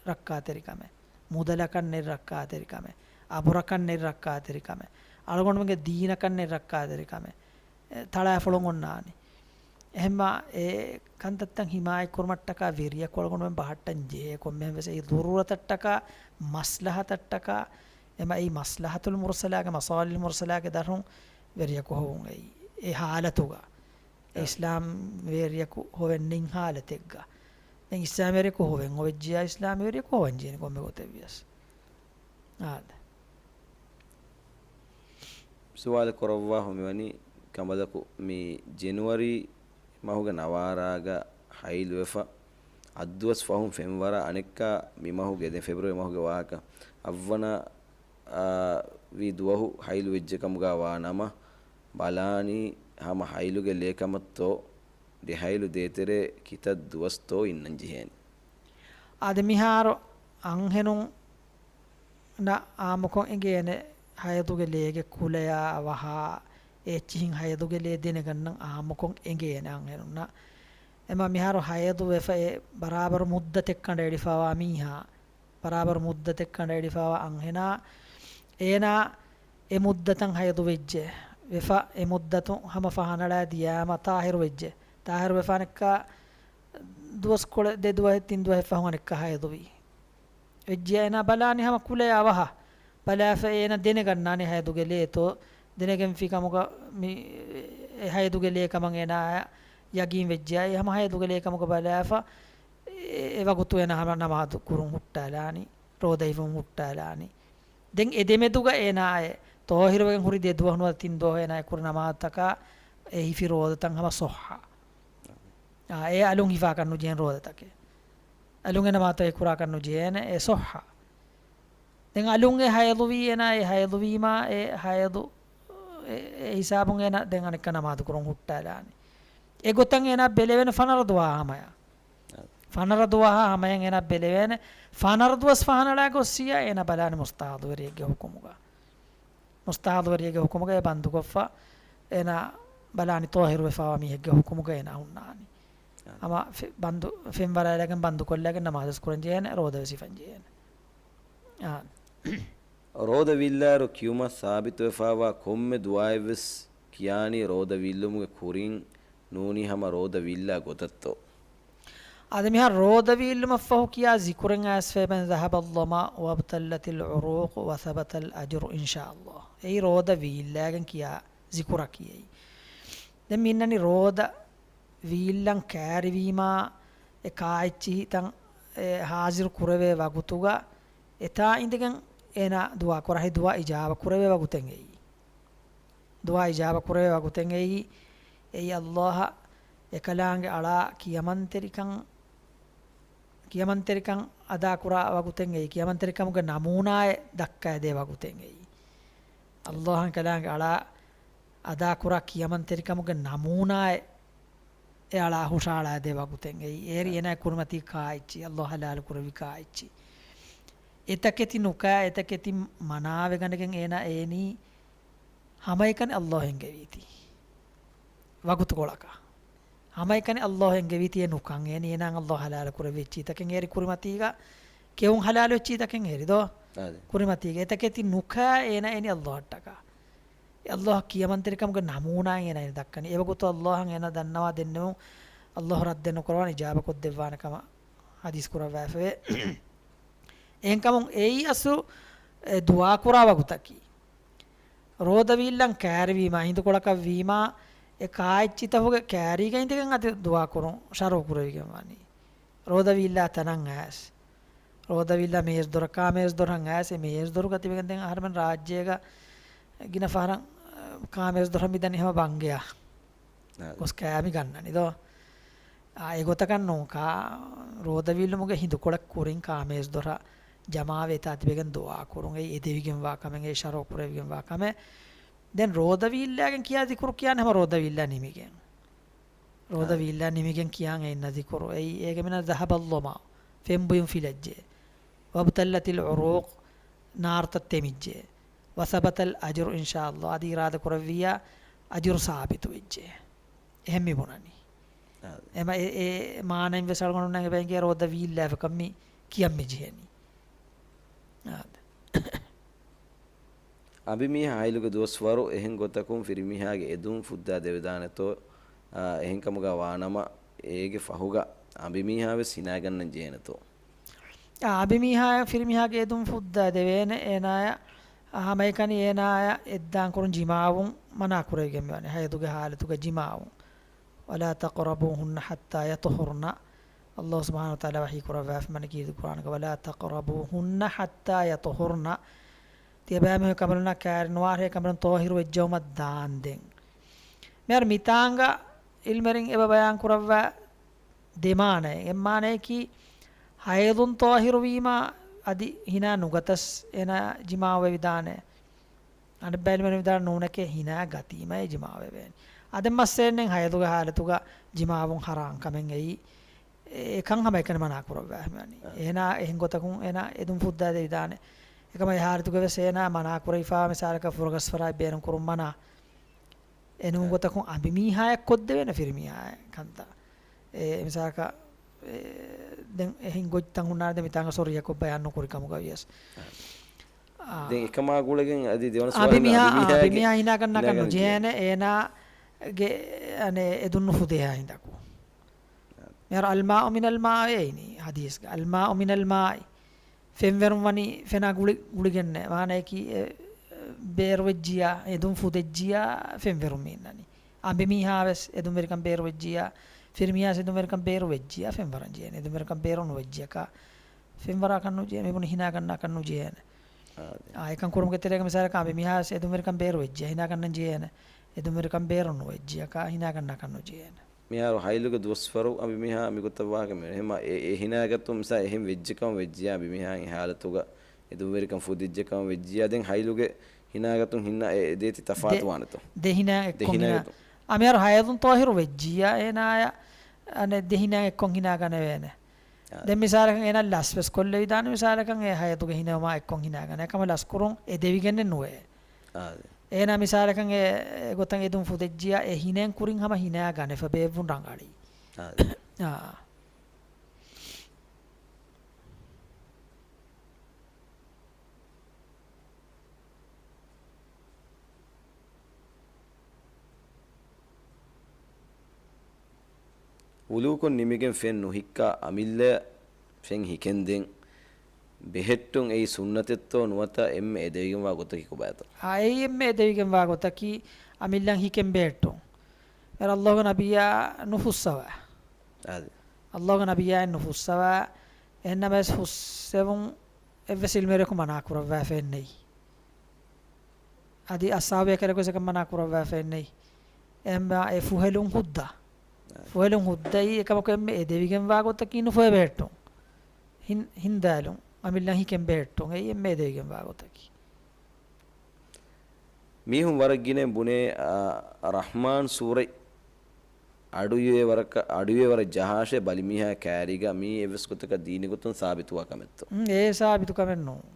ރައްކާތެރިކަމެއް، މުދަލަކަށް ނެތް ރައްކާތެރިކަމެއް، އަބުރަކަށް ނެތް ރައްކާތެރިކަމެއް، އަޅުގަނޑުމެންގެ ދީނަކަށް ނެތް ރައްކާތެރިކަމެއް، އެ، ތަޅާފޮޅުން އޮންނާނީ. އެހެންމާ އެ ކަންތައްތައް ހިމާޔަތް ކުރުމަށްޓަކާ ވެރިޔަކު އަޅުގަނޑުމެން ބަހައްޓަން ޖެހޭ. ކޮންމެހެން ވެސް އެއީ ޟަރޫރަތަށްޓަކާ، މަސްލަހަތަށްޓަކާ، އެމަ އެއީ މަސްލަހަތުލް މުރުސަލާގެ، މަޞާލިޙުލް މުރުސަލާގެ ދަށުން ވެރިޔަކު ހޮވުން އެއީ. އެ ޙާލަތުގަ. އެ އަ. އިސްލާމް ވެރިޔަކު ހޮވެން ނެތް ޙާލަތެއްގަ. ދެން އިސްލާމް ވެރިޔަކު ހޮވެން އޮވެއްޖިޔާ، އިސްލާމް ވެރިޔަކު ހޮވަން ޖެހޭނެ ކޮންމެ ގޮތެއް ވިޔަސް. އާދެ. ސުވާލެއް ކުރައްވާފަ މިވަނީ ކަނބަލަކު މި ޖެނުއަރީ މަހުގެ ނަވާރާގަ ހައިލުވެފަ އަށްދުވަސް ފަހުން ފެންވަރާ އަނެއްކާ މި މަހުގެ ދެން ފެބްރުއަރީ މަހުގެ ވާހަކަ އަށްވަނަ އާ، ވީ ދުވަހު ހައިލު ވެއްޖެ ކަމުގަ ވާ ނަމަ، ބަލާނީ ހަމަ ހައިލުގެ ލޭ ކަމަށްތޯ، ދެ ހައިލު ދޭތެރޭ ކިތައް ދުވަސްތޯ އިންނަން ޖެހޭނެ. އާދެ، މިހާރު އަންހެނުންނަށް އާއްމުކޮށް އެނގޭނެ ހައިލުގެ ލޭގެ ކުލަޔާ ވަހާ، އެއްޗިހިން ހައިލުގެ ލޭ ދެނެގަންނަން އާއްމުކޮށް އެނގޭނެ އަންހެނުންނަށް. އެމަ މިހާރު ހައިލު ވެފަ އެ ބަރާބަރު މުއްދަތެއް ކަނޑައެޅިފަވާ މީހާ، ބަރާބަރު މުއްދަތެއް ކަނޑައެޅިފައިވާ އަންހެނާ، އޭނާ އެ މުއްދަތަށް ހައިޟު ވެއްޖެ ވެފަ، އެ މުއްދަތު ހަމަ ފަހަނަޅާ ދިޔާމަ ޠާހިރު ވެއްޖެ. ޠާހިރު ވެފާނެއްކާ ދުވަސްކޮޅެއް ދެ ދުވަހެއް ތިން ދުވަހެއް ފަހު އަނެއްކާ ހައިޟުވީ. ވެއްޖެ އޭނާ ބަލާނީ ހަމަ ކުލަޔާ ވަހާ. ބަލާފަ އޭނަ ދެނެގަންނާނެ ހައިޟުގެ ލޭތޯ، ދެނެގެންފި ކަމުގަ މި އެ ހައިޟުގެ ލޭ ކަމަށް އޭނާ ޔަގީން ވެއްޖެ. އެ ހަމަ ހައިޟުގެ ލޭ ކަމުގަ ބަލާފަ އެ، އެ ވަގުތު އޭނާ ހަމަ ނަމާދު ކުރުން ހުއްޓާލާނީ، ރޯދަ ހިފުން ހުއްޓާލާނީ. ދެން އެ ދެމެދުގަ އޭނާ އެ ޠާހިރުވެގެން ހުރި ދެ ދުވަހު ނުވަތަ ތިން ދުވަހު އޭނާ އެ ކުރި ނަމާދުތަކާ އެ ހިފި ރޯދަތައް ހަމަ ޞައްޙަ. އާ، އެ އަލުން ހިފާކަށް ނުޖެހެން ރޯދަތަކެއް. އަލުން އޭނަ މާތޮއެ ކުރާކަށް ނުޖެހޭނެ، އެ ޞައްޙަ. ދެން އަލުން އެ ޙައިޟުވީ އޭނަ، އެ ޙައިޟުވީމާ އެ ޙައިޟު، އެ، އެ ހިސާބުން އޭނަ ދެން އަނެއްކާ ނަމާދު ކުރުން ހުއްޓާލާނެ. އެގޮތަށް އޭނަ ބެލެވޭނެ ފަނަރަ ދުވަހާ ހަމަޔަށް. ފަނަރަ ދުވަހާ ހަމަޔަށް އޭނަ ބެލެވޭނެ. ފަނަރަ ދުވަސް ފަހަނަޅާ ގޮއްސިޔާ އޭނަ ބަލާނެ މުސްތަޙާޟުވެރިއެއްގެ ޙުކުމުގަ. މުސްތަޙާޟުވެރިއެއްގެ ޙުކުމުގަ އެ ބަންދުކޮށްފަ އޭނަ ބަލާނީ ޠާހިރުވެފަވާ މީހެއްގެ ޙުކުމުގަ އޭނަ ހުންނާނީ. އާ. ހަމަ ފެ-، ބަންދު ފެންވަރާލާގެން ބަންދުކޮށްލާގެން ނަމާދުވެސް ކުރަން ޖެހޭނެ، ރޯދަވެސް ހިފަން ޖެހޭނެ. އާ. ރޯދަ ވީއްލާއިރު ކިޔުމަށް ސާބިތުވެފަވާ ކޮންމެ ދުޢާއެއްވެސް ކިޔާނީ ރޯދަ ވީއްލުމުގެ ކުރިން ނޫނީ ހަމަ ރޯދަ ވީއްލާ ގޮތަށްތޯ؟ އާދެ، މިހާރު ރޯދަ ވީއްލުމަށްފަހު ކިޔާ ޒިކުރެއް އައިސްފައިބަން، ذهب الظمأ وابتلت العروق وثبت الأجر إن شاء الله. އެއީ ރޯދަ ވީއްލާގެން ކިޔާ ޒިކުރަކީ އެއީ. ދެން މި އިންނަނީ ރޯދަ ވީއްލަން ކައިރިވީމާ އެ ކާއެއްޗިހި ތަން އެ ޙާޟިރު ކުރެވޭ ވަގުތުގަ އެތާ އިނދެގެން އޭނާ ދުޢާ ކުރާ، ހަމަ ދުޢާ އިޖާބަ ކުރެވޭ ވަގުތެއް އެއީ. ދުޢާ އިޖާބަ ކުރެވޭ ވަގުތެއް އެއީ. އެއީ ﷲ އަށް އެކަލާނގެ އަޅާ ކިޔަމަންތެރިކަން، ކިޔަމަންތެރިކަން އަދާކުރާ ވަގުތެއް އެއީ. ކިޔަމަންތެރިކަމުގެ ނަމޫނާއެއް ދައްކައިދޭ ވަގުތެއް އެއީ. ﷲ އަށް އެކަލާނގެ އަޅާ އަދާކުރާ ކިޔަމަންތެރިކަމުގެ ނަމޫނާއެއް އެ އަޅާ ހުށަހަޅައިދޭ ވަގުތެއް އެއީ. އޭރު އޭނާ ކުރިމަތީ ކާއެއްޗި، ﷲ ޙަލާލު ކުރެއްވި ކާއެއްޗި. އެތަކެތި ނުކާ، އެތަކެތި މަނާވެގަނެގެން އޭނާ އޭނީ ހަމައެކަނި ﷲ އެންގެވީތީ. ވަގުތުކޮޅަކަށް ހަމައެކަނި ﷲ އެންގެވީތީ އެ ނުކަން. އޭނީ އޭނާ ﷲ ޙަލާލު ކުރެއްވި އެއްޗިތަކެއް އޭރި ކުރިމަތީގަ ކެއުން ޙަލާލު އެއްޗިތަކެއް އޭރި ދޯ؟ އާދެ. ކުރިމަތީގަ އެތަކެތި ނުކާ އޭނާ އޭނީ ﷲ އަށްޓަކާ. ﷲ އަށް ކިޔަމަންތެރިކަމުގެ ނަމޫނާއެއް އޭނާ އޭނީ ދައްކަނީ. އެވަގުތު ﷲ އަށް އޭނާ ދަންނަވާ ދެންނެވުން، ﷲ ރައްދެއް ނުކުރަވާނެ، އިޖާބަ ކޮށްދެއްވާނެ ކަމަށް ޙަދީޘް ކުރައްވާފަވޭ. އެހެންކަމުން އެއީ އަސްލު އެ ދުޢާ ކުރާ ވަގުތަކީ. ރޯދަ ވީއްލަން ކައިރިވީމާ، ހިނދުކޮޅަކަށް ވީމާ، އެ ކާއެއްޗިތަކުގެ ކައިރީގަ އިނދެގެން އަދި ދުޢާ ކުރުން ޝަރުޢު ކުރެވިގެން ވަނީ. ރޯދަ ވީއްލާ ތަނަށް އައިސް. ރޯދަ ވީއްލާ މޭޒު ދޮރަކާ، މޭޒު ދޮރަށް އައިސް، އެ މޭޒު ދޮރުގަ ތިބެގެން ދެން އަހަރެމެން ރާއްޖޭގަ ގިނަ ފަހަރަށް ކާ މޭޒު ދޮރަށް މި ދަނީ ހަމަ ބަންގެއާ. އާ. ގޮސް ކާ މި ގަންނަނީ ދޯ؟ އާ، އެގޮތަކަށް ނޫން ކާ، ރޯދަ ވީއްލުމުގެ ހިނދުކޮޅެއް ކުރިން ކާ މޭޒު ދޮރަށް ޖަމާވެ އެތާ ތިބެގެން ދުޢާ ކުރުން، އެ އެދެވިގެންވާ ކަމެއް، އެ ޝަރުޢު ކުރެވިގެންވާ ކަމެއް. ދެން ރޯދަ ވީއްލާގެން ކިޔާ ޒިކުރު ކިޔާނެ ހަމަ ރޯދަ ވީއްލާ ނިމިގެން. ރޯދަ އާ. ވީއްލާ ނިމިގެން ކިޔާން އެ އިންނަ ޒިކުރު. އެއީ އޭގެ މިނަ ذهب الظمأ، ފެންބުއިން ފިލައްޖެ. وابتلت العروق، ނާރުތައް ތެމިއްޖެ. وثبت الأجر إن شاء الله، އަދި އިރާދަ ކުރެއްވިއްޔާ އަޖުރު ސާބިތު ވެއްޖެ. އެހެން މި ބުނަނީ. އާ. އެމަ އެ، އެ މާނައިން ވެސް އަޅުގަނޑުންނަށް އެބަ އެނގޭ ރޯދަ ވީއްލާފަކަށް މި ކިޔަން މި ޖެހެނީ. އާ. އަނބިމީހާ ހައިލުގެ ދުވަސްވަރު އެހެން ގޮތަކުން ފިރިމީހާގެ އެދުން ފުއްދާ ދެވިދާނެތޯ؟ އާ، އެހެންކަމުގަ ވާނަމަ، އޭގެ ފަހުގަ އަނބިމީހާ ވެސް ހިނާގަންނަން ޖެހޭނެތޯ؟ އާ، އަނބިމީހާ ފިރިމީހާގެ އެދުން ފުއްދާ ދެވޭނެ، އޭނާޔަށް ހަމައެކަނި އޭނާޔަށް އެއްދާން ކުރުން ޖިމާވުން މަނާ ކުރެވިގެން މިވަނީ، ހައިޟުގެ ޙާލަތުގަ ޖިމާވުން. ولا تقربوهن حتى يطهرن. ﷲ ސުބްޙާނަހޫ ވަތަޢާލާ ވަޙީ ކުރައްވާފަ މަނަ ކީރިތި ޤުރްއާނުގަ، ولا تقربوهن حتى يطهرن. ތިޔަބައިމީހުން އެކަނބަލުންނާ ކައިރިނުވާށޭ، އެކަނބަލުން ޠާހިރު ވެއްޖައުމަށް ދާންދެން. މިހާރު މިތާނގަ ޢިލްމުވެރިން އެބަ ބަޔާން ކުރައްވާ ދެ މާނައެއް. އެއް މާނައަކީ، ހައިޟުން ޠާހިރު ވީމާ އަދި ހިނާ ނުގަތަސް އޭނާ ޖިމާޢު ވެވިދާނެ. އަނެއްބައި ޢިލްމުވެރިން ވިދާޅުވި ނޫނެކޭ، ހިނާ ގަތީމައޭ ޖިމާޢު ވެވޭނީ. އަދި މައްސަލައެއް ނެތް ހައިޟުގެ ޙާލަތުގަ ޖިމާޢު ވުން ޙަރާމް ކަމެއް އެއީ. އެކަން ހަމައެކަނި މަނާ ކުރައްވާފަ މިވަނީ. އާ. އޭނާ އެހެން ގޮތަކުން އޭނާ އެދުން ފުއްދާ ދެވިދާނެ. އެކަމަ އެ ޙާލަތުގަވެސް އޭނާ މަނާ ކުރެވިފަ މިސާލަކަށް ފުރަގަސްފަރާތް ބޭނުން ކުރުން މަނާ. އެނޫން އާ. ގޮތަކުން އަނބިމީހާޔަށް ކޮށްދެވޭނެ ފިރިމީހާޔަށް ކަންތައް. އެ މިސާލަކަށް، އެ، ދެން އެހެން ގޮތްތައް ހުންނާނެ ދެން މިތާނގަ ޝަރުޢު ކޮށް ބަޔާން ނުކުރި ކަމުގަ ވިޔަސް. އާ. އާ. ދެން އެކަމާ ގުޅިގެން އަދި ދެވަނަ ސުވާލު އަނބިމީހާ، އަނބިމީހާ އަނބިމީހާ ހިނާގަންނާކަށް ހިނާގަން ނުޖެހޭނެ، އޭނާގެ އަނެއް އެދުން ނުފުދޭހާ ހިނދަކު. އާ. މިހާރު الماء من الماء އޭނީ ޙަދީޘްގަ. الماء من الماء. ފެންވެރުން ވަނީ ފެނާ ގުޅި، ގުޅިގެންނޭ. މާނައަކީ އެ، އެ، ބޭރުވެއްޖިޔާ، އެދުން ފުދެއްޖިޔާ ފެންވެރުން މި އިންނަނީ. އަނބިމީހާވެސް އެދުންވެރިކަން ބޭރުވެއްޖިޔާ، ފިރިމީހާވެސް އެދުންވެރިކަން ބޭރުވެއްޖިޔާ ފެންވަރަން ޖެހޭނެ. އެދުންވެރިކަން ބޭރުން ނުވެއްޖިޔަކާ ފެންވަރާކަށް ނުޖެހޭނެ. މިބުނި ހިނާގަންނާކަށް ނުޖެހޭނެ. އާ، ދެ. އާ، އެކަން ކުރުމުގެ ތެރޭގަ މިސާލަކަށް އަނބިމީހާވެސް އެދުންވެރިކަން ބޭރުވެއްޖިޔާ ހިނާގަންނަން ޖެހޭނެ. އެދުންވެރިކަން ބޭރުން ނުވެއްޖިޔަކާ ހިނާގަންނާކަށް ނުޖެހޭނެ. މިހާރު ހައިލުގެ ދުވަސްވަރު އަނބިމީހާ މިގޮތަށް ވާހަކަ މި އެހެމަ އެ، އެ ހިނާގަތުން މިސާ އެހެން ވެއްޖެކަމަށް ވެއްޖިޔާ އަނބިމީހާ އެ ހާލަތުގަ އެ ދުންވެރިކަން ފުދިއްޖެކަމަށް ވެއްޖިޔާ ދެން ހައިލުގެ ހިނާގަތުން ހިންނާ އެ، އެ ދޭތި ތަފާތު ދެ-، ވާނެތޯ؟ ދެ ހިނާ އެއްކޮށް ހިނާ. ދެ ހިނާގަތުން. އަމިއަރު ހައިލުން ތޯހިރު ވެއްޖިޔާ އޭނާޔަށް އަނެއް ދެ ހިނާ އެއްކޮށް ހިނާ ގަނެވޭނެ. އާ. ދެން މިސާލަކަށް އޭނާ ލަސް ވެސް ކޮށްލެވިދާނެ މިސާލަކަށް އެ ހައިލުގެ ހިނެވުމާ އެއްކޮށް ހިނާ ގަނެ. އެކަމަ ލަސްކުރުން އެދެވިގެންނެއް ނުވޭ. އާ. އޭނާ މިސާލަކަށް އެ، އެގޮތަށް އެދުން ފުދެއްޖިޔާ އެ ހިނޭން ކުރިން ހަމަ ހިނާ ގަނެފަ ބޭއްވުން ރަނގަޅީ. އާ. އާ. ވުޟޫކޮށް ނިމިގެން ފެން ނުހިއްކާ އަމިއްލަޔަށް ފެން ހިކެންދެން ބެހެއްޓުން އެއީ ސުންނަތެއްތޯ ނުވަތަ އެންމެ އެދެވިގެންވާ ގޮތަކީ ކޮބާތޯ؟ އާ، އެއީ އެންމެ އެދެވިގެންވާ ގޮތަކީ އަމިއްލަން ހިކެން ބެހެއްޓުން. އެރަށް އައްލާހުގެ ނަބިއްޔާ ނުފުއްސަވާ. އާދެ. އައްލާހުގެ ނަބިއްޔާއެއް ނުފުއްސަވާ. އެހެންނަމަވެސް ފުއްސެވުން އެއްވެސް އިލްމުވެރިޔަކު މަނާ ކުރައްވާފައެއް ނެތް. އަދި އައްސާބޭ ކަލެކު އެކަން މަނާ ކުރައްވާފައެއް ނެތް. އެހެންވެ އެ ފުހެލުން ހުއްދަ. އާ. ފުހެލުން ހުއްދައީ އެކަމަކު އެންމެ އެދެވިގެންވާ ގޮތަކީ ނުފުހެ ބެހެއްޓުން. ހިން-، ހިންދާލުން. އަމިއްލަ ހިކެން ބެހެއްޓުން. އެއީ އެންމެ އެދެވިގެންވާ ގޮތަކީ. މީހުން ވަރަށް ގިނައިން ބުނޭ، އާ، ރަޙްމާން ސޫރަތް އަޑުއިވޭ ވަރަކަށް، އަޑުއިވޭ ވަރަށް ޖަހާށޭ ބަލިމީހާ ކާރީގަ މީ އެއްވެސް ގޮތަކަށް ދީނީ ގޮތުން ސާބިތުވާ ކަމެއްތޯ؟ އުން، އެ ސާބިތު ކަމެއް ނޫން.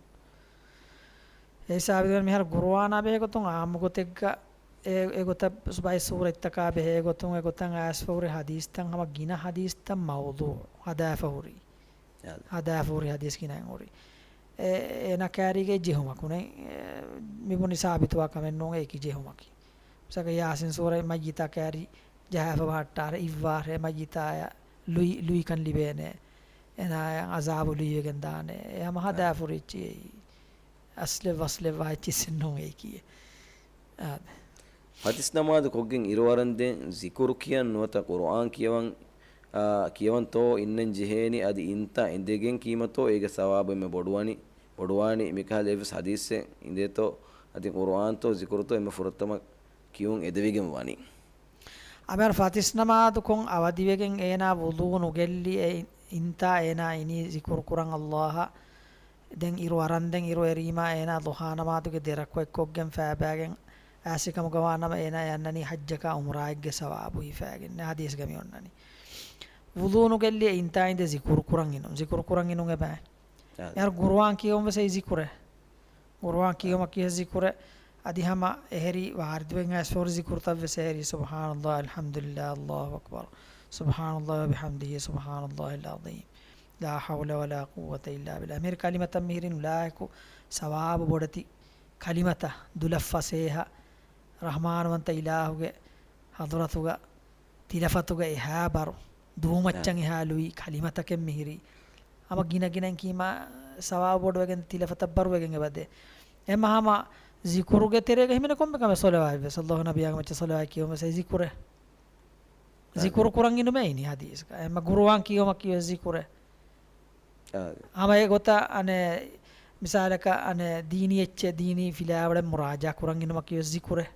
އެ ސާބިތު ކަމެއް މިހާރު ގުރުއާނާ ބެހޭ ގޮތުން އާއްމު ގޮތެއްގަ އެ، އެ ގޮތަށް ބައެއް ސޫރަތްތަކާ ބެހޭ ގޮތުން އެ ގޮތަށް އައިސްފަ ހުރި ހަދީސްތައް ހަމަ ގިނަ ހަދީސްތައް މައުޟޫޢު ހަދާފަ ހުރި. އާދެ. ހަދާފަ ހުރި ހަދީސް ގިނައިން ހުރި. އެ، އޭނާ ކާރީގައި ޖެހުމަކު ނެތް. އެ، މި ބުނި ސާބިތުވާ ކަމެއް ނޫން އެކި ޖެހުމަކީ. މިސާލަކަށް ޔާސިން ސޫރަތް މައްޔިތާ ކާރީ ޖަހާފަ ވަހައްޓާރެ އިއްވާށޭ މައްޔިތާޔަށް ލުއި، ލުއިކަން ލިބޭނެ. އޭނާޔަށް އަޒާބު ލުއިވެގެން ދާނެ. އެ ހަމަ އާ. ހަދާފަ ހުރި އެއްޗެއް. އަސްލެއް ވަސްލެއް ވާ އެއްޗެއްސެއް ނޫން އެއީކީ. އާދެ. ފަތިސް ނަމާދު ކޮށްގެން އިރުއަރަންދެން ޒިކުރު ކިޔަން ނުވަތަ ޤުރުއާން ކިޔަވަން، އާ، ކިޔަވަންތޯ އިންނަން ޖެހޭނީ އަދި އިންތާ އިނދެގެން ކީމަތޯ އޭގެ ސަވާބު އެންމެ ބޮޑުވަނީ، ބޮޑުވާނީ މިކަހަލަ އެއްވެސް ހަދީސެއް އިނދޭތޯ އަދި ޤުރުއާންތޯ ޒިކުރުތޯ އެންމެ ފުރަތަމަ ކިޔުން އެދެވިގެން ވަނީ. އަމިއަރު ފަތިސް ނަމާދު ކޮށް އަވަދިވެގެން އޭނާ ވުޟޫ ނުގެއްލި އެ އިންތާ އޭނާ އިނީ ޒިކުރު ކުރަން އައްލާހަށް. ދެން އިރު އަރަންދެން އިރު އެރީމާ އޭނާ ޟުޙާ ނަމާދުގެ ދެ ރަކުޢަތް ކޮށްގެން ފައިބާގެން އައިސް ކަމުގަ ވާނަމަ އޭނާ އަންނަނީ ޙައްޖަކާ ޢުމްރާއެއްގެ ސަވާބު ހިފައިގެން. ޙަދީޘްގަ މި އޮންނަނީ. ވުޟޫ ނުގެއްލި އިންތާ އިނދެ ޒިކުރު ކުރަން އިނުން. ޒިކުރު ކުރަން އިނުން އެބައި. އާ. އެހާރު ޤުރުއާން ކިޔެވުން ވެސް އެއީ ޒިކުރެއް. ޤުރުއާން ކިޔުމަކީ ޒިކުރެއް. އަދި ހަމަ އެހެރީ ވާރިދުވެގެން އައިސްފަ ހުރި ޒިކުރުތައް ވެސް އެހެރީ، سبحان الله، الحمد لله، الله أكبر، سبحان الله وبحمده، سبحان الله العظيم، لا حول ولا قوة إلا بالله. މިހިރި ކަލިމަތައް މިހިރީ ނުލާހިކު ސަވާބު ބޮޑެތި ކަލިމަތައް، ދުލަށް ފަސޭހަ ރަޙްމާންވަންތަ އިލާހުގެ ޙަޟްރަތުގަ ތިލަފަތުގަ އެހާ ބަރު، ދޫމައްޗަށް އެހާ ލުއި ކަލިމަތަކެއް މިހިރީ. ހަމަ ގިނަ ގިނައިން ކީމާ ސަވާބު ބޮޑުވެގެން ތިލަފަތަށް ބަރުވެގެން އެބަދޭ. އެމަ ހަމަ ޒިކުރުގެ ތެރޭގަ ހިމެނޭ ކޮންމެ ކަމެއް ޞަލަވާތްވެސް. އައްލާހު ނަބިއްޔާގެ މައްޗަށް ޞަލަވާތް ކިޔުން ވެސް އެ ޒިކުރެއް. އާ. ޒިކުރު ކުރަން އިނުމޭ އިނީ ޙަދީޘްގަ. އެމަ ގުރުއާން ކިޔުމަކީ ވެސް ޒިކުރެއް. އާ. ހަމަ އެ ގޮތަށް އަނެއް މިސާލަކަށް އަނެއް ދީނީ އެއްޗެއް ދީނީ ފިލާވަޅެއް މުރާޖާ ކުރަން އިނުމަކީ ވެސް ޒިކުރެއް.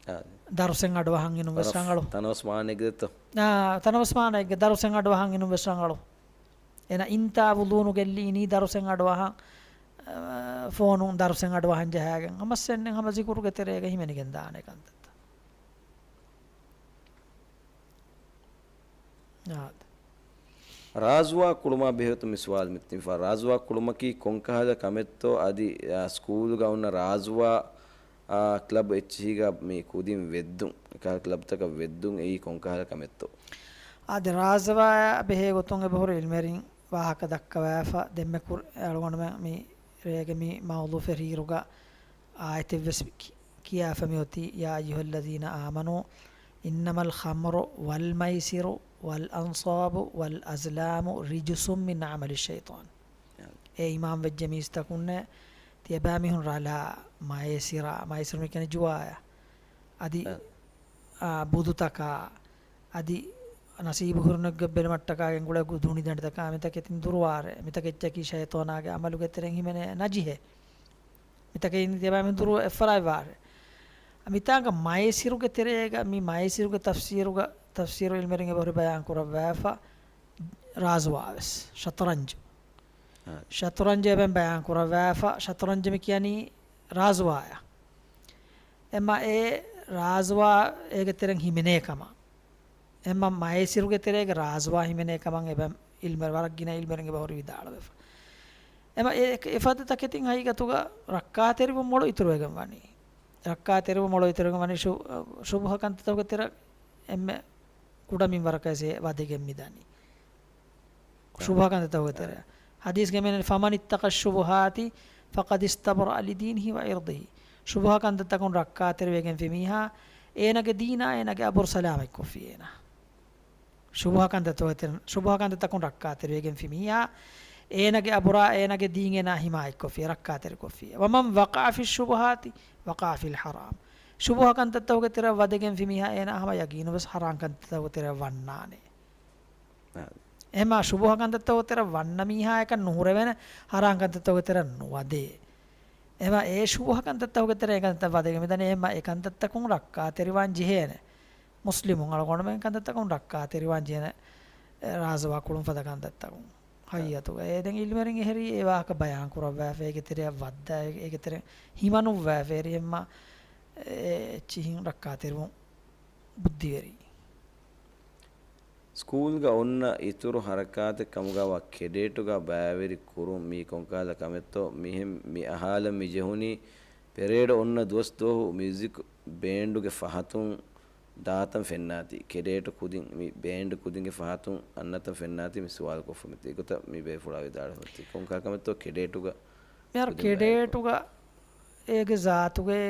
އާ. ދަރުސެއް އަޑުއަހަން އިނުން ވެސް ތަނަވަސް-، ރަނގަޅު. ތަނަވަސް މާނައެއްގެ ދެއްތޯ؟ އާ، ތަނަވަސް މާނައެއްގެ ދަރުސެއް އަޑުއަހަން އިނުން ވެސް ރަނގަޅު. އޭނަ އިންތާ ވުޟޫ ނުގެއްލި އިނީ ދަރުސެއް އަޑުއަހަން، އާ، ފޯނުން ދަރުސެއް އަޑުއަހަން ޖަހާގެން. ހަމަ ސެންނެން ހަމަ ޒިކުރުގެ ތެރޭގަ ހިމެނިގެން ދާނެ ކަންތައްތައް. އާދެ. ރާޒުވާ ކުޅުމާ ބެހޭތޯ މި ސުވާލު މި ތިންފާ. ރާޒުވާ ކުޅުމަކީ ކޮންކަހަލަ ކަމެއްތޯ އަދި، އާ، ސްކޫލުގަ އޮންނަ ރާޒުވާ، އާ، ކްލަބް އެއްޗިހިގަ މި ކުދިން ވެއްދުން، އެކަހަލަ ކްލަބްތަކަށް ވެއްދުން އެއީ ކޮންކަހަލަ ކަމެއްތޯ؟ އާދެ، ރާޒުވާ ބެހޭ ގޮތުން އެބަހުރި އިލްމެރިން ވާހަކަ ދައްކަވާފަ ދެންމެ ކުރ-، އަޅުގަނޑުމެން މި ރޭގެ މި މައުޟޫޢު ފެށިއިރުގަ އާޔަތެއްވެސް ކި-، ކިޔާފަ މިއޮތީ، يا أيها الذين آمنوا إنما الخمر والميسر والأنصاب والأزلام رجس من عمل الشيطان. އޭ އީމާން ވެއްޖެ މީސްތަކުންނޭ، ތިޔަބައިމީހުން ރަލާ، މައިސިރާ، މައިސިރު މި ކިޔަނީ ޖުވާޔާ. އަދި، އަ. އާ، ބުދުތަކާ، އަދި ނަސީބު ހުރި ނުއްގެ ބެލުމަށްޓަކާ ގެންގުޅޭ ގު-، ދުނި ދަނޑިތަކާ މިތަކެތިން ދުރުވާރޭ. މިތަކެއްޗަކީ ޝައިޠާނާގެ ޢަމަލުގެ ތެރެއިން ހިމެނޭ ނަޖިހެއް. މިތަކެއް ތިޔަބައިމީހުން ދުރު އެއްފަރާތްވާރޭ. މިތާނގަ މައިސިރުގެ ތެރޭގަ މި މައިސިރުގެ ތަފްސީރުގަ ތަފްސީރު އިލްމެރިން އެބަހުރި ބަޔާން ކުރައްވާފަ ރާޒުވާވެސް، ޝަތުރަންޖު. އާ. ޝަތުރަންޖު އެބަ ބަޔާން ކުރައްވާފަ، ޝަތުރަންޖު މި ކިޔަނީ ރާޒުވާޔަށް. އެމަ އެ ރާޒުވާ އޭގެ ތެރެން ހިމެނޭ ކަމަށް. އެމަ މައިސިރުގެ ތެރޭގެ ރާޒުވާ ހިމެނޭ ކަމަށް އެބަ އިލްމެރި ވަރަށް ގިނަ އިލްމެރިން އެބަ ހުރި ވިދާޅުވެފަ. އެމަ އެ، އެ ފަދަ ތަކެތިން ހަގީގަތުގަ ރައްކާތެރިވުން މޮޅު އިތުރުވެގެން ވަނީ. ރައްކާތެރިވުން މޮޅު އިތުރުވެގެން ވަނީ ޝު-، ޝުބުހަ ކަންތައްތަކުގެ ތެރެ އެންމެ ކުޑަ މިންވަރަކަށް ވަދެގެން މިދަނީ. ޝުބުހަ ކަންތައްތަކުގެ ތެރެ. ޙަދީޘްގެ މިއަންނަނީ، "فمن اتقى الشبهات فقد استبرأ لدينه وعرضه." ޝުބުހަ ކަންތައްތަކުން ރައްކާތެރިވެގެންފި މީހާ، އޭނަގެ ދީނާ އޭނަގެ އަބުރު ސަލާމަތްކޮށްފި އޭނާ. ޝުބުހަ ކަންތައްތަކުގެ ތެރެ، ޝުބުހަ ކަންތައްތަކުން ރައްކާތެރިވެގެންފި މީހާ، އޭނަގެ އަބުރާ އޭނަގެ ދީން އޭނާ ހިމާޔަތްކޮށްފި، ރައްކާތެރިކޮށްފި. "ومن وقع في الشبهات وقع في الحرام." ޝުބުހަ ކަންތައްތަކުގެ ތެރެ ވަދެގެންފި މީހާ އޭނާ ހަމަ ޔަގީނުން ވެސް ހަރާން ކަންތައްތަކުގެ ތެރެ ވަންނާނެ. އާ. އެހެމާ ޝުބުހަ ކަންތައްތަކުގެ ތެރެ ވަންނަ މީހާޔަކަށް ނުހުރެވޭނެ، ހަރާން ކަންތައްތަކުގެ ތެރެ ނުވަދޭ. އެހެމާ އެ ޝުބުހަ ކަންތައްތަކުގެ ތެރެ އެ ކަންތައްތައް ވަދެގެން މިދަނީ، އެހެމާ އެ ކަންތައްތަކުން ރައްކާތެރިވާން ޖެހޭނެ. މުސްލިމުން އަޅުގަނޑުމެން ކަންތައްތަކުން ރައްކާތެރިވާން ޖެހޭނެ، އެ ރާޒުވާ ކުޅުން ފަދަ ކަންތައްތަކުން. ހަގީގަތުގަ އެ ދެން އިލްމެރިން އެހެރީ އެ ވާހަކަ ބަޔާން ކުރައްވާފަ، އޭގެ ތެރެއަށް ވައްދާ، އޭގެ ތެރެ ހިމަނުއްވާފަ އެހެރީ އެހެމާ އެ އެއްޗިހިން ރައްކާތެރިވުން ބުއްދިވެރި. ސްކޫލްގަ އޮންނަ އިތުރު ހަރަކާތެއް ކަމުގަ ވާ ކެޑޭޓުގަ ބައިވެރި ކުރުން މީ ކޮންކަހަލަ ކަމެއްތޯ؟ މިހެން މި އަހާލަން މި ޖެހުނީ ޕެރޭޑް އޮންނަ ދުވަސް ދުވަހު މިއުޒިކް ބޭންޑުގެ ފަހަތުން ދާތަން ފެންނާތީ، ކެޑޭޓު ކުދިން މި ބޭންޑް ކުދިންގެ ފަހަތުން އަންނަތަން ފެންނާތީ މި ސުވާލު ކޮށްފަ މިތީ. އެގޮތަށް މި ބޭފުޅާ ވިދާޅުވަތީ ކޮންކަހަލަ ކަމެއްތޯ ކެޑޭޓުގަ މިހާރު ކުދިން ބައިވެރި ކުރުން؟ ކެޑޭޓުގަ އޭގެ ޒާތުގައި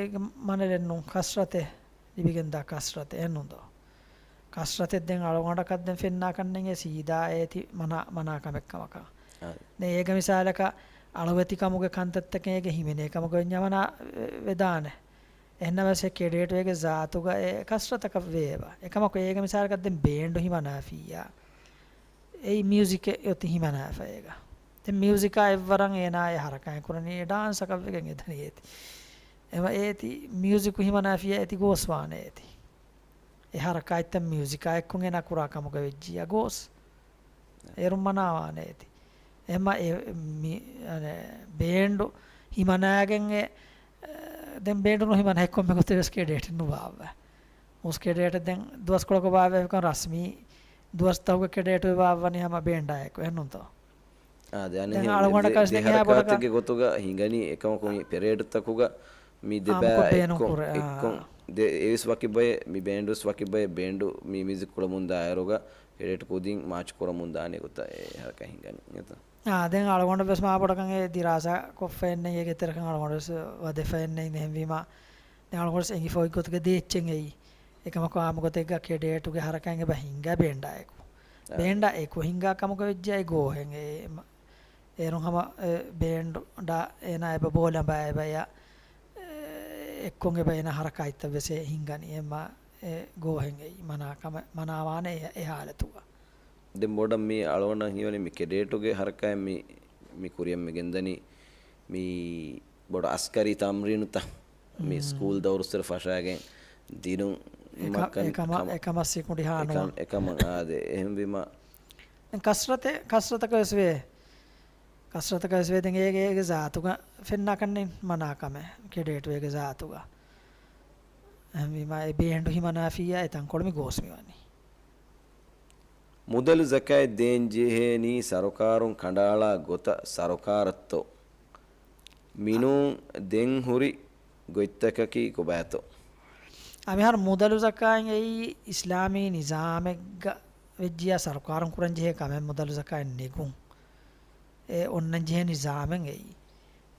މަނަލެއްނު ކަސްރަތެއް ލިބިގެންދާ ކަސްރަތެއް އެއްނުންދޯ؟ ކަސްރަތެއް ދެން އަޅުގަނޑަކަށް ދެން ފެންނާކަށްނެނގޭ ސީދާ އޭތި މަނާ، މަނާ ކަމެއް ކަމަކަށް. އާ. ދެން އޭގެ މިސާލަކަށް އަޅުވެތިކަމުގެ ކަންތައްތަކެއް އޭގެ ހިމެނޭ ކަމުގަ ވެންޏާ މަނާ ވެދާނެ. އެހެންނަމަވެސް އެ ކެޑޭޓު އޭގެ ޒާތުގަ އެ ކަސްރަތަކަށް ވޭބަ. އެކަމަކު އޭގެ މިސާލަކަށް ދެން ބޭންޑު ހިމަނާފިއްޔާ. އެއީ މިއުޒިކެއް އޮތީ ހިމަނާފަ އޭގަ. ދެން މިއުޒިކާ އެއްވަރަށް އޭނާ އެ ހަރަކާތް ކުރަނީ އެ ޑާންސަކަށް ވެގެން އެދަނީ އޭތި. އެމަ އޭތި މިއުޒިކު ހިމަނާފިއްޔާ އޭތި ގޯސްވާނެ އޭތި. އެ ހަރަކާތްތައް މިއުޒިކާ އެއްކޮށް އޭނާ ކުރާ ކަމުގަ ވެއްޖިއްޔާ ގޯސް. އޭރުން މަނާވާނެ އޭތި. އެމަ އެ މި-، އަނެ، ބޭންޑު ހިމަނާގެން އެ، ދެން ބޭންޑު ނުހިމަނާ އެއްކޮންމެ ގޮތެއް ވެސް ކެޑޭޓެއް ނުބާއްވާ. މުސް ކެޑޭޓެއް ދެން ދުވަސްކޮޅަކު ބާއްވާފަކަން ރަސްމީ ދުވަސްތަކުގެ ކެޑޭޓު އެބަ އައްވަނީ ހަމަ ބޭންޑާއެކު އެހެންނުންތޯ؟ އާ، ދެ އަނެއް ދެން ހެން އަޅުގަނޑަކަށް ދެ ދެ ދެން އެހާ ބޮޑަކަށް ހަރަކާތެއްގެ ގޮތުގަ ހިނގަނީ އެކަމަކު މި ޕެރޭޑުތަކުގަ މި ދެބައި އާއްމުކޮށް ބޭނުން ކުރޭ، އާ. އެއްކޮށް ދެ އެވެސް ވަކި ބައެއް، މި ބޭންޑުވެސް ވަކި ބައެއް، ބޭންޑު މި މިއުޒިކް ކުޅަމުން ދާއިރުގަ ކެޑޭޓް ކުދިން މާޗް ކުރަމުން ދާނެ ގޮތަށް އެ ހަރަކާތް ހިނގަނީ ނެތަ؟ އާ، ދެން އަޅުގަނޑު ވެސް މާ ބޮޑަކަށް އެ ދިރާސާ ކޮށްފައެއްނެތް، އޭގެ ތެރެކަން އަޅުގަނޑު ވެސް ވަދެފައެއްނެތް. އެހެންވީމާ ދެން އަޅުގަނޑު ވެސް އެނގިފަ އޮތް ގޮތުގެ ދޭއްޗެއް އެއީ. އެކަމަކު އާއްމު ގޮތެއްގަ ކެޑޭޓުގެ ހަރަކާތް އެބަ ހިނގާ ބޭންޑާއެކު. އާ. ބޭންޑާ އެކު ހިނގާ ކަމުގަ ވެއްޖިއްޔާ އެ ގޯހެއް އެ މަ-، އޭރުން ހަމަ އެ ބޭންޑާ އޭނާ އެބަ ބޯލަނބާ އެބަޔާ އެ އެއްކޮށް އެބަ އޭނާ ހަރަކާތްތައް ވެސް އެ ހިނގަނީ. އެ މަ-، އެ ގޯހެއް އެއީ މަނާ ކަމެއް، މަނާވާނެ އެ، އެ ހާލަތުގަ. ދެން ބޮޑަށް މި އަޅުގަނޑަށް ހީވަނީ މި ކެޑޭޓުގެ ހަރަކާތް މި، މި ކުރިއަށް މި ގެންދަނީ މި ބޮޑު އަސްކަރީ ތަމްރީނުތައް މި މް. ސްކޫލް ދައުރުއެއްސަރު ފަށާގެން ދިނުމަށް އެކަ-، ކަން އެކަމަ-، ކަމަށް. އެކަމަށް ސިކުނޑި ހާނުވާ. އެކަން، އެކަމަށް އާދެ. އެހެންވީމަ ދެން ކަސްރަތެއް، ކަސްރަތަކަށް ވެސް ވޭ. ކަސްރަތަކަށް ވެސް ވޭ. ދެން އޭގެ، އޭގެ ޒާތުގަ ފެންނާކަށްނެތް މަނާ ކަމެއް ކެޑޭޓު އޭގެ ޒާތުގަ. އެހެންވީމަ އެ ބޭންޑު ހިމަނާފިއްޔާ އެ ތަންކޮޅު މި ގޯސް މިވަނީ. މުދަލު ޒަކާތް ދޭން ޖެހޭނީ ސަރުކާރުން ކަނޑައަޅާ ގޮތަށް ސަރުކާރަށްތޯ؟ މިނޫން ދެން ހުރި ގޮތްތަކަކީ ކޮބާތޯ؟ އަ، މިހާރު މުދަލު ޒަކާތް އެއީ އިސްލާމީ ނިޒާމެއްގަ ވެއްޖިއްޔާ ސަރުކާރުން ކުރަން ޖެހޭ ކަމެއް މުދަލު ޒަކާތް ނެގުން. އެ އޮންނަން ޖެހޭ ނިޒާމެއް އެއީ.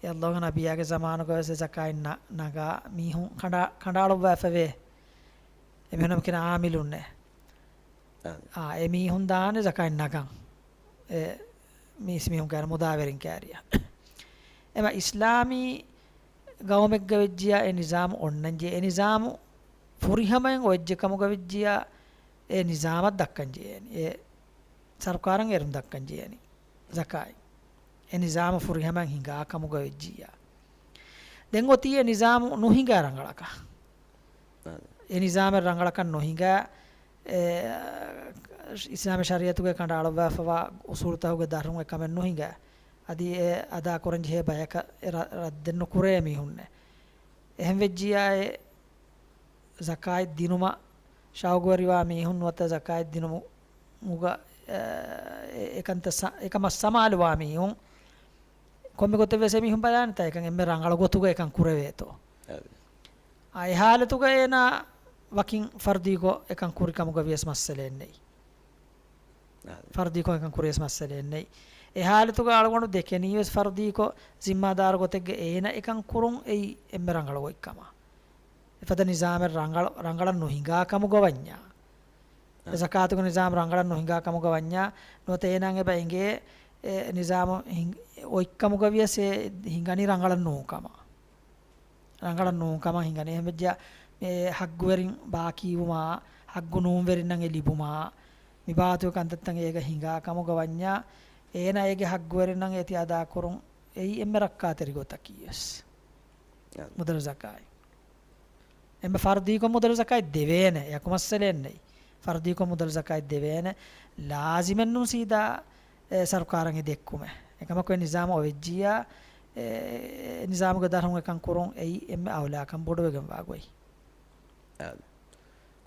އެ ﷲ ގެ ނަބިއްޔާގެ ޒަމާނުގަ ވެސް އެ ޒަކާތް ނަ-، ނަގާ މީހުން ކަނޑާ-، ކަނޑައަޅުއްވާފަ ވޭ. އެމީހުންނަށް ކިޔަނީ އާމިލުންނޭ. އާ. އާ، އެ މީހުން ދާނެ ޒަކާތް ނަގަން. އެ މީސް މީހުން ކައިރި މުދާވެރިން ކައިރިއަށް. އެމަ އިސްލާމީ ގައުމެއްގަ ވެއްޖިއްޔާ އެ ނިޒާމު އޮންނަން ޖެހޭ، އެ ނިޒާމު ފުރިހަމައިން އޮތްޖެ ކަމުގަ ވެއްޖިއްޔާ އެ ނިޒާމަށް ދައްކަން ޖެހޭނީ. އެ ސަރުކާރަށް އޭރުން ދައްކަން ޖެހޭނީ. ޒަކާތް. އެ ނިޒާމު ފުރިހަމައިން ހިނގާ ކަމުގަ ވެއްޖިއްޔާ. ދެން އޮތީ އެ ނިޒާމު ނުހިނގާ ރަނގަޅަކަށް. އާ. އެ ނިޒާމެއް ރަނގަޅަކަށް ނުހިނގާ، އެ، އިސްލާމީ ޝަރީޢަތުގައި ކަނޑައަޅުއްވާފަވާ އުސޫލުތަކުގެ ދަށުން އެކަމެއް ނުހިނގާ. އަދި އެ އަދާކުރަން ޖެހޭ ބަޔަކަށް އެ ރަ-، ރައްދެއް ނުކުރޭ މީހުންނެއް. އެހެން ވެއްޖިއްޔާ އެ ޒަކާތް ދިނުމަށް ޝައުގުވެރިވާ މީހުން ނުވަތަ ޒަކާތް ދިނުމުގަ، އެ، އެ-، އެކަންތައް ސަ-، އެކަމަށް ސަމާލުވާ މީހުން ކޮންމެ ގޮތެއް ވެސް އެމީހުން ބަލާނެތާ އެކަން އެންމެ ރަނގަޅު ގޮތުގަ އެކަން ކުރެވޭތޯ. އާ، އެ ހާލަތުގަ އޭނާ ވަކިން ފަރުދީކޮށް އެކަން ކުރި ކަމުގަ ވިޔަސް މައްސަލައެއް ނެތް. އާ، އެ ފަރުދީކޮށް އެކަން ކުރިޔަސް މައްސަލައެއް ނެތް. އެ ހާލަތުގަ އަޅުގަނޑު ދެކެނީ ވެސް ފަރުދީކޮށް ޒިންމާދާރު ގޮތެއްގަ އޭނަ އެކަން ކުރުން އެއީ އެންމެ ރަނގަޅު ގޮތްކަމަށް. އެފަދަ ނިޒާމެއް ރަނގަޅަށް، ރަނގަޅަށް ނުހިނގާ ކަމުގަ ވަންޏާ. އެ އާ، ޒަކާތުގެ ނިޒާމް ރަނގަޅަށް ނުހިނގާ ކަމުގަ ވަންޏާ، ނުވަތަ އޭނާއަށް އެބަ އެނގޭ، އެ ނިޒާމު ހިން-، އޮތްކަމުގަ ވިޔަސް އެ ހިނގަނީ ރަނގަޅަށް ނޫން ކަމަށް. ރަނގަޅަށް ނޫން ކަމަށް ހިނގަނީ. އެހެންވެއްޖެއްޔާ، އެ ހައްގުވެރިން ބާކީވުމާ، ހައްގު ނޫންވެރިންނަށް އެ ލިބުމާ، މި ބާވަތުގެ ކަންތައްތައް އޭގަ ހިނގާ ކަމުގަ ވަންޏާ، އޭނާ އޭގެ ހައްގުވެރިންނަށް އޭތި އަދާކުރުން އެއީ އެންމެ ރައްކާތެރި ގޮތަކީ ވެސް. އާ، މުދަލު ޒަކާތް. އެންމެ ފަރުދީކޮށް މުދަލު ޒަކާތް ދެވޭނެ، އެއަކު މައްސަލައެއް ނެތް. ފަރުދީކޮށް މުދަލު ޒަކާތް ދެވޭނެ. ލާޒިމެއްނޫން ސީދާ، އެ، ސަރުކާރަށް އެ ދެއްކުމެއް. އެކަމަކު އެ ނިޒާމު އޮވެއްޖިއްޔާ، އެ، އެ ނިޒާމުގެ ދަށުން އެކަން ކުރުން އެއީ އެންމެ އައުލާކަން ބޮޑުވެގެންވާ ގޮތް. އާ،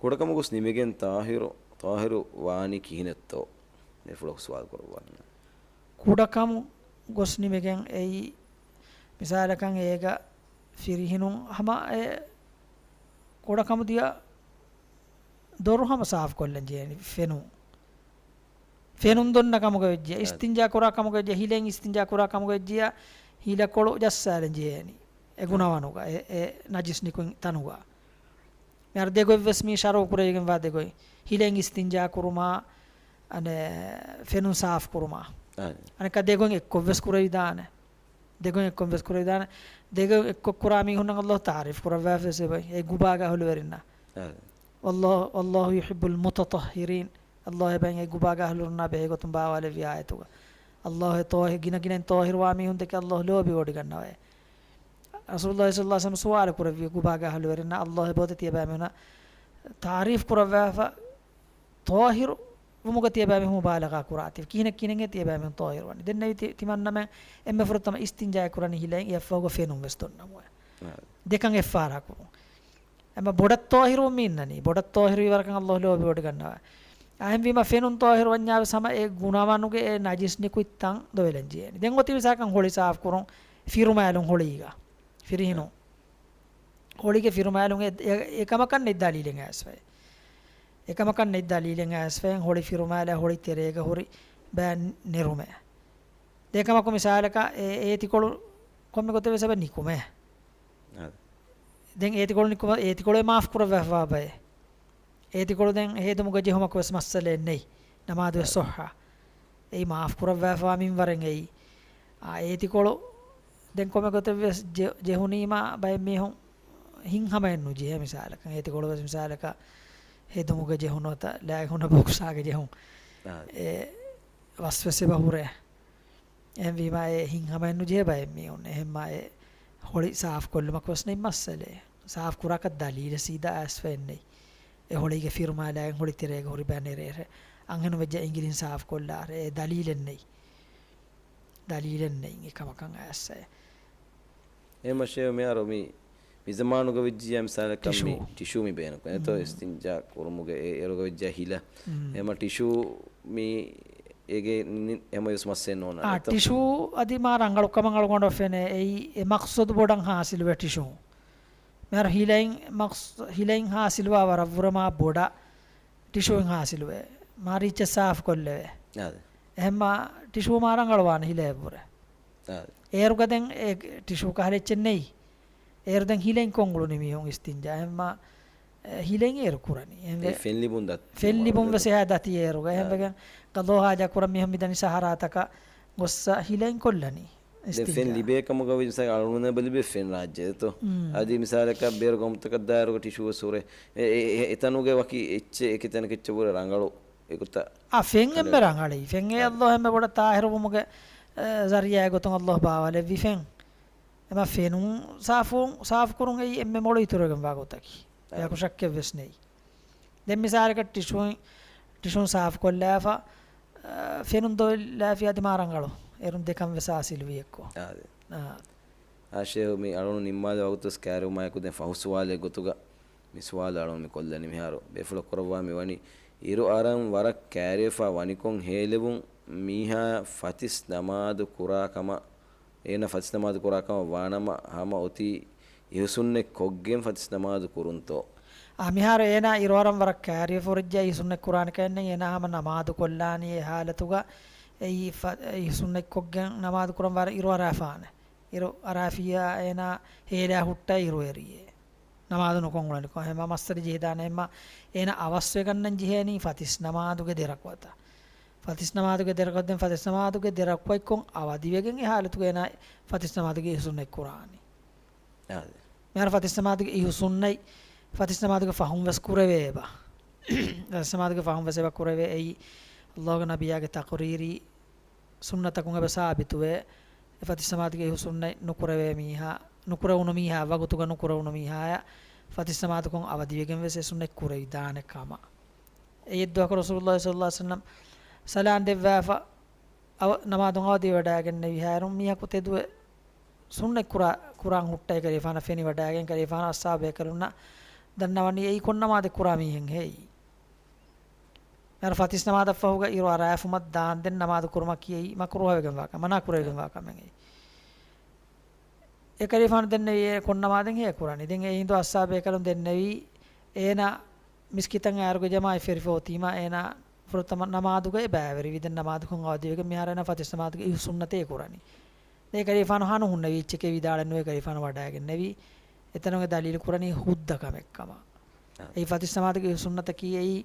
ކުޑަކަމު ގޮސް ނިމިގެން ޠާހިރު، ޠާހިރު ވާނީ ކިހިނެއްތޯ؟ މި ފުޅަކު ސުވާލު ކުރައްވާނެ. ކުޑަކަމު ގޮސް ނިމިގެން އެއީ، މިސާލަކަށް އޭގަ ފިރިހެނުން ހަމަ އެ ކުޑަކަމުދިޔަ ދޮރު ހަމަ ސާފުކޮށްލަން ޖެހޭނީ ފެނުން. ފެނުން ދޮންނަ ކަމުގަ ވެއްޖެ، އާ، އިސްތިންޖާ ކުރާ ކަމުގަ ވެއްޖެ، ހިލައިން އިސްތިންޖާ ކުރާ ކަމުގަ ވެއްޖިއްޔާ، ހިލަކޮޅު ޖައްސާލަން ޖެހޭނީ އެ ގުނަވަނުގަ، އެ، އެ ނަޖިސް ނިކުތް ތަނުގަ. މިހާރު ދެގޮތް ވެސް މީ ޝަރުޢު ކުރެވިގެންވާ ދެގޮތް. ހިލައިން އިސްތިންޖާ ކުރުމާ، އަނެއް، ފެނުން ސާފު ކުރުމާ. އާ، އަނެއްކާ ދެގޮތް އެއްކޮށް ވެސް ކުރެވިދާނެ. ދެގޮތް އެއްކޮށް ވެސް ކުރެވިދާނެ. ދެގޮތް އެއްކޮށް ކުރާ މީހުންނަށް ﷲ ތަޢުރީފު ކުރައްވާފަވެސް އެބަ އެ ގުބާގެ އަހުލުވެރިންނަށް. އާ، ވައްލާހު، وَاللَّهُ يُحِبُّ الْمُتَطَهِّرِينَ. ﷲ އެބައިން އެ ގުބާގެ އަހުލުވެރިންނާ ބެހޭ ގޮތުން ބާވާލެއްވި އާޔަތުގަ. ﷲ އެ ތޯހި-، ގިނަ ގިނައިން ޠާހިރުވާ މީހުން ދެކެ ﷲ ލޯބިވޮޑިގަންނަވައޭ. ރަސޫލުﷲ ޞައްލަﷲ ޢަލައިހި ވަސައްލަމަ ސުވާލު ކުރެއްވި ގުބާގެ އަހުލުވެރިންނަށް ﷲ އެބައޮތެ ތިޔަބައިމީހުނަށް ތަޢުރީފު ކުރައްވާފަ، ޠާހިރު ވުމުގަ ތިޔަބައިމީހުން މުބާލަޣާ ކުރާތި. ކިހިނެއް ކިހިނެއްހޭ ތިޔަބައިމީހުން ޠާހިރު ވަނީ؟ ދެންނެވި ތި-، ތިމަންނަމެން އެންމެ ފުރަތަމަ އިސްތިންޖާ ކުރަނީ ހިލައިން އެއަށްފަހުގަ ފެނުން ވެސް ދޮންނަމުއޭ. އާ، ދެކަން އެއްފަހަރާ ކުރުން. އެމަ ބޮޑަށް ޠާހިރުވުން މި އިންނަނީ. ބޮޑަށް ޠާހިރުވި ވަރަކަށް ﷲ ލޯބިވޮޑިގަންނަވާ. އެހެންވީމަ ފެނުން ޠާހިރު ވަންޏާވެސް ހަމަ އެ ގުނަވަނުގެ އެ ނަޖިސް ނިކުތް ތަން ދޮވެލަން ޖެހޭނެ. ދެން އޮތީ މިސާލަކަށް ހޮޅި ސާފު ކުރުން ފިރުމާލުން ހޮޅީގަ. ފިރިހެނުން. އާ، ހޮޅީގެ ފިރުމާލުން އެ، އެ، އެކަމަކަށް ނެތް ދަލީލެއް އައިސްފައި. އެކަމަކަށް ނެތް ދަލީލެއް އައިސްފައި ހޮޅި ފިރުމާލާ ހޮޅި ތެރޭގަ ހުރި ބައެއް ނެރުމޭ. ދެކަމަކު މިސާލަކަށް އެ، އޭތިކޮޅު ކޮންމެ ގޮތެއް ވެސް އެބަ ނިކުމޭ. އާ، ދެން އޭތިކޮޅު ނިކުމަށް އޭތިކޮޅު މާފު ކުރައްވާފަވާ ބައެއް. އޭތިކޮޅު ދެން ހޭދުމުގަ ޖެހުމަކު ވެސް މައްސަލައެއް ނެތް. ނަމާދު ވެސް އާ، ޞައްޙަ. އެއީ މާފު ކުރައްވާފަވާ މިންވަރެއް އެއީ. އާ، އޭތިކޮޅު ދެން ކޮންމެ ގޮތެއް ވެސް ޖެ-، ޖެހުނީމާ ބައެއް މީހުން ހިތްހަމައެއް ނުޖެހޭ މިސާލަކަށް. އޭތިކޮޅު ވެސް މިސާލަކަށް ހެދުމުގަ ޖެހުނު ނުވަތަ ލާގެ ހުންނަ ބޮކްސާގަ ޖެހުން. އާ، އެ ވަސްވެސް އެބަ ހުރޭ. އެހެންވީމާ އެ ހިތްހަމައެއް ނުޖެހޭ ބައެއް މީހުން. އެހެންމާ އެ ހޮޅި ސާފު ކޮށްލުމަކު ވެސް ނެތް މައްސަލައެއް. ސާފު ކުރާކަށް ދަލީލެއް ސީދާ އައިސްފައެއް ނެތް. އެ ހޮޅީގެ ފިރުމާލާއިން ހޮޅި ތެރޭގަ ހުރި ބައެއް ނެރޭށޭ. އަންހެނުން ވެއްޖެ އިނގިލިން ސާފު ކޮށްލާށޭ. އެ ދަލީލެއް ނެތް. ދަލީލެއް ނެތް އެ ކަމަކަށް އައިސްފައެއް. އެހެންމަ ޝޭހް މިހާރު މި، މި ޒަމާނުގަ ވެއްޖިއްޔާ މިސާލަކަށް މި ޓިޝޫ. ޓިޝޫ މި ބޭނުންކުރޭ. އެތޯ މް. އިސްތިންޖާ ކުރުމުގެ އެ އޭރުގަ ވެއްޖިއްޔާ ހިލަ. މް. އެހެންމަ ޓިޝޫ މި އޭގެ ނި-، ނި-، އެހެންމަ ވެސް މައްސަލައެއް ނޯންނާނެ. އާ، އެތޯ؟ ޓިޝޫ އަދި މާ ރަނގަޅު ކަމަށް އަޅުގަނޑަށް ފެނޭ. އެއީ އެ މަޤްޞަދު ބޮޑަށް ހާސިލުވޭ ޓިޝޫ. މިހާރު ހިލައިން މަޤްޞަ-، ހިލައިން ހާސިލުވާ ވަރަށްވުރެ މާ ބޮޑަށް ޓިޝޫއިން ހާސިލުވޭ. މާ ރީއްޗެއް ސާފުކޮށްލެވޭ. އާދެ. އެހެންމާ ޓިޝޫ މާ ރަނގަޅުވާނެ ހިލައަށްވުރެ. އާދެ. އޭރުގަ ދެން އެ ޓިޝޫ ކަހަލަ އެއްޗެއް ނެތް. އޭރު ދެން ހިލައިން ކޮން އުޅުނީ މީހުން އިސްތިންޖާ. އެހެންމާ، އެ، ހިލައިން އޭރު ކުރަނީ. އެހެން އެ ވެ-، ފެން ލިބުން ދަތި ފެން އޭރު ލިބުން ވެސް އެހާ ދަތި އޭރުގަ. އެހެން އާ. ވެގެން ޤަޟާ ހާޖާ ކުރަން މީހުން މިދަނީ ސަހަރާތަކަށް ގޮއްސަ ހިލައިން ކޮށްލަނީ. ދެން ފެން އިސްތިންޖާ. ލިބޭ ކަމުގަ ވި މިސާލަކަށް އަޅުގަނޑު ބަލިބެ ފެން ރާއްޖެ ދެތޯ. މް. އަދި މިސާލަކަށް ބޭރު ގައުމުތަކަށް ދާއިރުގަ ޓިޝޫ ވެސް ހުރޭ. އެ، އެ، އެ، އެތަނުގެ ވަކި އެއްޗެއް އެކި ތަނަކަށް އެއްޗެއް ވުރެ ރަނގަޅު އެގޮތަށް. އާ، ފެން އެންމެ ރަނގަޅީ. ފެން އެ އާ. ﷲ އެންމެ ބޮޑަށް ޠާހިރުވުމުގެ، އެ، ޒަރީޢާއެއް ގޮތުން ﷲ ބާވާލެއްވި ފެން. އެމަ ފެނުން ސާފު، ސާފުކުރުން އެއީ އެންމެ މޮޅު އިތުރުވެގެންވާ ގޮތަކީ. އާ. އެއަކު ޝައްކެއް ވެސް ނެތް. ދެން މިސާލަކަށް ޓިޝޫ، ޓިޝޫ ސާފުކޮށްލާފަ، އާ، ފެނުން ދޮވެލާފި އަދި މާ ރަނގަޅު. އޭރުން ދެކަން ވެސް ހާސިލުވި އެއްކޮށް. އާދެ. އާ. އާ، ޝޭހު މި އަޅުން ނިންމާލި ވަގުތު ވެސް ކައިރިވުމާއެކު ދެން ފަހު ސުވާލެއް ގޮތުގަ މި ސުވާލު އަޅުން މި ކޮށްލަނީ މިހާރު. ބޭފުޅަށް ކުރައްވާ މި ވަނީ އިރު އަރަން ވަރަށް ކައިރިވެފަ ވަނިކޮށް ހޭލެވުން މީހާ ފަތިސް ނަމާދު ކުރާ ކަމަށް އޭނާ ފަތިސް ނަމާދު ކުރާ ކަމަށް ވާނަމަ، ހަމަ އޮތީ އިހުސުންނެއް ކޮށްގެން ފަތިސް ނަމާދު ކުރުންތޯ؟ އާ، މިހާރު އޭނާ އިރުއަރަން ވަރަށް ކައިރިވެފަ ހުރެއްޖެ އިހުސުންނެއް ކުރާނެ ކައެއް ނެތް. އޭނާ ހަމަ ނަމާދު ކޮށްލާނީ އެ ހާލަތުގަ. އެއީ ފަ-، އިހުސުންނެއް ކޮށްގެން ނަމާދު ކުރަން ވަރަށް އިރު އަރާފާނެ. އިރު އަރާފިއްޔާ އޭނާ ހޭލާ ހުއްޓާ އިރު އެރިއޭ. ނަމާދު ނުކޮށް އުޅެނިކޮށް ހަމަ މައްސަލަ ޖެހިދާނެ ހަމަ އޭނާ އަވަސްވެގަންނަން ޖެހޭނީ ފަތިސް ނަމާދުގެ ދެރަކުވަތަށް. ފަތިސް ނަމާދުގެ ދެރަކުވަތަށް، ފަތިސް ނަމާދުގެ ދެރަކުވަތްކޮށް އަވަދިވެގެން އެ ހާލަތުގަ އޭނާ ފަތިސް ނަމާދުގެ އިހުސުންނެއް ކުރާނީ. އާދެ. މިހާރު ފަތިސް ނަމާދުގެ އިހުސުންނަތް، ފަތިސް ނަމާދުގެ ފަހުން ވެސް ކުރެވޭ އެބަ. ފަތިސް ނަމާދުގެ ފަހުން ވެސް އެބަ ކުރެވޭ. އެއީ އަލްލާހުގެ ނަބިއްޔާގެ ތަޤުރީރީ ސުންނަތަކުން އެބަ ސާބިތުވޭ. އެ ފަތިސް ނަމާދުގެ އިހުސުންނަތް ނުކުރެވޭ މީހާ، ނުކުރެވުނު މީހާ، ވަގުތުގަ ނުކުރެވުނު މީހާޔަށް ފަތިސް ނަމާދުކޮށް އަވަދިވެގެން ވެސް އެ ސުންނަތް ކުރެވިދާނެ ކަމަށް. އެއްދުވަހަކު ރަސޫލުﷲ ޞައްލަﷲ ޢަލައިހި ވަސައްލަމް ސަލާން ދެއްވާފަ، އަވަ-، ނަމާދުން އަވަދިވެވަޑައިގެންނެވި ހާއިރުން މީހަކު ތެދުވެ ސުންނަތް ކުރާ، ކުރާން ހުއްޓައި ކަލޭފާނަށް ފެނިވަޑައިގެން ކަލޭފާނު އައްސާބޭކަލުންނަށް ދަންނަވަނީ އެއީ ކޮން ނަމާދެއް ކުރާ މީހެއް ހޭއީ. މިހާރު ފަތިސް ނަމާދަށްފަހުގަ އިރު އަރާފުމަށް ދާންދެން ނަމާދު ކުރުމަކީ އެއީ މަކްރޫހަވެގެންވާ ކަމެއް، މަނާ ކުރެވިގެންވާ ކަމެއް އެއީ. އެ ކަލޭފާނު ދެންނެވީ އެ ކޮން ނަމާދެއް ހޭ ކުރާނީ. ދެން އެ ހިނދު އައްސާބޭކަލުން ދެންނެވީ އޭނާ މިސްކިތަށް އައިރުގެ ޖަމާޢަތް ފެރިފަ އޮތީމާ އޭނާ ފުރަތަމަ ނަމާދުގައި ބައިވެރިވި. ދެން ނަމާދުކޮށް އަވަދިވެގެން މިހާރު އޭނާ ފަތިސް ނަމާދުގެ އިހު ސުންނަތޭ ކުރަނީ. ދެން އެ ކަލޭފާނު ހަނު ހުންނެވީ އެއްޗެކޭ ވިދާޅެއް ނުވޭ ކަލޭފާނު ވަޑައިގެންނެވީ. އެތަނުގެ ދަލީލު ކުރަނީ ހުއްދަ ކަމެއް ކަމަށް. އާ. އެއީ ފަތިސް ނަމާދުގެ އިހު ސުންނަތަކީ އެއީ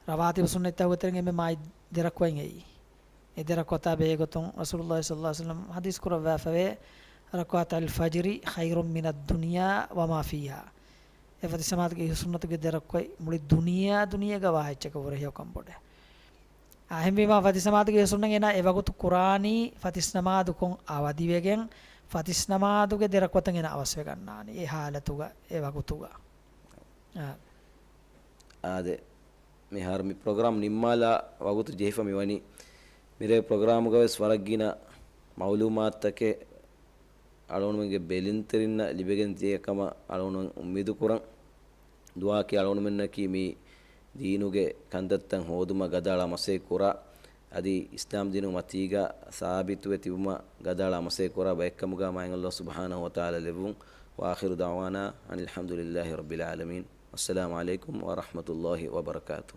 ރަވާތިބު ސުންނަތްތަކުގެ ތެރެއިން އެންމެ މާތް ދެރަކުވަތް އެއީ. އެ ދެރަކުވަތާ ބެހޭގޮތުން ރަސޫލުﷲ ޞައްލަﷲ ޢަލައިހި ވަސައްލަމް ޙަދީޘް ކުރައްވާފަވޭ، "ركعتا الفجر خير من الدنيا وما فيها." އެ ފަތިސް ނަމާދުގެ އިހު ސުންނަތުގެ ދެރަކުވަތް މުޅި ދުނިޔެއާ ދުނިޔޭގަ ވާ އެއްޗަކަށް ވުރެ ހެޔޮކަން ބޮޑޭ. އެހެންވީމާ ފަތިސް ނަމާދުގެ އިހު ސުންނަތް އޭނާ އެ ވަގުތު ކުރާނީ ފަތިސް ނަމާދުކޮށް އަވަދިވެގެން ފަތިސް ނަމާދުގެ ދެރަކުވަތަށް އޭނާ އަވަސްވެގަންނާނީ އެ ޙާލަތުގަ އެ ވަގުތުގަ. އާ. އާދެ. މިހާރު މި ޕްރޮގްރާމް ނިންމާލާ ވަގުތު ޖެހިފަ މިވަނީ. މިރޭ ޕްރޮގްރާމުގަވެސް ވަރަށް ގިނަ މައުލޫމާތުތަކެއް އަޅުގަނޑުމެންގެ ބެލުންތެރިންނަށް ލިބެގެން ދިޔަ ކަމަށް އަޅުގަނޑު އުއްމީދު ކުރަން. ދުޢާއަކީ އަޅުގަނޑުމެންނަކީ މި ދީނުގެ ކަންތައްތައް ހޯދުމަށް ގަދައަޅާ މަސައްކަތް ކުރާ، އަދި އިސްލާމް ދީނުގެ މަތީގަ ސާބިތުވެ ތިބުމަށް ގަދައަޅާ މަސައްކަތް ކުރާ ބައެއްކަމުގަ މާތް ﷲ ސުބްޙާނަހޫ ވަތަޢާލާ ލެއްވުން. وآخر دعوانا أن الحمد لله رب العالمين. والسلام عليكم ورحمة الله وبركاته.